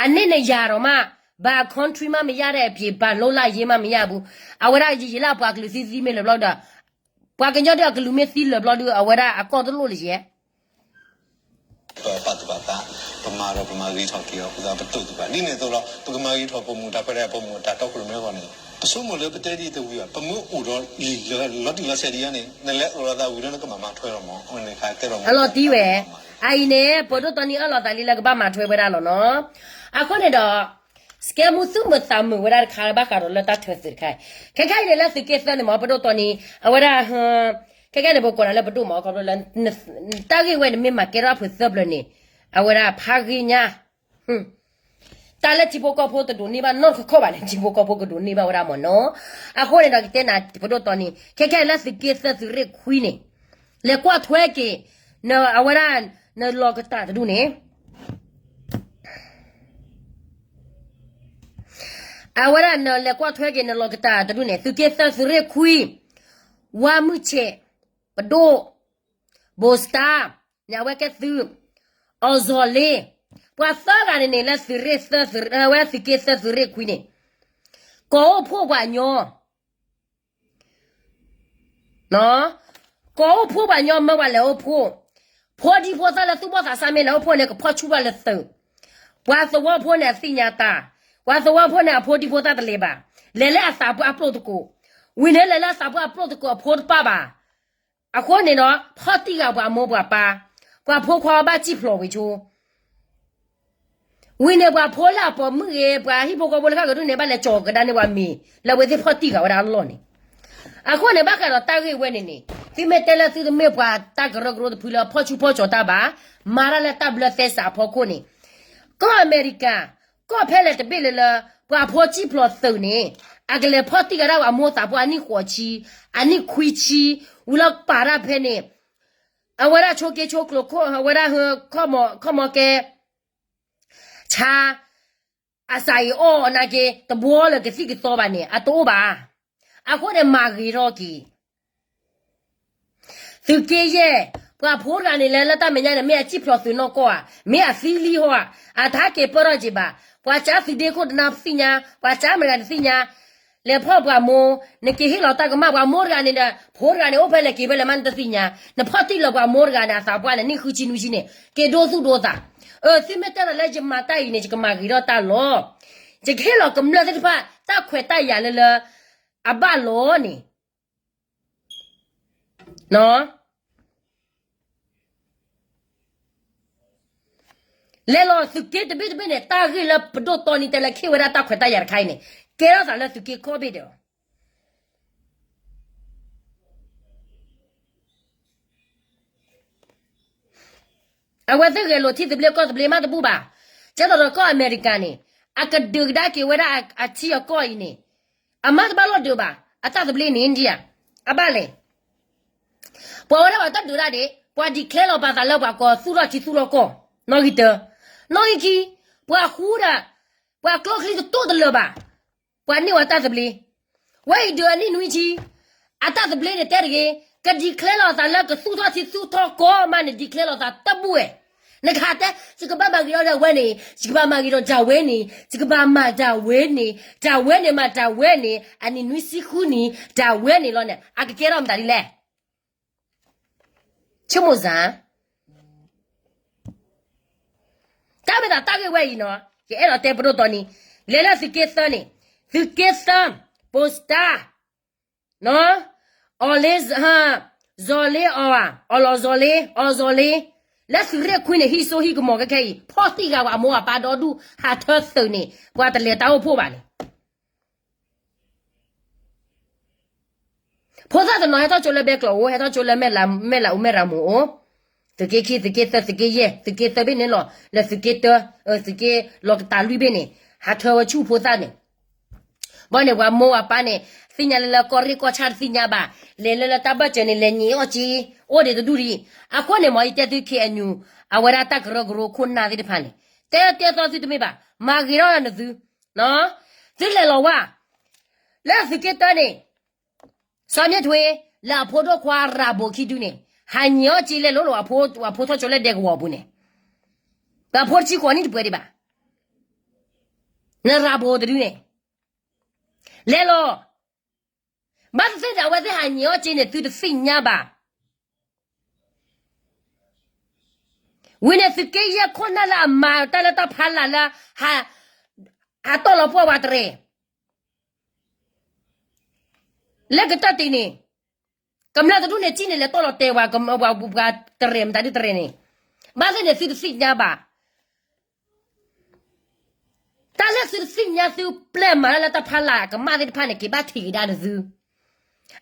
အန့ၣ်န့ၣ်ယၤဒီးမး, ဘၣ် country မးမယါဒီးအပျ့ၤ, ဘၣ်လိလၢယ့မးမယါဘူး, အဝဲဒၣ်ယယံာ်လၢအပှၤကလုာ်သံသံမ့ၢ်လၢာ်ဘျီဒီး, ပှၤကညီဒ်အကလုာ်မ့ၢ်သံလၢာ်ဘျီဒီး အဝဲဒၣ်အကီၢ်တလိၣ်လၢယဲ, ပာ်သူၣ်ပာ်သး, ပမၤဒီးပမၤဂ့ၤထီၣ်က့ၤအီၤ ပသးပတိၢ်သူၣ်ဘၣ်, ဒ်န့ၣ်အသိးဒီး ပကမၤဂ့ၤထီၣ်ပမိၢ်တၢ်ခွဲးတၢ်ယာ် ပမိၢ်တၢ်တီခိၣ်ရိၣ်မဲအဂီၢ်န့ၣ်, ပဆိကမိၣ်လၢပတဲဒ်တဝံၤဘၣ်, ပမ့ၢ်အိၣ်ဒီးလံာ်လၢလီၤတံၢ်လီၤဆဲးဒ်အံၤန့ၣ် နလဲၤအိၣ်လီၤသးဝံၤလၢနကဘၣ်မၤထွဲလီၤမး, အဝဲန့ၣ်ခါတဲလီၤမး, အလီၤတံၢ်ဝဲ, အအံၤန့ၣ် ပဒိၣ်တီနံအၢၣ်လီၤသးလံလၢကဘၣ်မၤထွဲဝဲဒၣ်လီၤနီၤ, အဃိန့ၣ်ဒီး စကဲမူသူၣ်မုာ်သးမုာ်ဝဲဒၣ်တခါ ဘၣ်ဃးဒီးလၢတၢ်ထၢသုးတခါ, ခဲခဲအံၤန့ၣ်လၢသုးက့သၢန့ၣ်မး ပဒိၣ်တီနံ, အဝဲဒၣ်, ခဲခဲန့ၣ် ပကိးနၤလၢပဒိၣ်မး ခီဖျိလၢ တၢ်ဂ့ၢ်ဝဲန့ၣ်မ့ၢ်မၤကဲထီၣ်ဖုးသၢပျၢၤန့ၣ်, အဝဲဒၣ်ဖးဂ့ၤညါ တၢ်လၢထံဖိကီၢ်ဖိတဒိးန့ၢ်ဘၣ်နီတခီခီဘၣ်န့ၣ် ထံဖိကီၢ်ဖိကဒိးန့ၢ်ဘၣ်ဝဲဒၣ်မးနီၤ, အဃိန့ၣ်ဒီးကတဲနၤပဒိၣ်တီနံ, ခဲခဲလၢသုးက့သၢသုးရ့ၣ်ခွံန့ၣ်, လဲၤကွၢ်ထွဲက့ၤ, နအဝဲဒၣ်, နလီၤကတၢ်တဒူၣ်န့ၣ် အဝဲဒၣ်နလဲၤကွၢ်ထွဲက့ၤနလီၤကတၢ်တဒူၣ်န့ၣ် သုးက့သၢသုးရ့ၣ်ခွံ, ဝါမုၢ်ဆဲး, ပဒိၣ်, ဘိစတါ, န့ၣ်အဝဲကဲသုး, အီၣ်စီၤလ့, ပှၤသၢဂၤန့ၣ်န့ၣ် လၢသုးရ့ၣ်သၢသုး, ဝဲသုးက့သၢသုးရ့ၣ်ခွံန့ၣ်, ကီၢ်အိၣ်ဖှိၣ်ပှၤညီ ကီၢ်အိၣ်ဖှိၣ်ပှၤညီမၢပှၤလဲၤအိၣ်ဖှိၣ်, ဖိဒံဖိသၣ်လၢသူၣ်ဘီၣ်သးစၢ်မ့ၢ်လဲၤအိၣ်ဖှိၣ်န့ၣ် ကဖီၣ်ဆူၣ်ဘၣ်လၢသုး, ပှၤသဝီဖိန့ၣ်အသ့ၣ်ညါတၢ်, ပှၤသဝီဖိန့ၣ်အဖိဒံဖိသၣ်တလဲၤဘၣ်, လဲၤလၢအသးပှၢ်အပျိၢ်သကိး, ဝံၤန့ၣ်လဲၤလၢအသးပှၢ်အပျိၢ်သကိးအဖိတပၢ်ဘၣ်, အဃိန့ၣ်ဒီး ဖီၣ်တံၢ်ဃာ်ပှၤမိၢ်ပှၤပၢ်, ပှၤဖိခွါဘၣ်စံၣ်ဖျိးဝံၤဆိ ဝံၤန့ၣ် ပှၤဖိလၢအပိာ်မုၣ်ဂ့ၤ ပှၤဟံၣ်ဖိဃီဖိလၢဃၣ်ကဒုန့ၣ် ဘၣ်လဲၤကၠီၤကဒါန့ၢ်ပှၤမ့ၤ လၢအဝဲသ့ၣ်ဖီၣ်တံၢ်ဃာ်ဝဲဒၣ်အလီၢ်န့ၣ်, အဃိန့ၣ် ဘၣ်ဃးဒီးတၢ်ဂ့ၢ်ဝဲန့ၣ်န့ၣ် သုမ့ၢ်တဲလၢသုတမ့ၢ်ပှၤတၢ်ကရၢကရိတဖုလၢဖီၣ်ဆူၣ်ဖီၣ်ကၠီၤတၢ်ဘၣ်, မၤတၢ်လၢတၢ်ဘျၢသဲစးအဖီခိၣ်န့ၣ်, ကီၢ်အမဲရကၤ, ကီၢ်ဖဲလဲၣ်တဘ့ၣ်လၢလၢ ပှၤဖိစံၣ်ဖျိးသုးန့ၣ်, အကလဲၤဖီၣ်တံၢ်ဂၤဒၣ်ဝဲအမိၢ်သးပှၢ်အနံၣ်ဃိးဆံ, အနံၣ်ခွံဆံ, ဝံၤလီၤပာ်တၢ်ဖဲန့ၣ်, အဝဲဒၣ်ဆိက့ဆိကျိၤခိၣ် အဝဲဒၣ်ဟၢ ခီၣ်မီၢ်ကဲ ဆါ အစးအံၤအီၣ်နာ်က့ တဘှီလၢကသံၣ်ကသီဘၣ်န့ၣ် အတအိၣ်ဘၣ်. အဃိန့ၣ်မၤဂ့ၤထီၣ်က့ၤ သုးက့ယဲၢ်, ပှၤဖိတဂၤန့ၣ် လဲၤလၢတၢ်မဲာ်ညါန့ၣ် မ့ၢ်အစံၣ်ဖျိးသုးနီၢ်ကီၢ်ဧါ, မ့ၢ်အသံလံဟီဧါ, အတဟဲက့ၤပၢၢ်ထီၣ်က့ၤဘၣ်. ပှၤကၠါသုးဒ့ခိၣ်တနါတသ့ၣ်ညါ, ပှၤကၠါမတၤတဂၤတသ့ၣ်ညါ, လဲၤဖီၣ်ပှၤမိၢ်, နက့ၤဟ့ၣ်လီၤတၢ်ကမၣ်ပှၤမိၢ်တဂၤန့ၣ်ဒီး ဖိတဂၤန့ၣ် အိၣ်ဖဲလဲၣ်က့ၤဖဲလဲၣ်မးနတသ့ၣ်ညါ, နဖီၣ်တံၢ်လီၤပှၤမိၢ်တဂၤန့ၣ် အသးပှၢ်န့ၣ် နံၣ်ဃုဆံနွံဆံန့ၣ် က့ၤဒိသူၣ်ဒိသး. အၢ သုမ့ၢ်တဲသးလၢယမၤတၢ်အံၤန့ၣ် ယကမၤဂ့ၤထီၣ်တၢ်လီၤ. ယကဟ့ၣ်လီၤကမျၢၢ်သ့ၣ်တဖၣ် တၢ်ခွဲးတၢ်ယာ်လၢလၢ အဘၣ်လီၤန့ၣ် လဲၤလီၤသုးက့တဘ့ၣ်တဘ့ၣ်န့ၣ် တၢ်ဂ့ၢ်လၢပဒိၣ်တီနံတဲလၢခ့ၣ်ဝဲဒၣ်တၢ်ခွဲးတၢ်ယာ်တခါအံၤန့ၣ် ကဲထီၣ်သးလၢသုးက့ကိးဘ့ၣ်ဒဲးလီၤ. အဝဲသ့ၣ်ဂဲၤလိာ်ထံသဘျ့ကီၢ်သဘျ့မးတဘူၣ်ဘၣ်. ကဲသိးဒီးကီၢ်အမဲရကၤန့ၣ် အကဒုးကဒါက့ၤဝဲဒၣ်အထံအကီၢ်အံၤန့ၣ် အမါတဘၣ်လိၣ်ဒုးဘၣ်, အတၢ်သဘျ့န့ၣ် India အဘၣ်လဲၣ်. ပှၤဝဲဒၣ်ပှၤတၢ်ဒုးဒၣ်ဒံး ပှၤ declare လီၤပာ်သးလၢပှၤကိးသူၣ်ထီၣ်ထံသူၣ်ထီၣ်ကီၢ်, နီၣ်ဂံၢ်တၢ, နီၣ်ဂံၢ်ခံ, ပှၤဃူဒီး ပှၤကျိချံတတိၢ်တလၢာ်ဘၣ်, ပှၤန့ၢ်ဝဲတၢ်သဘျ့, ဝဲအံၤဒုးအနံၣ်နွံဆံ, အတၢ်သဘျ့န့ၣ်တဲတဂ့ၤ, က declare လီၤသးလၢကသူၣ်ထီၣ်ထံသူၣ်ထီၣ်ကီၢ်မးန့ၣ် declare လီၤသးတဘူၣ်ဝဲ, နကဟးတဲ ယကဘၣ်မၤဂ့ၤထီၣ်ဒၣ်ဝဲန့ၣ် ယကဘၣ်မၤဂ့ၤထီၣ်ဒၣ်ဝဲန့ၣ် ယကဘၣ်မၤဒၣ်ဝဲန့ၣ် ဒၣ်ဝဲန့ၣ်မးဒၣ်ဝဲန့ၣ် အနံၣ်နွံဆံဃုနံၣ် ဒၣ်ဝဲန့ၣ်လီၤန့ၣ် အကကဲထီၣ်မတၤဒ်လဲၣ်. ဆိကမိၣ်စ့ၢ် တၢ်မ့ၢ်သးတၢ်ဂ့ၢ်ဝဲအံၤနီၤ ယအဲၣ်ဒိးတဲပဒိၣ်တီနံၤ လဲၤလၢသုးက့သၢန့ၣ် သုးက့သၢ ပိစတါ အီၤလ့ စီၤလ့အီၤ အီၤလီၤစီၤလ့ အီၤစီၤလ့ လၢသုးရ့ၣ်ခွံန့ၣ် ဟံၣ်စိဟံၣ်ကမီၤခဲခဲအံၤ ဖီၣ်တံၢ်ဂၤဝဲအမိၢ်အပၢ်ဒီဒူၣ် ဟးထၢသုးန့ၣ် ပှၤတလဲၤတၢ်အိၣ်ဖှိၣ်ဘၣ်န့ၣ် ဖိသၣ်တနီၤဟဲထီၣ်ကၠိလၢဘဲကျိးဧိၤ ဟဲထီၣ်ကၠိလၢမဲၢ်လးအိၣ်မဲၢ်ရၤမူးအိၣ်, သုးက့ခံ သုးက့သၢ သုးက့ယဲၢ် သုးက့သၢဘ့ၣ်န့ၣ်လီၤ လၢသုးက့တၢ သုးက့လီၤကတၢ်လွံၢ်ဘ့ၣ်န့ၣ် ဟးထၢဝဲဆူၣ်ဖိသၣ်န့ၣ်, ဘၣ်န့ၣ်ပှၤမိၢ်ပှၤပၢ်န့ၣ် သ့ၣ်ညါလၢလၢကီၢ်ရ့ၣ်ကီၢ်ဆၣ်တသ့ၣ်ညါဘၣ်, လဲၤလၢလၢတၢ်ဘၢၣ်စၢၤန့ၣ် လဲၤညံးအီၣ်က့ၤ, အိၣ်ဒံးတဒူၣ်ဒံး, အဃိန့ၣ်မ့ၢ်ယတဲသု ခ့ၣ်အဲၣ်ယူၣ် အဝဲဒၣ်တၢ်ကရၢကရိခိၣ်နၢ်သ့ၣ်တဖၣ်န့ၣ် တဲတဲသီသုတမ့ၢ်ဘၣ်, မၤဂ့ၤထီၣ်နသု သုလဲၤလီၤဝဲ လၢသုးက့တၢန့ၣ် စီၤမ့ၢ်ထွ့ လၢအဖိဒိၣ်ခွါရၤဘိးခံဒုန့ၣ် ဟးညံးအီၣ်က့ၤလဲၤလိၤလိၤ အဖိထီၣ်ကၠိလၢဒဲကဝီၤပူၤန့ၣ်, ဒီးအဖိတဆံဃိးနံၣ်တပှဲၤဒံးဘၣ်, နရၤဘိးတဒုန့ၣ် လဲၤလီၤ, ဘၣ်သ့ၣ်သ့ၣ်ဒီးအဝဲသ့ၣ်ဟးညံးအီၣ်က့ၤန့ၣ် သုတသ့ၣ်ညါဘၣ် ဝံၤန့ၣ် သုးက့ယဲၢ်ခိၣ်နၢ်လၢအမၤတၢ်လၢတၢ်ဖးလၢ်လၢ ဟးတီၢ်လီၤပှီၢ်ဝဲတရဲၣ် လၢကတၢၢ်တံၢ်န့ၣ် ကမျၢၢ်တဒူၣ်န့ၣ် ကံၣ်န့ၣ် လဲၤတီၢ်လီၤတဲာ်ဝဲ ပှၤတရဲၣ်မတၤဒုတရဲၣ်န့ၣ်, ဘၣ်သ့ၣ်န့ၣ် သုတသ့ၣ်ညါဘၣ် တၢ်လၢသုတသ့ၣ်ညါ သုပျဲမၤတၢ်လၢတၢ်ဖးလၢ်ကမၣ်သ့ၣ်တဖၣ်န့ၣ် က့ၤဘၣ်ထံၣ်ကဒါနသု,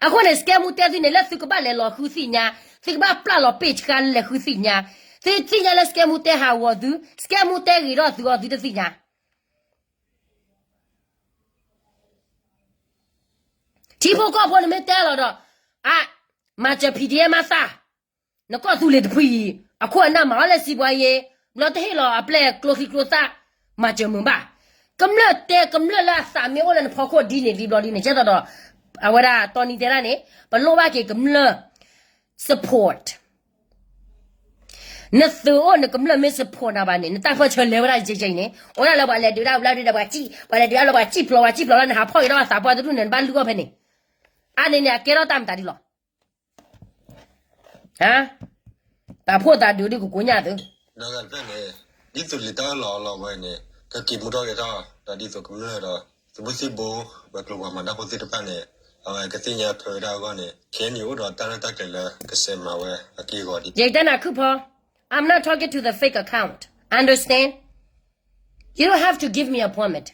အဃိန့ၣ် စကဲမူတဲသုန့ၣ် လၢသုကဘၣ်လဲၤလီၤဃုသ့ၣ်ညါ, သုကဘၣ်ပျၢ်လီၤပ့ၢ်ဆှါလၢလဲၤဃုသ့ၣ်ညါ, သုသ့ၣ်ညါလၢစကဲမူတဲဟးဂီၤသု, စကဲမူတဲဂ့ၤထီၣ်သုအီၤသုတသ့ၣ်ညါ ထံဖိကီၢ်ဖိန့ၣ်မ့ၢ်တဲလီၤဒီး, အ, မၤစၢၤ P D F မၤသး, နကီၢ်သူလ့ၤတဖုအံၤ, အခိၣ်အနၢ်မၤအီၤလၢစံးပှၤယ့, ဘျီတဟ့ၣ်လီၤအပျဲၢ်ကျိချံကျိသၣ်, မၤစၢၤမုာ်ဘၣ်, ကမျၢၢ်တဲကမျၢၢ်လၢအသးမ့ၢ်အိၣ်လၢနဖီခိၣ်ဒ်န့ၣ်ဒ်ဘျီဒ်န့ၣ် ကဲသိးဒီး, အဝဲဒၣ်တီနံၤတဲဒၣ်န့ၣ်, ပလိၣ်ဘၣ်က့ၤကမျၢၢ် support နသုးအိၣ်နကမျၢၢ်မ့ၢ် support နၤဘၣ်န့ၣ် နတၢ်ပၢၢ်ဆၢလဲၤဝဲဒၣ်ယဲၢ်ယဲၢ်အံၤန့ၣ် အိၣ်ဒၣ်လၢပှၤလဲၤဒုးဒၣ်ဘျါဒုးဒၣ်ပှၤစံၣ်, ပှၤလဲၤဒုးဒၣ်လၢပှၤစံၣ်ဖျိး ပှၤစံၣ်ဖျိးလၢနဟးဖီၣ်က့ၤဒီးအသးပှၢ်တဒူၣ်န့ၣ် နဘၣ်လုၢ်အီၣ်ဖဲန့ၣ်, အါန့ၣ်န့ၣ် အကဲထီၣ်တၢ်မတၤဒ်လီၤ တၢ်ဖိသၣ်ဒုးဒုးကကိးညၣ်သု, ဒ်သိးလံာ်တၢ်အၢၣ်လီၤအီလီၤဝဲန့ၣ် ကက့ၤမူထီၣ်ဂဲၤထီၣ် ဒီးဒ်သိးကမျၢၢ်ဒီး သုးဘိသံၣ်ဘိ ပှၤကျိၤပှၤမၤတၢ်ဖိသ့ၣ်တဖၣ်န့ၣ် အဝဲကသ့ၣ်ညါထွဲဝဲဒၣ်အဂီၢ်န့ၣ် ခဲအံၤန့ၣ်အိၣ်ဒီးတၢ်ရဲၣ်တၢ်ကျဲၤလၢကဆဲးမၤဝဲအက့ၢ်အဂီၤဒ် ယကတဲနၤခုၣ်ဖီ, I'm not talking to the fake account. Understand? You don't have to give me appointment.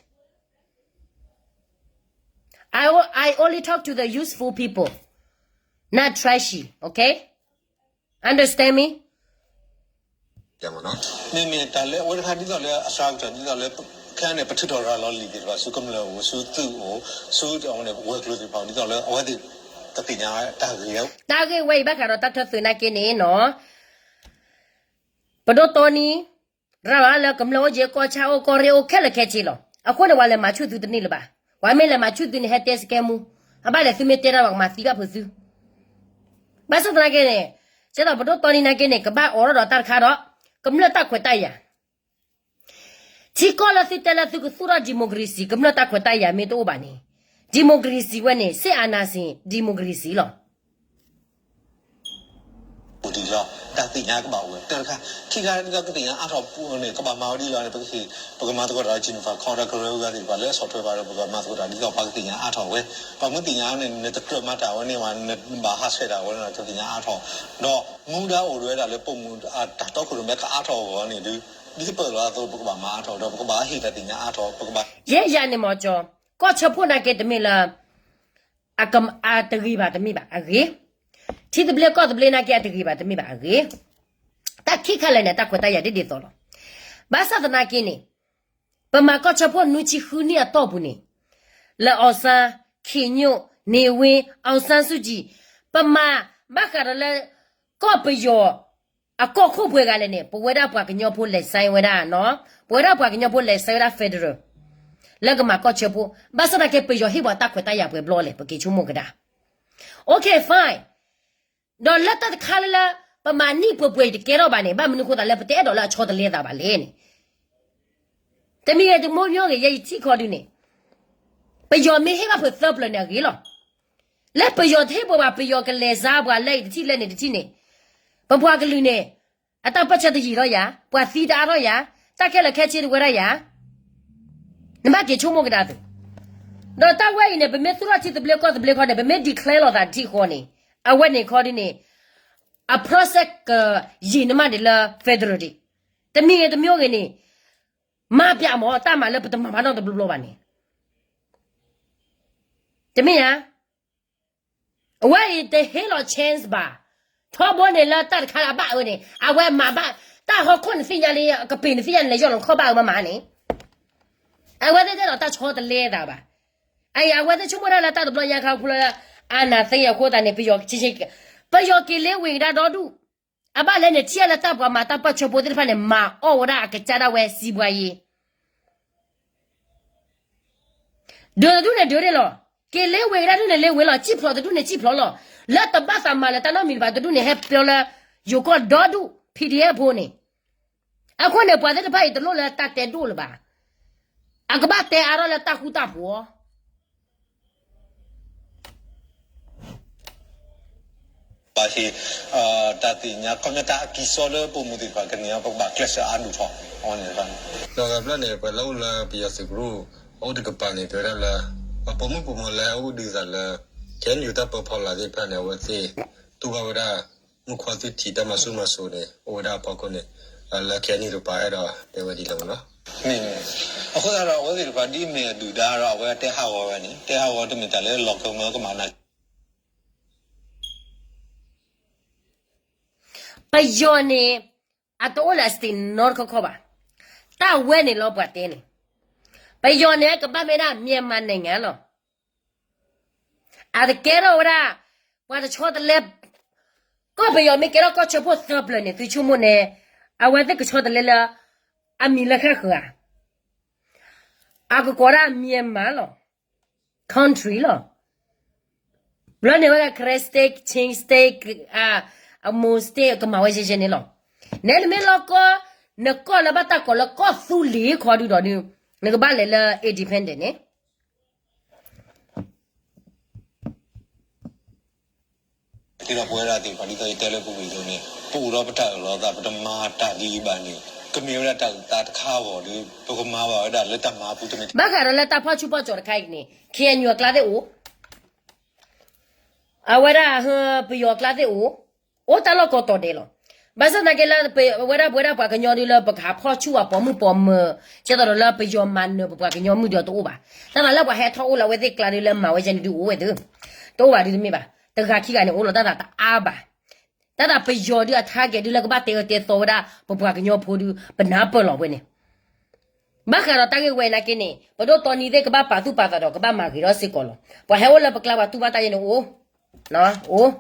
I, o- I only talk to the useful people, not trashy, okay? Understand me? မ့မ့ၢ်တၢ်လၢအဝဲတခါဒ်သိးလၢအစှၤကတၢၢ်ဒ်သိးလၢ ခဲအံၤန့ၣ် ပထုးထီၣ်ရၤလီၤလံာ်သ့ၣ်တဖၣ် ဆူကမျၢၢ်အိၣ် ဆူသုးအိၣ် ဆူဝဲၤကျိၤသ့ၣ်တဖၣ် ဒ်သိးလၢအဝဲသ့ၣ်ကသ့ၣ်ညါတၢ်ဂ့ၢ် တၢ်ဂ့ၢ်ဝဲအံၤဘၣ်ဃးဒီးတၢ်ထၢသုးနာ်က့န့ၣ်နီၤ, ပဒိၣ်တီနံ ရၤလီၤလၢကမျၢၢ်အိၣ်က့ၤ ကီၢ်ဆၣ်အိၣ် ကီၢ်ရ့ၣ်အိၣ် ခဲလၢာ်ခဲဆ့လီၤ. အဃိန့ၣ် ပှၤလဲၤမၤဆူၣ်သုတန့ၢ်လၢၤဘၣ်. ပှၤမ့ၢ်လဲၤမၤဆူၣ်သုန့ၣ် ဟဲတဲစကဲမူ, အဘၣ်လဲၣ်သုမ့ၢ်တဲတၢ်ဘၣ် ကမၤသံဘၣ်ဖုးသု. ဘၣ်ဆၣ်သနာ်က့န့ၣ် ကဲသိးပဒိၣ်တီနံနာ်က့န့ၣ် ကဘၣ်အိးထီၣ်ဒီးတၢ်တခါဒီး ကမျၢၢ်တၢ်ခွဲးတၢ်ယာ် ထံကီၢ်လၢသုတဲလၢသုကသူၣ်ထီၣ် democracy ကမျၢၢ်တၢ်ခွဲးတၢ်ယာ်မ့ၢ်တအိၣ်ဘၣ်န့ၣ် democracy ဝဲန့ၣ် စစ်အာဏာရှင် democracy လီၤ. အိၣ်ဒံးလီၤ တၢ်သ့ၣ်ညါကဘၣ်အိၣ်ဝဲ တၢ်တခါ ခံခါတခါကသ့ၣ်ညါအါထီၣ်ပူၤန့ၣ် ကဘၣ်မၤဝဲဒ်လီၤန့ၣ် ပကဟ့ၣ် ပကမၤသကိးတၢ် Geneva Convention ကရၢအဂၤသ့ၣ်တဖၣ်လၢအဆီၣ်ထွဲဘၣ်ဒီး ပကမၤသကိးတၢ်ဒ်သိးပှၤကသ့ၣ်ညါအါထီၣ်ဝဲ ပှၤမ့ၢ်သ့ၣ်ညါန့ၣ် နတကြၢးမၤတၢ်ဝဲန့ၣ်ဝဲ နဘၣ်ဟးဆှဲးတၢ်ဝဲန့ၣ် ကသ့ၣ်ညါအါထီၣ် ဒီးမူဒါအိၣ်ဒၣ်ဝဲဒၣ်လၢပိာ်မုၣ်တၢ်တီခိၣ်ရိၣ်မဲကအါထီၣ်အဂီၢ်န့ၣ်ဒုး ဒ်ကပၢၢ်လီၤအသိး ပကဘၣ်မၤအါထီၣ်ဒီး ပကဘၣ်ဟ့ၣ်တၢ်သ့ၣ်ညါအါထီၣ် ပကဘၣ် ယဲယၤန့ၣ်မ့ၢ်ကၠီ ကီၢ်ဆၢဖှိၣ်နာ်က့တမ့ၢ်လၢ အတဂ့ၤဘၣ်တမ့ၢ်ဘၣ်အဂ့ၤ, ထံသဘျ့ကီၢ်သဘျ့နာ်က့အတဂ့ၤဘၣ်တမ့ၢ်ဘၣ်အဂ့ၤ, တၢ်ခံခါလၢာ်န့ၣ် တၢ်ခွဲးတၢ်ယာ်ဒ်ဒ်သိးလီၤ. ဘၣ်ဆၣ်သနာ်က့န့ၣ် ပမၤကီၢ်ဆၢဖှိၣ်နွံဆံဃုနံၣ်အတီၢ်ပူၤန့ၣ် လၢ အောင်ဆန်း, ခင်ညွန့်, နေဝင်း, အောင်ဆန်းစုကြည် ပမၤဘၣ်ဃးဒီးလၢ ကီၢ်ပယီၤ အကီၢ်ခိၣ်ပှဲၤဂၤလဲၣ်န့ၣ် ပဝဲဒၣ်ပှၤကညီဖိလဲၤ sign ဝဲဒၣ်နီၤ, ပဝဲဒၣ်ပှၤကညီဖိလဲၤ sign ဝဲဒၣ် federal လၢကမၤကီၢ်ဆၢဖှိၣ်, ဘၣ်ဆၣ်သနာ်က့ ပယီၤဟ့ၣ်ပှၤတၢ်ခွဲးတၢ်ယာ်ပှဲၤဘျီလဲၣ် ပက့ၤဆိကမိၣ်ကဒါ. Okay fine, ဒီးလၢတၢ်တခါလၢလၢ ပမၤနံၣ်ပှဲၤပှဲၤအံၤတကဲထီၣ်ဘၣ်န့ၣ် ဘၣ်မနုၤအဃိသတးလၢပတအဲၣ်ဒိးလၢအဆီတလဲသးဘၣ်လဲၣ်န့ၣ် တမံၤဂ့ၤတမံၤဂ့ၤ ယဲယထံၣ်ခီဒုန့ၣ် ပယီၤမ့ၢ်ဟ့ၣ်ဘၣ်ဖုးသၢပျၢၤန့ၣ်အဂ့ၤလီၤ. လၢပယီၤတဟ့ၣ်ပှၤဘၣ် ပယီၤကလဲၤစါပှၤလၢအံၤတထံၣ်လၢန့ၣ်တထံၣ်န့ၣ် ပပှၤကလုာ်န့ၣ် အတၢ်ပၢၢ်ဆၢတယံာ်ထီၣ်ယၤ, ပှၤသံတအါထီၣ်ယၤ, တၢ်ခဲလၢာ်ခဲဆ့တဝဲဒၣ်ယၤ, နဘၣ်က့ၤဆိကမိၣ်ကဒါသု. ဒီးတၢ်ဝဲအံၤန့ၣ် ပမ့ၢ်သူၣ်ထီၣ်ထံသဘျ့ကီၢ်သဘျ့ခီန့ၣ် ပမ့ၢ် declare လိာ်သးတထံၣ်ဃီန့ၣ် အဝဲန့ၣ်ခီဒုန့ၣ် အ process ကယံာ်န့ၢ်မးဒံးလၢ federal ဒံး, တမံၤဂ့ၤတမံၤဂ့ၤန့ၣ် မၤပျးမး တၢ်မၤလၢပတမၤဘၣ်နီတဘျီဘျီဘၣ်န့ၣ် တမ့ၢ်ဧါ. အဝဲအံၤတဟ့ၣ်လီၤ chance ဘၣ်. ထီဘိန့ၣ်လၢတၢ်တခါလၢအဘၣ်အၢန့ၣ် အဝဲမၤဘၣ်, တၢ်ဟီၣ်ခိၣ်နသ့ၣ်ညါလံ ကပ့ၤနသ့ၣ်ညါန့ၣ် လဲၤယီၢ်လီၤခီၣ်ဘၣ်အၢမးမးန့ၣ် အဝဲသ့ၣ်တဲလီၤတၢ်ဆီတလဲသးဘၣ်. အအံၤ အဝဲသ့ၣ်ဆိကမိၣ်ဒၣ်လၢတၢ်တဘျီညါခါဖိလၢ အာဏာသိမ်း အဃိသတးန့ၣ် ပယီၤဆ့ဆ့ ပယီၤက့ၤလ့ဝ့ၤကဒါဒီဒူၣ်, အဘၣ်လဲၣ်န့ၣ် ထံၣ်လၢတၢ်ပှၤမၤတၢ်ပၢၢ်ဆၢဖိသ့ၣ်တဖၣ်န့ၣ် မၤအီၣ်ဝဲဒၣ်အကစၢ်ဒၣ်ဝဲ စီးပွားရေး ဒုးတဒူၣ်န့ၣ်ဒုးန့ၣ်လီၤ. က့ၤလ့ဝ့ၤကဒါဒူၣ်န့ၣ်လ့ဝ့ၤလီၤ, စံၣ်ဖျိးတဒူၣ်န့ၣ်စံၣ်ဖျိးလီၤ. လၢတဘၣ်သးမၤလၢတၢ်နီတမံၤဘၣ်တဒူၣ်န့ၣ် ဟဲပျီလၢ ယိၤကီၢ်ဒီဒူၣ် PDF ဖိန့ၣ်. အဃိန့ၣ် ပှၤသ့ၣ်တဖၣ်အံၤတလိၣ်လၢတၢ်တဲဒိၣ်လၢၤဘၣ်. အကဘၣ်တဲအါထီၣ်လၢတၢ်ဃူတၢ်ဖိး ဘၣ်ဟ့ၣ် တၢ်သ့ၣ်ညါ ခီပညီတၢ်အကံၢ်စီလၢပိာ်မုၣ်သ့ၣ်တဖၣ်ကန့ၢ် ပကဘၣ်ကျဲးစၢးအါဒူၣ်ထီၣ်အီၤန့ၣ်တဖၣ်န့ၣ် ဒီးဂၤဘျီန့ၣ် ပှၤလၢအိၣ်လၢပယီၤသုးကရူၢ် အိၣ်တကပၤန့ၣ် တဲဝဲဒၣ်လၢ ပှၤပိာ်မုၣ်ပိာ်မၢၤလၢအအိၣ်ဒုးသးလၢ KNU တၢ်ပၢဖီလာ်သ့ၣ်တဖၣ်န့ၣ် အဝဲသ့ၣ် တူၢ်ဘၣ်ဝဲဒၣ် မုၣ်ခွါသုထံၣ်တၢ်မၤဆူၣ်မၤစိၤန့ၣ် အိၣ်ဝဲဒၣ်အဖီခိၣ်န့ၣ် လၢ KNU တကပၤအဲၣ်ဒိးတဲဝဲဒ်လဲၣ်မ့ၢ်နီၤ. အဃိသတးဒီး အဝဲသ့ၣ်တဖၣ်ဒ်မ့ၢ်အဒုၣ်ဒါဒီး အဝဲတဲဟးဂီၤဝဲန့ၣ် တဲဟးဂီၤတမ့ၢ်တၢ်လၢလီၤကမၢကမၣ်နၤ ပယီၤန့ၣ် အတအိၣ်လၢအ state နီတခီခီဘၣ်. တၢ်ဝဲန့ၣ်လီၤပှၤတဲန့ၣ် ပယီၤန့ၣ် ကဘၣ်မ့ၢ်ဒၣ် မြန်မာနိုင်ငံ လီၤ. အတကဲထီၣ်ဝဲဒၣ် ပှၤတဆီတလဲ ကီၢ်ပယီၤမ့ၢ်ကဲထီၣ်ကီၢ်ဆၢဖှိၣ်သၢပျၢၤန့ၣ် သုဆိကမိၣ်န့ၣ် အဝဲသ့ၣ်ကဆီတလဲလၢ အမံၤလၢဃၣ်ဃၢၤဧါ အကကိးဒၣ် မြန်မာ လီၤ. country လီၤ. ဘျီန့ၣ်ဝဲဒၣ် Karen state, Chin state, အ Mon state ကမၤဝဲယဲယဲန့ၣ်လီၤ. နဲနမ့ၢ်လီၤကီၢ် နကီၢ်လၢဘၣ်တၢ်ကိးလၢကီၢ်သူလ့ၤခီဒုဒီး နကဘၣ်လဲၤလၢ independent န့ၣ် ကဒီးပဝဲဒၣ်သ့ၣ်တဖၣ်ဒ်သိးယတဲလၢပဝံၤအသိးန့ၣ် ပအိၣ်ဒီးပတၢ်အၢၣ်လီၤသး ပတမၤတၢ်ဒ်အံၤဘၣ်န့ၣ် ကမ့ၢ်ဝဲဒၣ်တၢ်အုၣ်သးတခါအဂီၢ်ဒီး ပကမၤဘၣ်ဝဲဒၣ်လၢတၢ်မၤအပူၤတမ့ၢ် ဘၣ်ဃးဒီးလၢတၢ်ဖီၣ်ဆူၣ်ဖီၣ်ကၠီၤတခါအံၤန့ၣ် KNU အကျါသ့ၣ်အိၣ် အဝဲဒၣ် ပယီၤအကျါသ့ၣ်အိၣ် အိၣ်တၢ်လီၢ်ကိးတီၤဒဲးလီၤ. ဘၣ်ဆၣ်သနာ်က့လၢ ပဝဲဒၣ်ပဝဲဒၣ်ပှၤကညီဒုလၢပကဟးဖီၣ်ဆူၣ်အပိာ်မုၣ်ပိာ်မၢၤ ကဲသိးဒီးလၢပယီၤမၤနၢၤပပှၤကညီမုၣ်ဒီးတအိၣ်ဘၣ်. တၢ်သးလၢပှၤဟဲထီၣ်အိၣ်လၢအဝဲသ့ၣ်ကျါဒုလၢမၤဝဲယဲန့ၣ်ဒုအိၣ်ဝဲသ့ၣ် တအိၣ်ဘၣ်ဒုတမ့ၢ်ဘၣ်. တဂၤခံဂၤန့ၣ် အိၣ်လီၤတၢ်သးတအါဘၣ်. တၢ်သးပယီၤဒုအ target ဒုလၢကဘၣ်တဲအၢတဲသီဝဲဒၣ် ပပှၤကညီဖိဒု ပနၢ်ပၢၢ်လီၤဝဲန့ၣ် ဘၣ်ဃးဒီးတၢ်ဂ့ၢ်ဝဲနာ်က့န့ၣ် ပဒိၣ်တီနံသ့ၣ်ကဘၣ်ပာ်သူၣ်ပာ်သးဒီး ကဘၣ်မၤဂ့ၤထီၣ်စ့ၢ်ကီးလီၤ. ပှၤဟဲအိၣ်လၢပကျါ ပှၤတူၢ်ဘၣ်တၢ်ယဲန့ၣ်အိၣ်, အိၣ်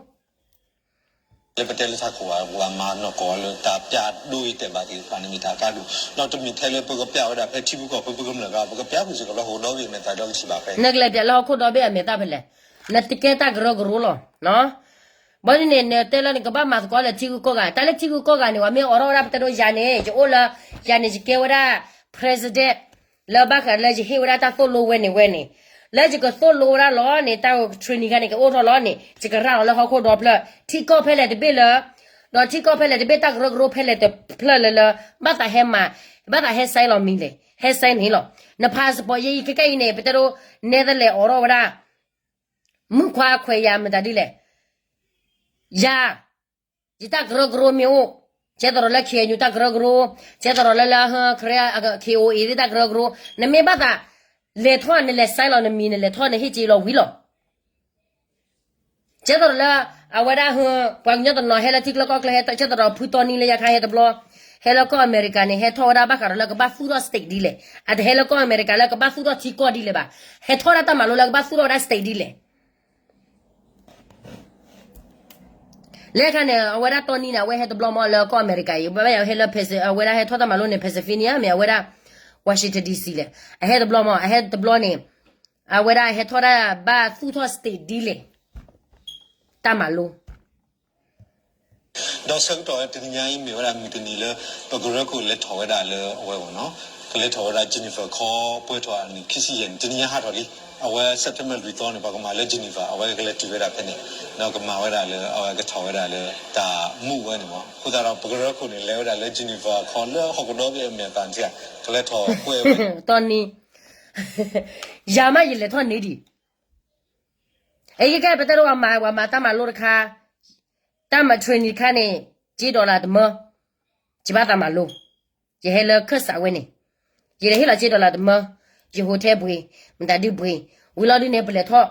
လၢပတဲလၢထးခိၣ်ဘၣ် ပှၤမၤနီၢ်ကီၢ်လၢတၢ်ပျၢ်ဒိအံၤတဲာ်ဘၣ်က့ၤ ပှၤန့ၣ်မ့ၢ်တၢ်ကါဒိၣ် ဒီးတမ့ၢ်ထဲလၢပကပျၢ်ဝဲဒၣ်ဖဲထံဖိကီၢ်ဖိ ပကမျၢၢ်ဂၤ ပကပျၢ်ကွံာ်စ့ၢ်ကီးလၢဟီၣ်ခိၣ်ဒီဘ့ၣ်အမဲာ်သၣ်ဒီးကထံၣ်ဘၣ်ဖဲ နကလဲၤပျၢ်လၢဟီၣ်ခိၣ်ဒီဘ့ၣ်အမဲာ်သၣ်ဖဲလဲၣ်, နတကဲတၢ်ကရၢကရိလီၤ. ဘၣ်ဒ်န့ၣ် နတဲလၢနကဘၣ်မၤသကိးလၢထံဂုၤကီၢ်ဂၤ, တၢ်လၢထံဂုၤကီၢ်ဂၤန့ၣ် ပှၤမ့ၢ်အိးထီၣ်ဝဲဒၣ် ပတဲဒိယၤန့ၣ် ယအိၣ်လၢ ယၤန့ၣ် ယကဲဝဲဒၣ် president လၢဘၣ်ဃးလၢယဟ့ၣ်ဝဲဒၣ်တၢ်သိၣ်လိဝဲန့ၣ်ဝဲန့ၣ်, လၢယကသိၣ်လိဝဲဒၣ်လီၤန့ၣ် တၢ် training ခါန့ၣ် ကအိၣ်ထီၣ်လီၤန့ၣ် ယကရၢ်လီၤလၢဟီၣ်ခိၣ်ဒီဖျၢၣ် ထံကီၢ်ဖဲလဲၣ်တဘ့ၣ်လၢ ဒီးထံကီၢ်ဖဲလဲၣ်တဘ့ၣ် တၢ်ကရၢကရိဖဲလဲၣ်တဖျၢၣ်လၢလၢ ဘၣ်သးဟဲမၤ ဘၣ်သးဟဲ sign လီၤမံၤလဲၣ်, ဟဲ sign န့ၣ်လီၤ. န passport ယဲအံၤခဲကဲအံၤန့ၣ် ပတဲဒိ နဲသလဲးအိးထီၣ်ဝဲဒၣ် မုၣ်ခွါခွဲးယာ်မတၤဒ်လဲၣ်, ယၤ ယတၢ်ကရၢကရိမ့ၢ်အိၣ်, ကဲသရီးလၢ KNU တၢ်ကရၢကရိ, ကဲသရီးလၢလၢ KOA သ့ၣ်တၢ်ကရၢကရိ, နမ့ၢ်ဘၣ်သး လဲၤထီၣ်နလဲၤ sign လီၤနမံၤ နလဲၤထီၣ်နဟ့ၣ်က့ၤလီၤဝံၤလီၤ. ကဲသရီးလၢ အဝဲဒၣ် ပှၤကညီတနီၤဟဲလၢထံကျိကီၢ်ကျၢၢ် ဟဲထီၣ် ကဲသရီးဖုတီနံလၢယခါဟဲတဘျီ, ဟဲလၢကီၢ်အမဲရကၤန့ၣ် ဟဲထီၣ်ဝဲဒၣ်ဘၣ်ဃးဒီးလၢကဘၣ်သူၣ်ထီၣ် state ဒ်လဲၣ်, အတဟဲလၢကီၢ်အမဲရကၤလၢကဘၣ်သူၣ်ထီၣ်ထံကီၢ်ဒ်လဲၣ်ဘၣ်, ဟဲထီၣ်ဒၣ်တၢ်မၤလိလၢကဘၣ်သူၣ်ထီၣ်ဝဲဒၣ် state ဒ်လဲၣ်. လၢခါန့ၣ် အဝဲဒၣ်တီနံန့ၣ် အဝဲဟဲတဘျီမးလၢကီၢ်အမဲရကၤအံၤ, ဘၣ်ယၤဟဲလၢ အဝဲဒၣ်ဟဲထီၣ်တၢ်မၤလိန့ၣ် Pennsylvania မ့ၢ်အဝဲဒၣ် Washington D C လဲၣ်, အဟဲတဘျီမး အဟဲတဘျီန့ၣ် အဝဲဒၣ်ဟဲထီၣ်ဒၣ်ဘၣ်သူၣ်ထီၣ် state ဒ်လဲၣ် တၢ်မၤလိ ဒီးဆၢကတီၢ်တနံၤညါအံၤမ့ၢ်ဝဲဒၣ်မုၢ်တနံၤလၢ ပကရၢခိၣ်လဲၤထီၣ်ဝဲဒၣ်လၢအဝဲဘၣ်နီၤ, ကလဲၤထီၣ်ဝဲဒၣ် Geneva ခီပှဲၤထီၣ်အနံၣ်ခံဆံယဲၢ်န့ၣ် တနံၤညါဟးထီၣ်လံ, အဝဲ September လွံၢ်သီန့ၣ် ပှၤကမၤလၢ Geneva အဝဲကလဲၤတုၤဝဲဒၣ်ဖဲန့ၣ်, ဒီးကမၤဝဲဒၣ်လၢ အဝဲကထီၣ်ဝဲဒၣ်လၢတၢ်မူးဝဲန့ၣ်မး, အဃိသတးဒီးပကရၢခိၣ်န့ၣ် လဲၤဝဲဒၣ်လၢ Geneva ခီလၢဟီၣ်ခိၣ်ဒီဘ့ၣ်အမဲာ်သၣ်ထံၣ် ကလဲၤထီၣ်ကွဲးဝဲ တီနံ ယၤမးယလဲၤထီၣ်န့ၢ်ဒံး အကဲကဲ ပတဲဒိပှၤမၤ ပှၤမၤတၢ်မၤလိတခါ, တၢ်မၤ training တခါန့ၣ် က့ dollar တမၢ, ယဘၣ်သးမၤလိ, ယဟဲလၢခၢၣ်စးဝဲန့ၣ်, ယလဲၤဟ့ၣ်လီၤက့ dollar တမၢ, ယ hotel ပှ့ၤ, မတၤဒုပှ့ၤ, ဝံၤလီၤဒုန့ၣ် ပလဲၤထီၣ်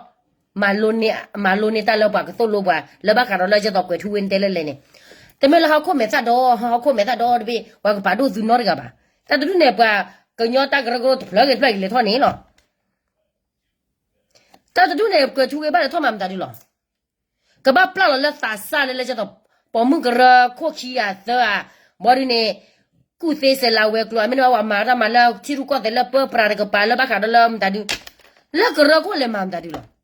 မၤလိန့ၢ် မၤလိန့ၢ်တၢ်လၢပှၤကသိၣ်လိပှၤ လၢဘၣ်ဃးဒီးလၢယဲသိးကွဲးထူဝ့တဲလၢလဲၣ်န့ၣ်, တမ့ၢ်လၢဟီၣ်ခိၣ်မဲာ်သၣ်ဒီ ဟီၣ်ခိၣ်မဲာ်သၣ်ဒီတဘ့ၣ် ပှၤကပာ်ဒိၣ်သုနီတဂၤဘၣ်. တၢ်တဒူၣ်န့ၣ် ပှၤကညီတၢ်ကရၢကရိတဖျၢၣ်ဂ့ၤတဖျၢၣ်ဂ့ၤလဲၤထီၣ်န့ၣ်လီၤ. တၢ်တဒူၣ်န့ၣ် ကွဲးထူဝ့ဘၣ်လဲၤထီၣ်မၤမတၤဒုလီၤ. ကဘၣ်ပျၢ်လီၤလၢသးစၢ်လၢလၢယဲသိး ပိာ်မုၣ်ကရၢခိၣ်ခံဂၤသၢဂၤ, ဘီဒုန့ၣ် ကူၣ်သ့စဲးလၤဝဲၤကျိၤ အမ့ၢ်န့ၣ် ပှၤမၤတၢ်မၤလၢထံရူၢ်ကီၢ်သဲးလၢပၢပြးတကပၤလၢဘၣ်ဃးဒီးလၢမတၤဒု, လၢကရၢခိၣ်လဲၤမၤမတၤဒုလီၤ.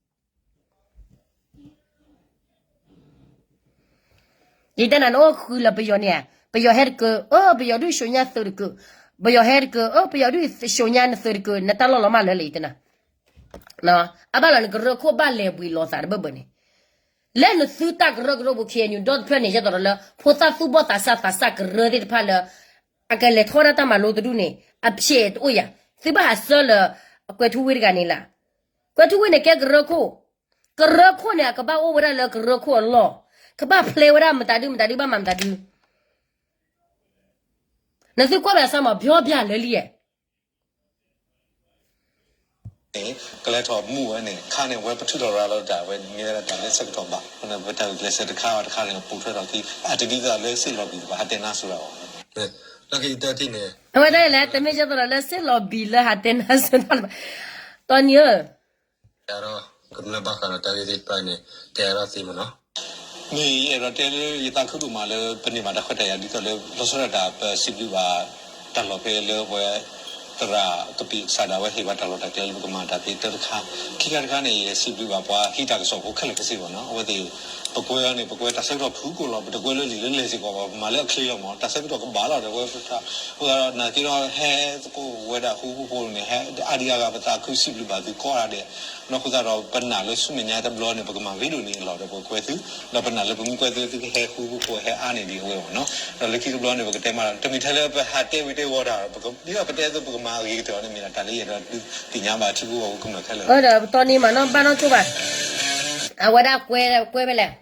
ယတဲနၤနအိၣ်ဃုာ်လၢပယီၤန့ၣ်ဧါ, ပယီၤဟဲတကၢၢ် အၢ ပယီၤဒုး ရှုံညါသုးတကၢၢ်, ပယီၤဟဲတကၢၢ် အၢ ပယီၤဒုး ရှုံညါနသုးတကၢၢ် နတၢ်လီၢ်လီၤမၢ်လၢလၢယတဲနၤ, အဘၣ်လီၤနကရၢခိၣ်ဘၣ်လဲၤဘှံးလီၤသးတဘၢၣ်ဘၢၣ်န့ၣ်, လၢနသုတၢ်ကရၢကရိပူၤ KNU ဒီတဖျၢၣ်န့ၣ် ယဲသိးဒီးလၢ ဖိသၣ်သူၣ်ဘီၣ်သးစၢ်သးစၢ်ကရၢသ့ၣ်တဖၣ်လၢ အကလဲၤထီၣ်ဒၣ်တၢ်မၤလိတဒူၣ်န့ၣ် အဖျဲးတအိၣ်ယၤ, သုဘၣ်ဟးဆှၢလၢ ကွဲးထူဝ့တဂၤန့ၣ်လၢ, ကွဲးထူဝ့န့ၣ်ကဲကရၢခိၣ်, ကရၢခိၣ်န့ၣ် အကဘၣ်အိၣ်ဝဲဒၣ်လၢကရၢခိၣ်အလီၢ်, ကဘၣ်ဖျဲးဝဲဒၣ်မတၤဒုမတၤဒုဘၣ်မၤမတၤဒု, နသုကွၢ်ဘၣ်စၢ်မး ပျီပျၢ်လၢလံဧါ န့ၣ် ကလဲၤထီၣ်မူဝဲန့ၣ် ခါန့ၣ် အဝဲပထုးထီၣ်ရၤလီၤတၢ်ဝဲ မ့ၢ်ဝဲဒၣ်တၢ်လၢဆၢကတီၢ်ဘၣ် ပတၢ်ဂုာ်ကျဲးစၢးတခါတခါန့ၣ် ပိာ်ထွဲထီၣ်က့ၤ အတဒ်သိးလၢစ့ၢ်လီၤဘံၣ်တဘၣ် ဟးတဲနါစိၤဒၣ်ဝဲ လၢခံတၢ်ထံၣ်န့ၣ် အဝဲတၢ်လဲၣ် တမ့ၢ်ကဲသိးဒီးလၢစ့ၢ်လီၤဘံၣ်လၢဟးတဲနါစိၤဒၣ်လၢၤဘၣ် တီနံၤဧၢ ကမျၢၢ်ဘၣ်ဃးဒီးတၢ်ဂ့ၢ်သ့ၣ်တဖၣ်န့ၣ် တဲအါထီၣ်သ့မ့ၢ်နီၤ မ့ၢ်ယအဲၣ်ဒိးတဲလၢယသးခုဒိၣ်မးလၢ ပန့ၢ်ဘၣ်တၢ်ခွဲးတၢ်ယာ်ဒ်သိးလၢ လီၤဆီဒၣ်တၢ်ပစံးဘျုးဘၣ် တၢ်လီၢ်ဖဲလၢပဝဲ သရၣ်ကပံာ်ကစၢ်ဒၣ်ဝဲဟ့ၣ်ဘၣ်တၢ်လီၢ်တၢ်ကျဲလၢပကမၤတၢ်ဖဲတၢတခါ ခံခါတခါန့ၣ် ယစံးဘျုးဘၣ်ပှၤဟံးတၢ်ကစီၣ်ဖိခဲလၢာ်ခဲဆ့ဘၣ်နီၤ အဝဲသ့ၣ် ပကွဲအီၤန့ၣ် ပကွဲတၢ်ဆၢကတီၢ်ဖုကိာ်လီၤ ပတကွဲလၢလံာ်လၢလဲၢ်စ့ၢ်ကီးဘၣ် ပမၤလၢအချ့လီၤမး တၢ်ဆၢကတီၢ်ကဘၣ်လီၤဒီးဝဲ အဃိသတးဒီး နာ်က့ဒီးဟဲသကိးဝဲဒၣ်ဃူဖိဖိန့ၣ် ဟဲအါဒံအါဂၤပသးခုစံးဘျုးဘၣ်သုကိးဂၤဒဲး ဒီးအဃိသတးဒီးပနာ်လၢဆူမဲာ်ညါတဘျီန့ၣ် ပကမၤဂ့ၤဒိၣ်န့ၢ်အလီၢ်ဒီးပကကွဲသု ဒီးပနာ်လၢပမ့ၢ်ကွဲသု သုကဟဲဃူဖိဖိဟဲအါန့ၢ်ဒံးအဝဲဘၣ်နီၤ ဒီးလၢခံတဘျီန့ၣ် ပကတဲမးဒီး တမ့ၢ်ထဲလၢပဟးတဲဝံၤတဲဝီၤတၢ် ပကဒ်သိးပကမၤအဂ့ၤကတၢၢ်န့ၣ် မ့ၢ်ဒၣ်တၢ်လၢယအဲၣ်ဒိးဒုးသ့ၣ်ညါဘၣ်ထံဖိကီၢ်ဖိကမျၢၢ်ခဲလၢာ်လီၤ ဒီးပတီၢ်န့ၣ်မးနီၤ ဘၣ်နီၢ်ကၠိဘၣ် အဝဲဒၣ်ကွဲ ကွဲဖဲလဲၣ်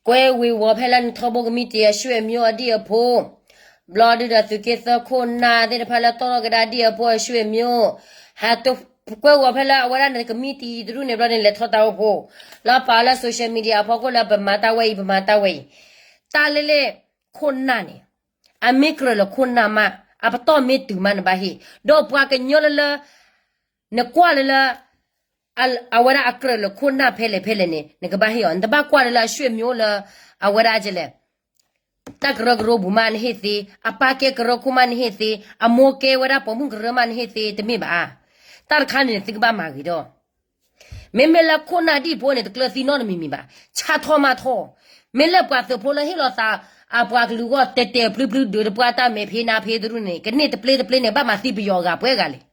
ကွဲဝ့ၤဝီၤဖဲလၢနထီဘိကမံးတံာ် အရွှေ့အမျိုး အဒံၣ်အဖိ ဘျီဒုဒီးသုးက့သၢခိၣ်နၢ်သ့ၣ်တဖၣ်လၢတီၢ်ထီၣ်ကဒါဒံၣ်အဖိ အရွှေ့အမျိုး ဟးတကွဲဝီၤဖဲလၢအဝဲဒၣ်န့ၣ် ကမံးတံာ်တဒူၣ်န့ၣ် ဘျီန့ၣ် လဲၤထီၣ်တၢ်အိၣ်ဖှိၣ် လၢပာ်လၢ social media အဖီခိၣ်လၢပမၤတၢ်ဝဲအံၤ ပမၤတၢ်ဝဲအံၤ တၢ်လၢလၢခိၣ်နၢ်န့ၣ် အမ့ၢ်ကြၢးလၢခိၣ်နၢ်မး အပတီၢ်မ့ၢ်တုၤမးနဘၣ်ဟ့ၣ်, ဒီးပှၤကညီလၢလၢ နကွၢ်လၢလၢ အဝဲဒၣ်အကြၢးလၢခိၣ်နၢ်ဖဲလဲၣ်ဖဲလဲၣ်န့ၣ် နကဘၣ်ဟ့ၣ်အီၤ, နတဘၣ်ကွၢ်လၢလၢအရွှေ့မျိုးလၢ အဝဲဒၣ်ကလဲၣ် တၢ်ကရၢကရိပူၤမးနဟ့ၣ်သ့, အပၢ်ကဲကရၢခိၣ်မးနဟ့ၣ်သ့, အမိၢ်ကဲဝဲဒၣ်ပိာ်မုၣ်ကရၢမးနဟ့ၣ်သ့ တမ့ၢ်ဘၣ်. တၢ်တခါန့ၣ် သုကဘၣ်မၤဂ့ၤဒီး မ့မ့ၢ်လၢခိၣ်နၢ်ဒံၣ်ဖိန့ၣ် တကျၢၤသံနီတမံၤမံၤဘၣ်, ဆါထီၣ်မးထီၣ်, မ့ၢ်လၢပှၤသုးဖိလၢဟ့ၣ်လီၤသး အပှၤကလုာ်အဂီၢ် တဲာ်တဲာ်ဖျုဖျု ဒုးတပှၢ်တၢ်မဲာ်ဖံနါဖံတရူၢ်န့ၣ် ကန့ၢ်တပျ့တပျ့န့ၣ် ဘၣ်မၤသံပယီၤအဂၤပှဲၤဂၤလဲၣ်.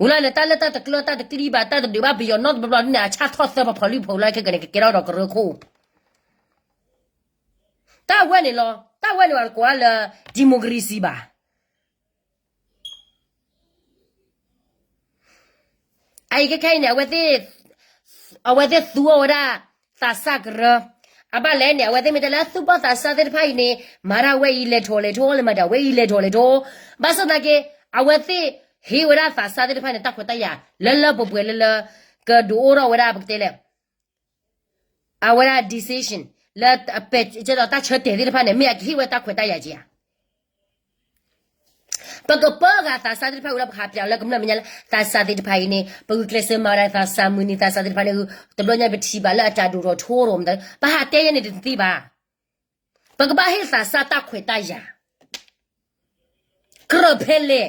ဝူလၢန့ၣ် တၢ်လၢတၢ်တကျၢၤတၢ်တကျံဘၣ် တၢ်တဒုးဘၣ်ပယီၤနီတဘျီဘျီဒ်န့ၣ် အဆါထီၣ်သၢပဖီလံၣ်ဖိလၢခဲကနံၣ် ကကဲထီၣ်ဒီးကရၢခိၣ် တၢ်ဝဲန့ၣ်လီၤ. တၢ်ဝဲန့ၣ် ပှၤတကိးလၢ democracy ဘၣ်. အအံၤခဲခဲအံၤန့ၣ် အဝဲသ့ၣ်သူအီၤဝဲဒၣ် သးစၢ်ကရၢ, အဘၣ်လဲၣ်န့ၣ် အဝဲသ့ၣ်မ့ၢ်တဲလၢသူၣ်ဘီၣ်သးစၢ်သ့ၣ်တဖၣ်အံၤန့ၣ် မၤတၢ်ဝဲအံၤလဲၤထီၣ်လဲၤထီၣ် လဲၤမၤတၢ်ဝဲအံၤလဲၤထီၣ်လဲၤထီၣ်, ဘၣ်ဆၣ်သနာ်က့ အဝဲသ့ၣ်ဟ့ၣ်ဝဲဒၣ်သးစၢ်သ့ၣ်တဖၣ်န့ၣ် တၢ်ခွဲးတၢ်ယာ် လၢလၢပှဲၤပှဲၤလၢလၢ ကဒုးအိၣ်ထီၣ်ဝဲဒၣ်ပကတဲလဲၣ် အဝဲဒၣ် decision လၢ တၢ်ဆၢတဲာ်သ့ၣ်တဖၣ်န့ၣ် မ့ၢ်အကဟ့ၣ်ဝဲတၢ်ခွဲးတၢ်ယာ်က့ၤဧါ. ပကပၢဂၤသးစၢ်သ့ၣ်တဖၣ်ဝံၤလၢပဟးပၠးလၢကမျၢၢ်မဲာ်ညါလၢ သးစၢ်သ့ၣ်တဖၣ်အံၤန့ၣ် ပဂုာ်ကျဲးစၢးမၤဝဲဒၣ်သးစၢ်မုၢ်နံၤ သးစၢ်သ့ၣ်တဖၣ်န့ၣ် တဘျီညါပထံၣ်ဘၣ်လၢအတၢ်ဒိၣ်ထီၣ်ထီထီၣ်မတၤ ပဟးတဲယဲန့ၣ်တသ့ဘၣ်. ပကဘၣ်ဟ့ၣ်သးစၢ်တၢ်ခွဲးတၢ်ယာ် ကြၢးဖဲလဲၣ်,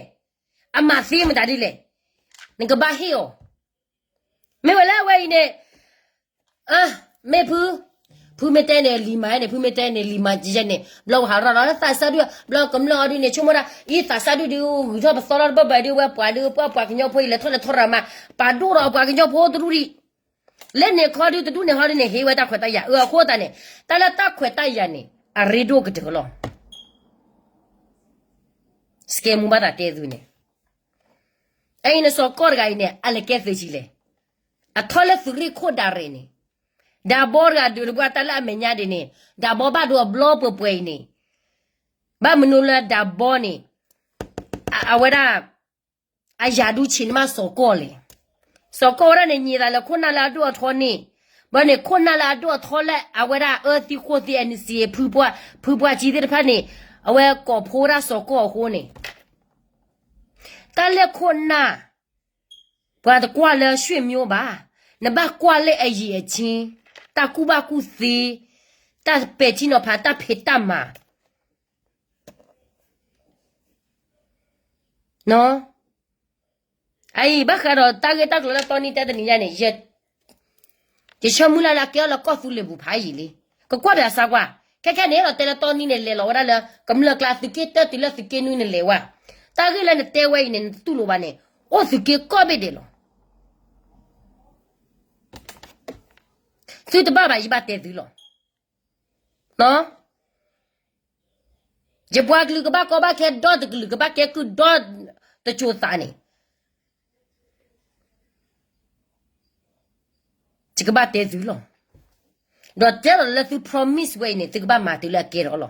အမၤသ့မတၤဒ်လဲၣ်, နကဘၣ်ဟ့ၣ်အီၤ. မ့ၢ်ဝဲလၢအဝဲအံၤန့ၣ် မ့ၢ်ဖု, ဖုမ့ၢ်တဲန့ၣ်လံၤမၤန့ၣ် ဖုမ့ၢ်တဲန့ၣ်လံၤမၤယဲန့ၣ် ဘျီပဟးရီၣ်ဒီးသးစၢ်ဒုၣ် ဘျီကမျၢၢ်အီၤဒုးန့ၣ် ဆိကမိၣ်ဒၣ် အံၤသးစၢ်ဒုၣ်ဒုး ဂုၤထီၣ်ပသီထီၣ်တဘၢၣ်ဘၢၣ်ဒုးဝဲပှၤဒုး ပှၤပှၤကညီဖိအံၤလဲၤထီၣ်လဲၤထီၣ်ရၤမး ပာ်ဒိၣ်ဒီးပှၤကညီဖိတရူးဒံး လၢန့ၣ်ခီဒုးတဒူၣ်န့ၣ်ဟီဒုးန့ၣ် ဟ့ၣ်ဝဲတၢ်ခွဲးတၢ်ယာ် အၢ အဃိသတးန့ၣ် တၢ်လၢတၢ်ခွဲးတၢ်ယာ်န့ၣ် အရ့ဒိၣ်ကတၢၢ်လီၤ. စကဲမူဘၣ်သးတဲသုန့ၣ် အအံၤနစီၤကီၢ်တဂၤအံၤန့ၣ် အလဲၤကဲသုးဆံးလဲၣ်. အထီၣ်လၢသုးရ့ၣ်ခိၣ်ဒၣ်ရဲၣ်န့ၣ် ဒၣ်ဘီတဂၤဒုးတပှၢ်တၢ်လၢအမဲာ်ညါဒ်န့ၣ် ဒၣ်ဘီဘၣ်ဒိအဘျီပှဲၤပှဲၤအံၤန့ၣ် ဘၣ်မနုၤလၢဒၣ်ဘီန့ၣ် အဝဲဒၣ် အယၤဒုးဆံးန့ၢ်မးစီၤကီၢ်လဲၣ်. စီၤကီၢ်ဝဲဒၣ်န့ၣ် ညံသးလၢခိၣ်နၢ်လၢအဒိၣ်အထီန့ၣ် ဘၣ်န့ၣ်ခိၣ်နၢ်လၢအဒိၣ်အထီလၢအဝဲဒၣ်အၢသံဃိသံ NCA ဖုပှၢ်ကံသ့ၣ်တဖၣ်န့ၣ် အဝဲကိးဖိဝဲဒၣ်စီၤကီၢ်အဃိန့ၣ် တၢ်လၢခိၣ်နၢ် ပှၤတကွၢ်လၢရွှေ့မျိုးဘၣ်, နဘၣ်ကွၢ်လၢအရည်အချင်း, တၢ်ကူၣ်ဘၣ်ကူၣ်သ့, တၢ်ပဲာ်ထံနီၤဖး, တၢ်ဖံးတၢ်မၤ အအံၤဘၣ်ဃးဒီးတၢ်ဂ့ၢ်တၢ်ကျိၤလၢတီနံတဲတနံၤညါန့ၣ် ယဆၢမုၢ်လၢ်လၢအကဲထီၣ်လၢကီၢ်သူလ့ၤပူၤဖးယံာ်လံ. ကကွၢ်ပၠးစၢ်ကွၢ်, ခဲခဲန့ၣ်ဒီးတဲလၢတီနံန့ၣ် လဲၤလီၤဝဲဒၣ်လၢ ကမျၢၢ်ကျါသုးက့တၢတုၤလၢသုးက့နွံန့ၣ်လဲၤဝဲ, တၢ်ဂ့ၢ်လၢနတဲဝဲအံၤန့ၣ် နတတူၢ်လိာ်ဘၣ်န့ၣ် အိၣ်သုးက့ကိးဘ့ၣ်ဒဲးလီၤ. သုတဘၣ်ဘၣ် ယဘၣ်တဲသုလီၤ. ယပှၤကလုာ်ကဘၣ်ကီဘၣ်ခဲဒီတကလုာ်ကဘၣ်ကဲကုၢ်ဒီတစိၤသးန့ၣ် ယကဘၣ်တဲသုလီၤ. ဒီးတဲဒီးလၢသု promise ဝဲအံၤန့ၣ် သုကဘၣ်မၤတုၤလၢအကဲထီၣ်လီၤ.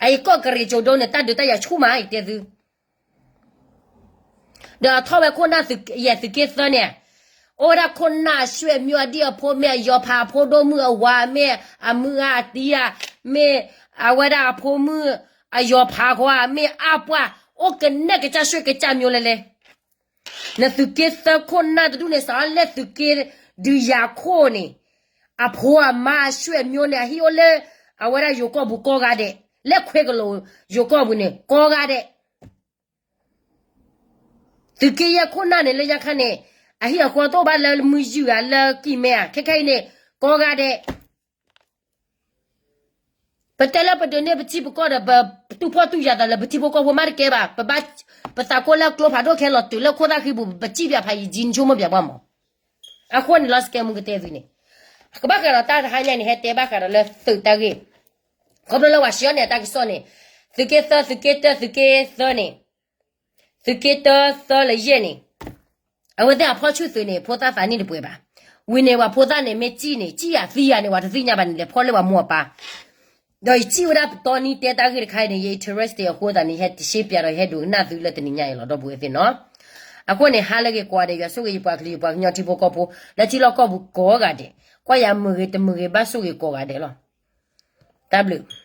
အအံၤကီၢ်ကရ့ၣ်ကၠိၤဒိန့ၣ် တၢ်ဒုးတၢ်ယၤဆူၣ်မး ယတဲသု ဒီးအထီၣ်ဝဲခိၣ်နၢ်ယဲၢ်သုးက့သၢန့ၣ်, အိၣ်ဝဲဒၣ်ခိၣ်နၢ်အရွှေ့မျိုးအဒံၣ်အဖိ မ့ၢ်အယီၤဖးအဖိဒိၣ်မုၣ်အဝၤ မ့ၢ်အမုၢ်ဂၤအတံၤဧါ, မ့ၢ်အဝဲဒၣ်အဖိမုၣ်အယီၤဖးခွါ မ့ၢ်အါပှၢ် အိၣ်ကနဲၣ်ကစၢ်ရွှေ့ကစၢ်မျိုး လဲၤလဲၤ နသုးက့သၢခိၣ်နၢ်တဒူၣ်န့ၣ် စးထီၣ်လၢသုးက့ဒုးယၤခိၣ်န့ၣ်, အဖိအမါအရွှေ့မျိုးန့ၣ် အဟံၣ်အိၣ်လၢ အဝဲဒၣ်ယိၤကီၢ်ပူၤကိးဂၤဒဲး, လၢခွဲးကလိာ်ယိၤကီၢ်ပူၤန့ၣ် ကိးဂၤဒဲး သုးက့ယဲၢ်ခိၣ်နၢ်န့ၣ် လၢညါခါန့ၣ် အဟံၣ်အဃီတအိၣ်ဘၣ်လၢမုၢ်ယုၢ်ဧါ လၢကံၢ်မဲဧါ, ခဲခဲအံၤန့ၣ် ကိးဂၤဒဲး ပတဲလၢပဒုးန့ၢ်ပထံပကီၢ်ဒီး ပတူၢ်ဖှီၣ်တူၢ်ယာ်သးလၢပထံဖိကီၢ်ဖိမးတကဲဘၣ်, ပဘၣ် ပသးကိၢ်လၢကျိဖးဒိၣ်ခဲလီၤတုၤလၢခိၣ်သၣ်ဃံပူၤ ပစံၣ်ပၠးဖးယံာ် ယံာ်နဆိကမိၣ်ပၠးပှၢ်မး. အဃိန့ၣ်လီၤ စကဲမူကတဲသုန့ၣ်, ကဘၣ်ဃးဒီးတၢ်တဟါညါန့ၣ် ဟဲတဲဘၣ်ဃးဒီးလၢသုးတၢ်ဂ့ၢ်, ခီဖျိလၢပှၤဆှၢန့ၢ်တၢ်ကစီၣ်န့ၣ်, သုးက့သၢ သုးက့တၢ သုးက့သၢန့ၣ် သုးက့တၢ သၢ လၢယဲၢ်န့ၣ် အဝဲသ့ၣ်အဖီၣ်ဆူၣ်သုးန့ၣ် ဖိသၣ်သးနံၣ်တပှဲၤဘၣ်. ဝံၤန့ၣ် ပှၤဖိသၣ်န့ၣ် မ့ၢ်စံၣ်န့ၣ် စံၣ်ယၤသံယၤန့ၣ် ပှၤတသ့ၣ်ညါဘၣ်န့ၣ် လဲၤဖီၣ်လၢပှၤမိၢ်အပၢ်. ဒီးယစံၣ်ဝဲဒၣ်ပတီနံတဲတၢ်ဂ့ၢ်တခါအံၤန့ၣ် ယ interesting အဃိသတးန့ၣ် ယဟဲရှဲပၠးဒီး ယဟဲဒိကနၣ်သုလၢတနံၤညါအံၤလီၤ ဒီပုၢ်ဝဲၢ်သ့ၣ်နီၤ. အဃိန့ၣ် ဟါလၢဂ့ၤကိးဂၤဒဲး ယွၤဆိၣ်ဂ့ၤယပှၤကလုာ် ယပှၤကညီထံဖိကီၢ်ဖိ လၢထံလီၢ်ကီၢ်ပူၤကိးဂၤဒဲး, ကွၢ်ယၤမုာ်ဂ့ၤတမုာ်ဂ့ၤ ဘၣ်ဆိၣ်ဂ့ၤကိးဂၤဒဲးလီၤ. တၢ်ဘျုး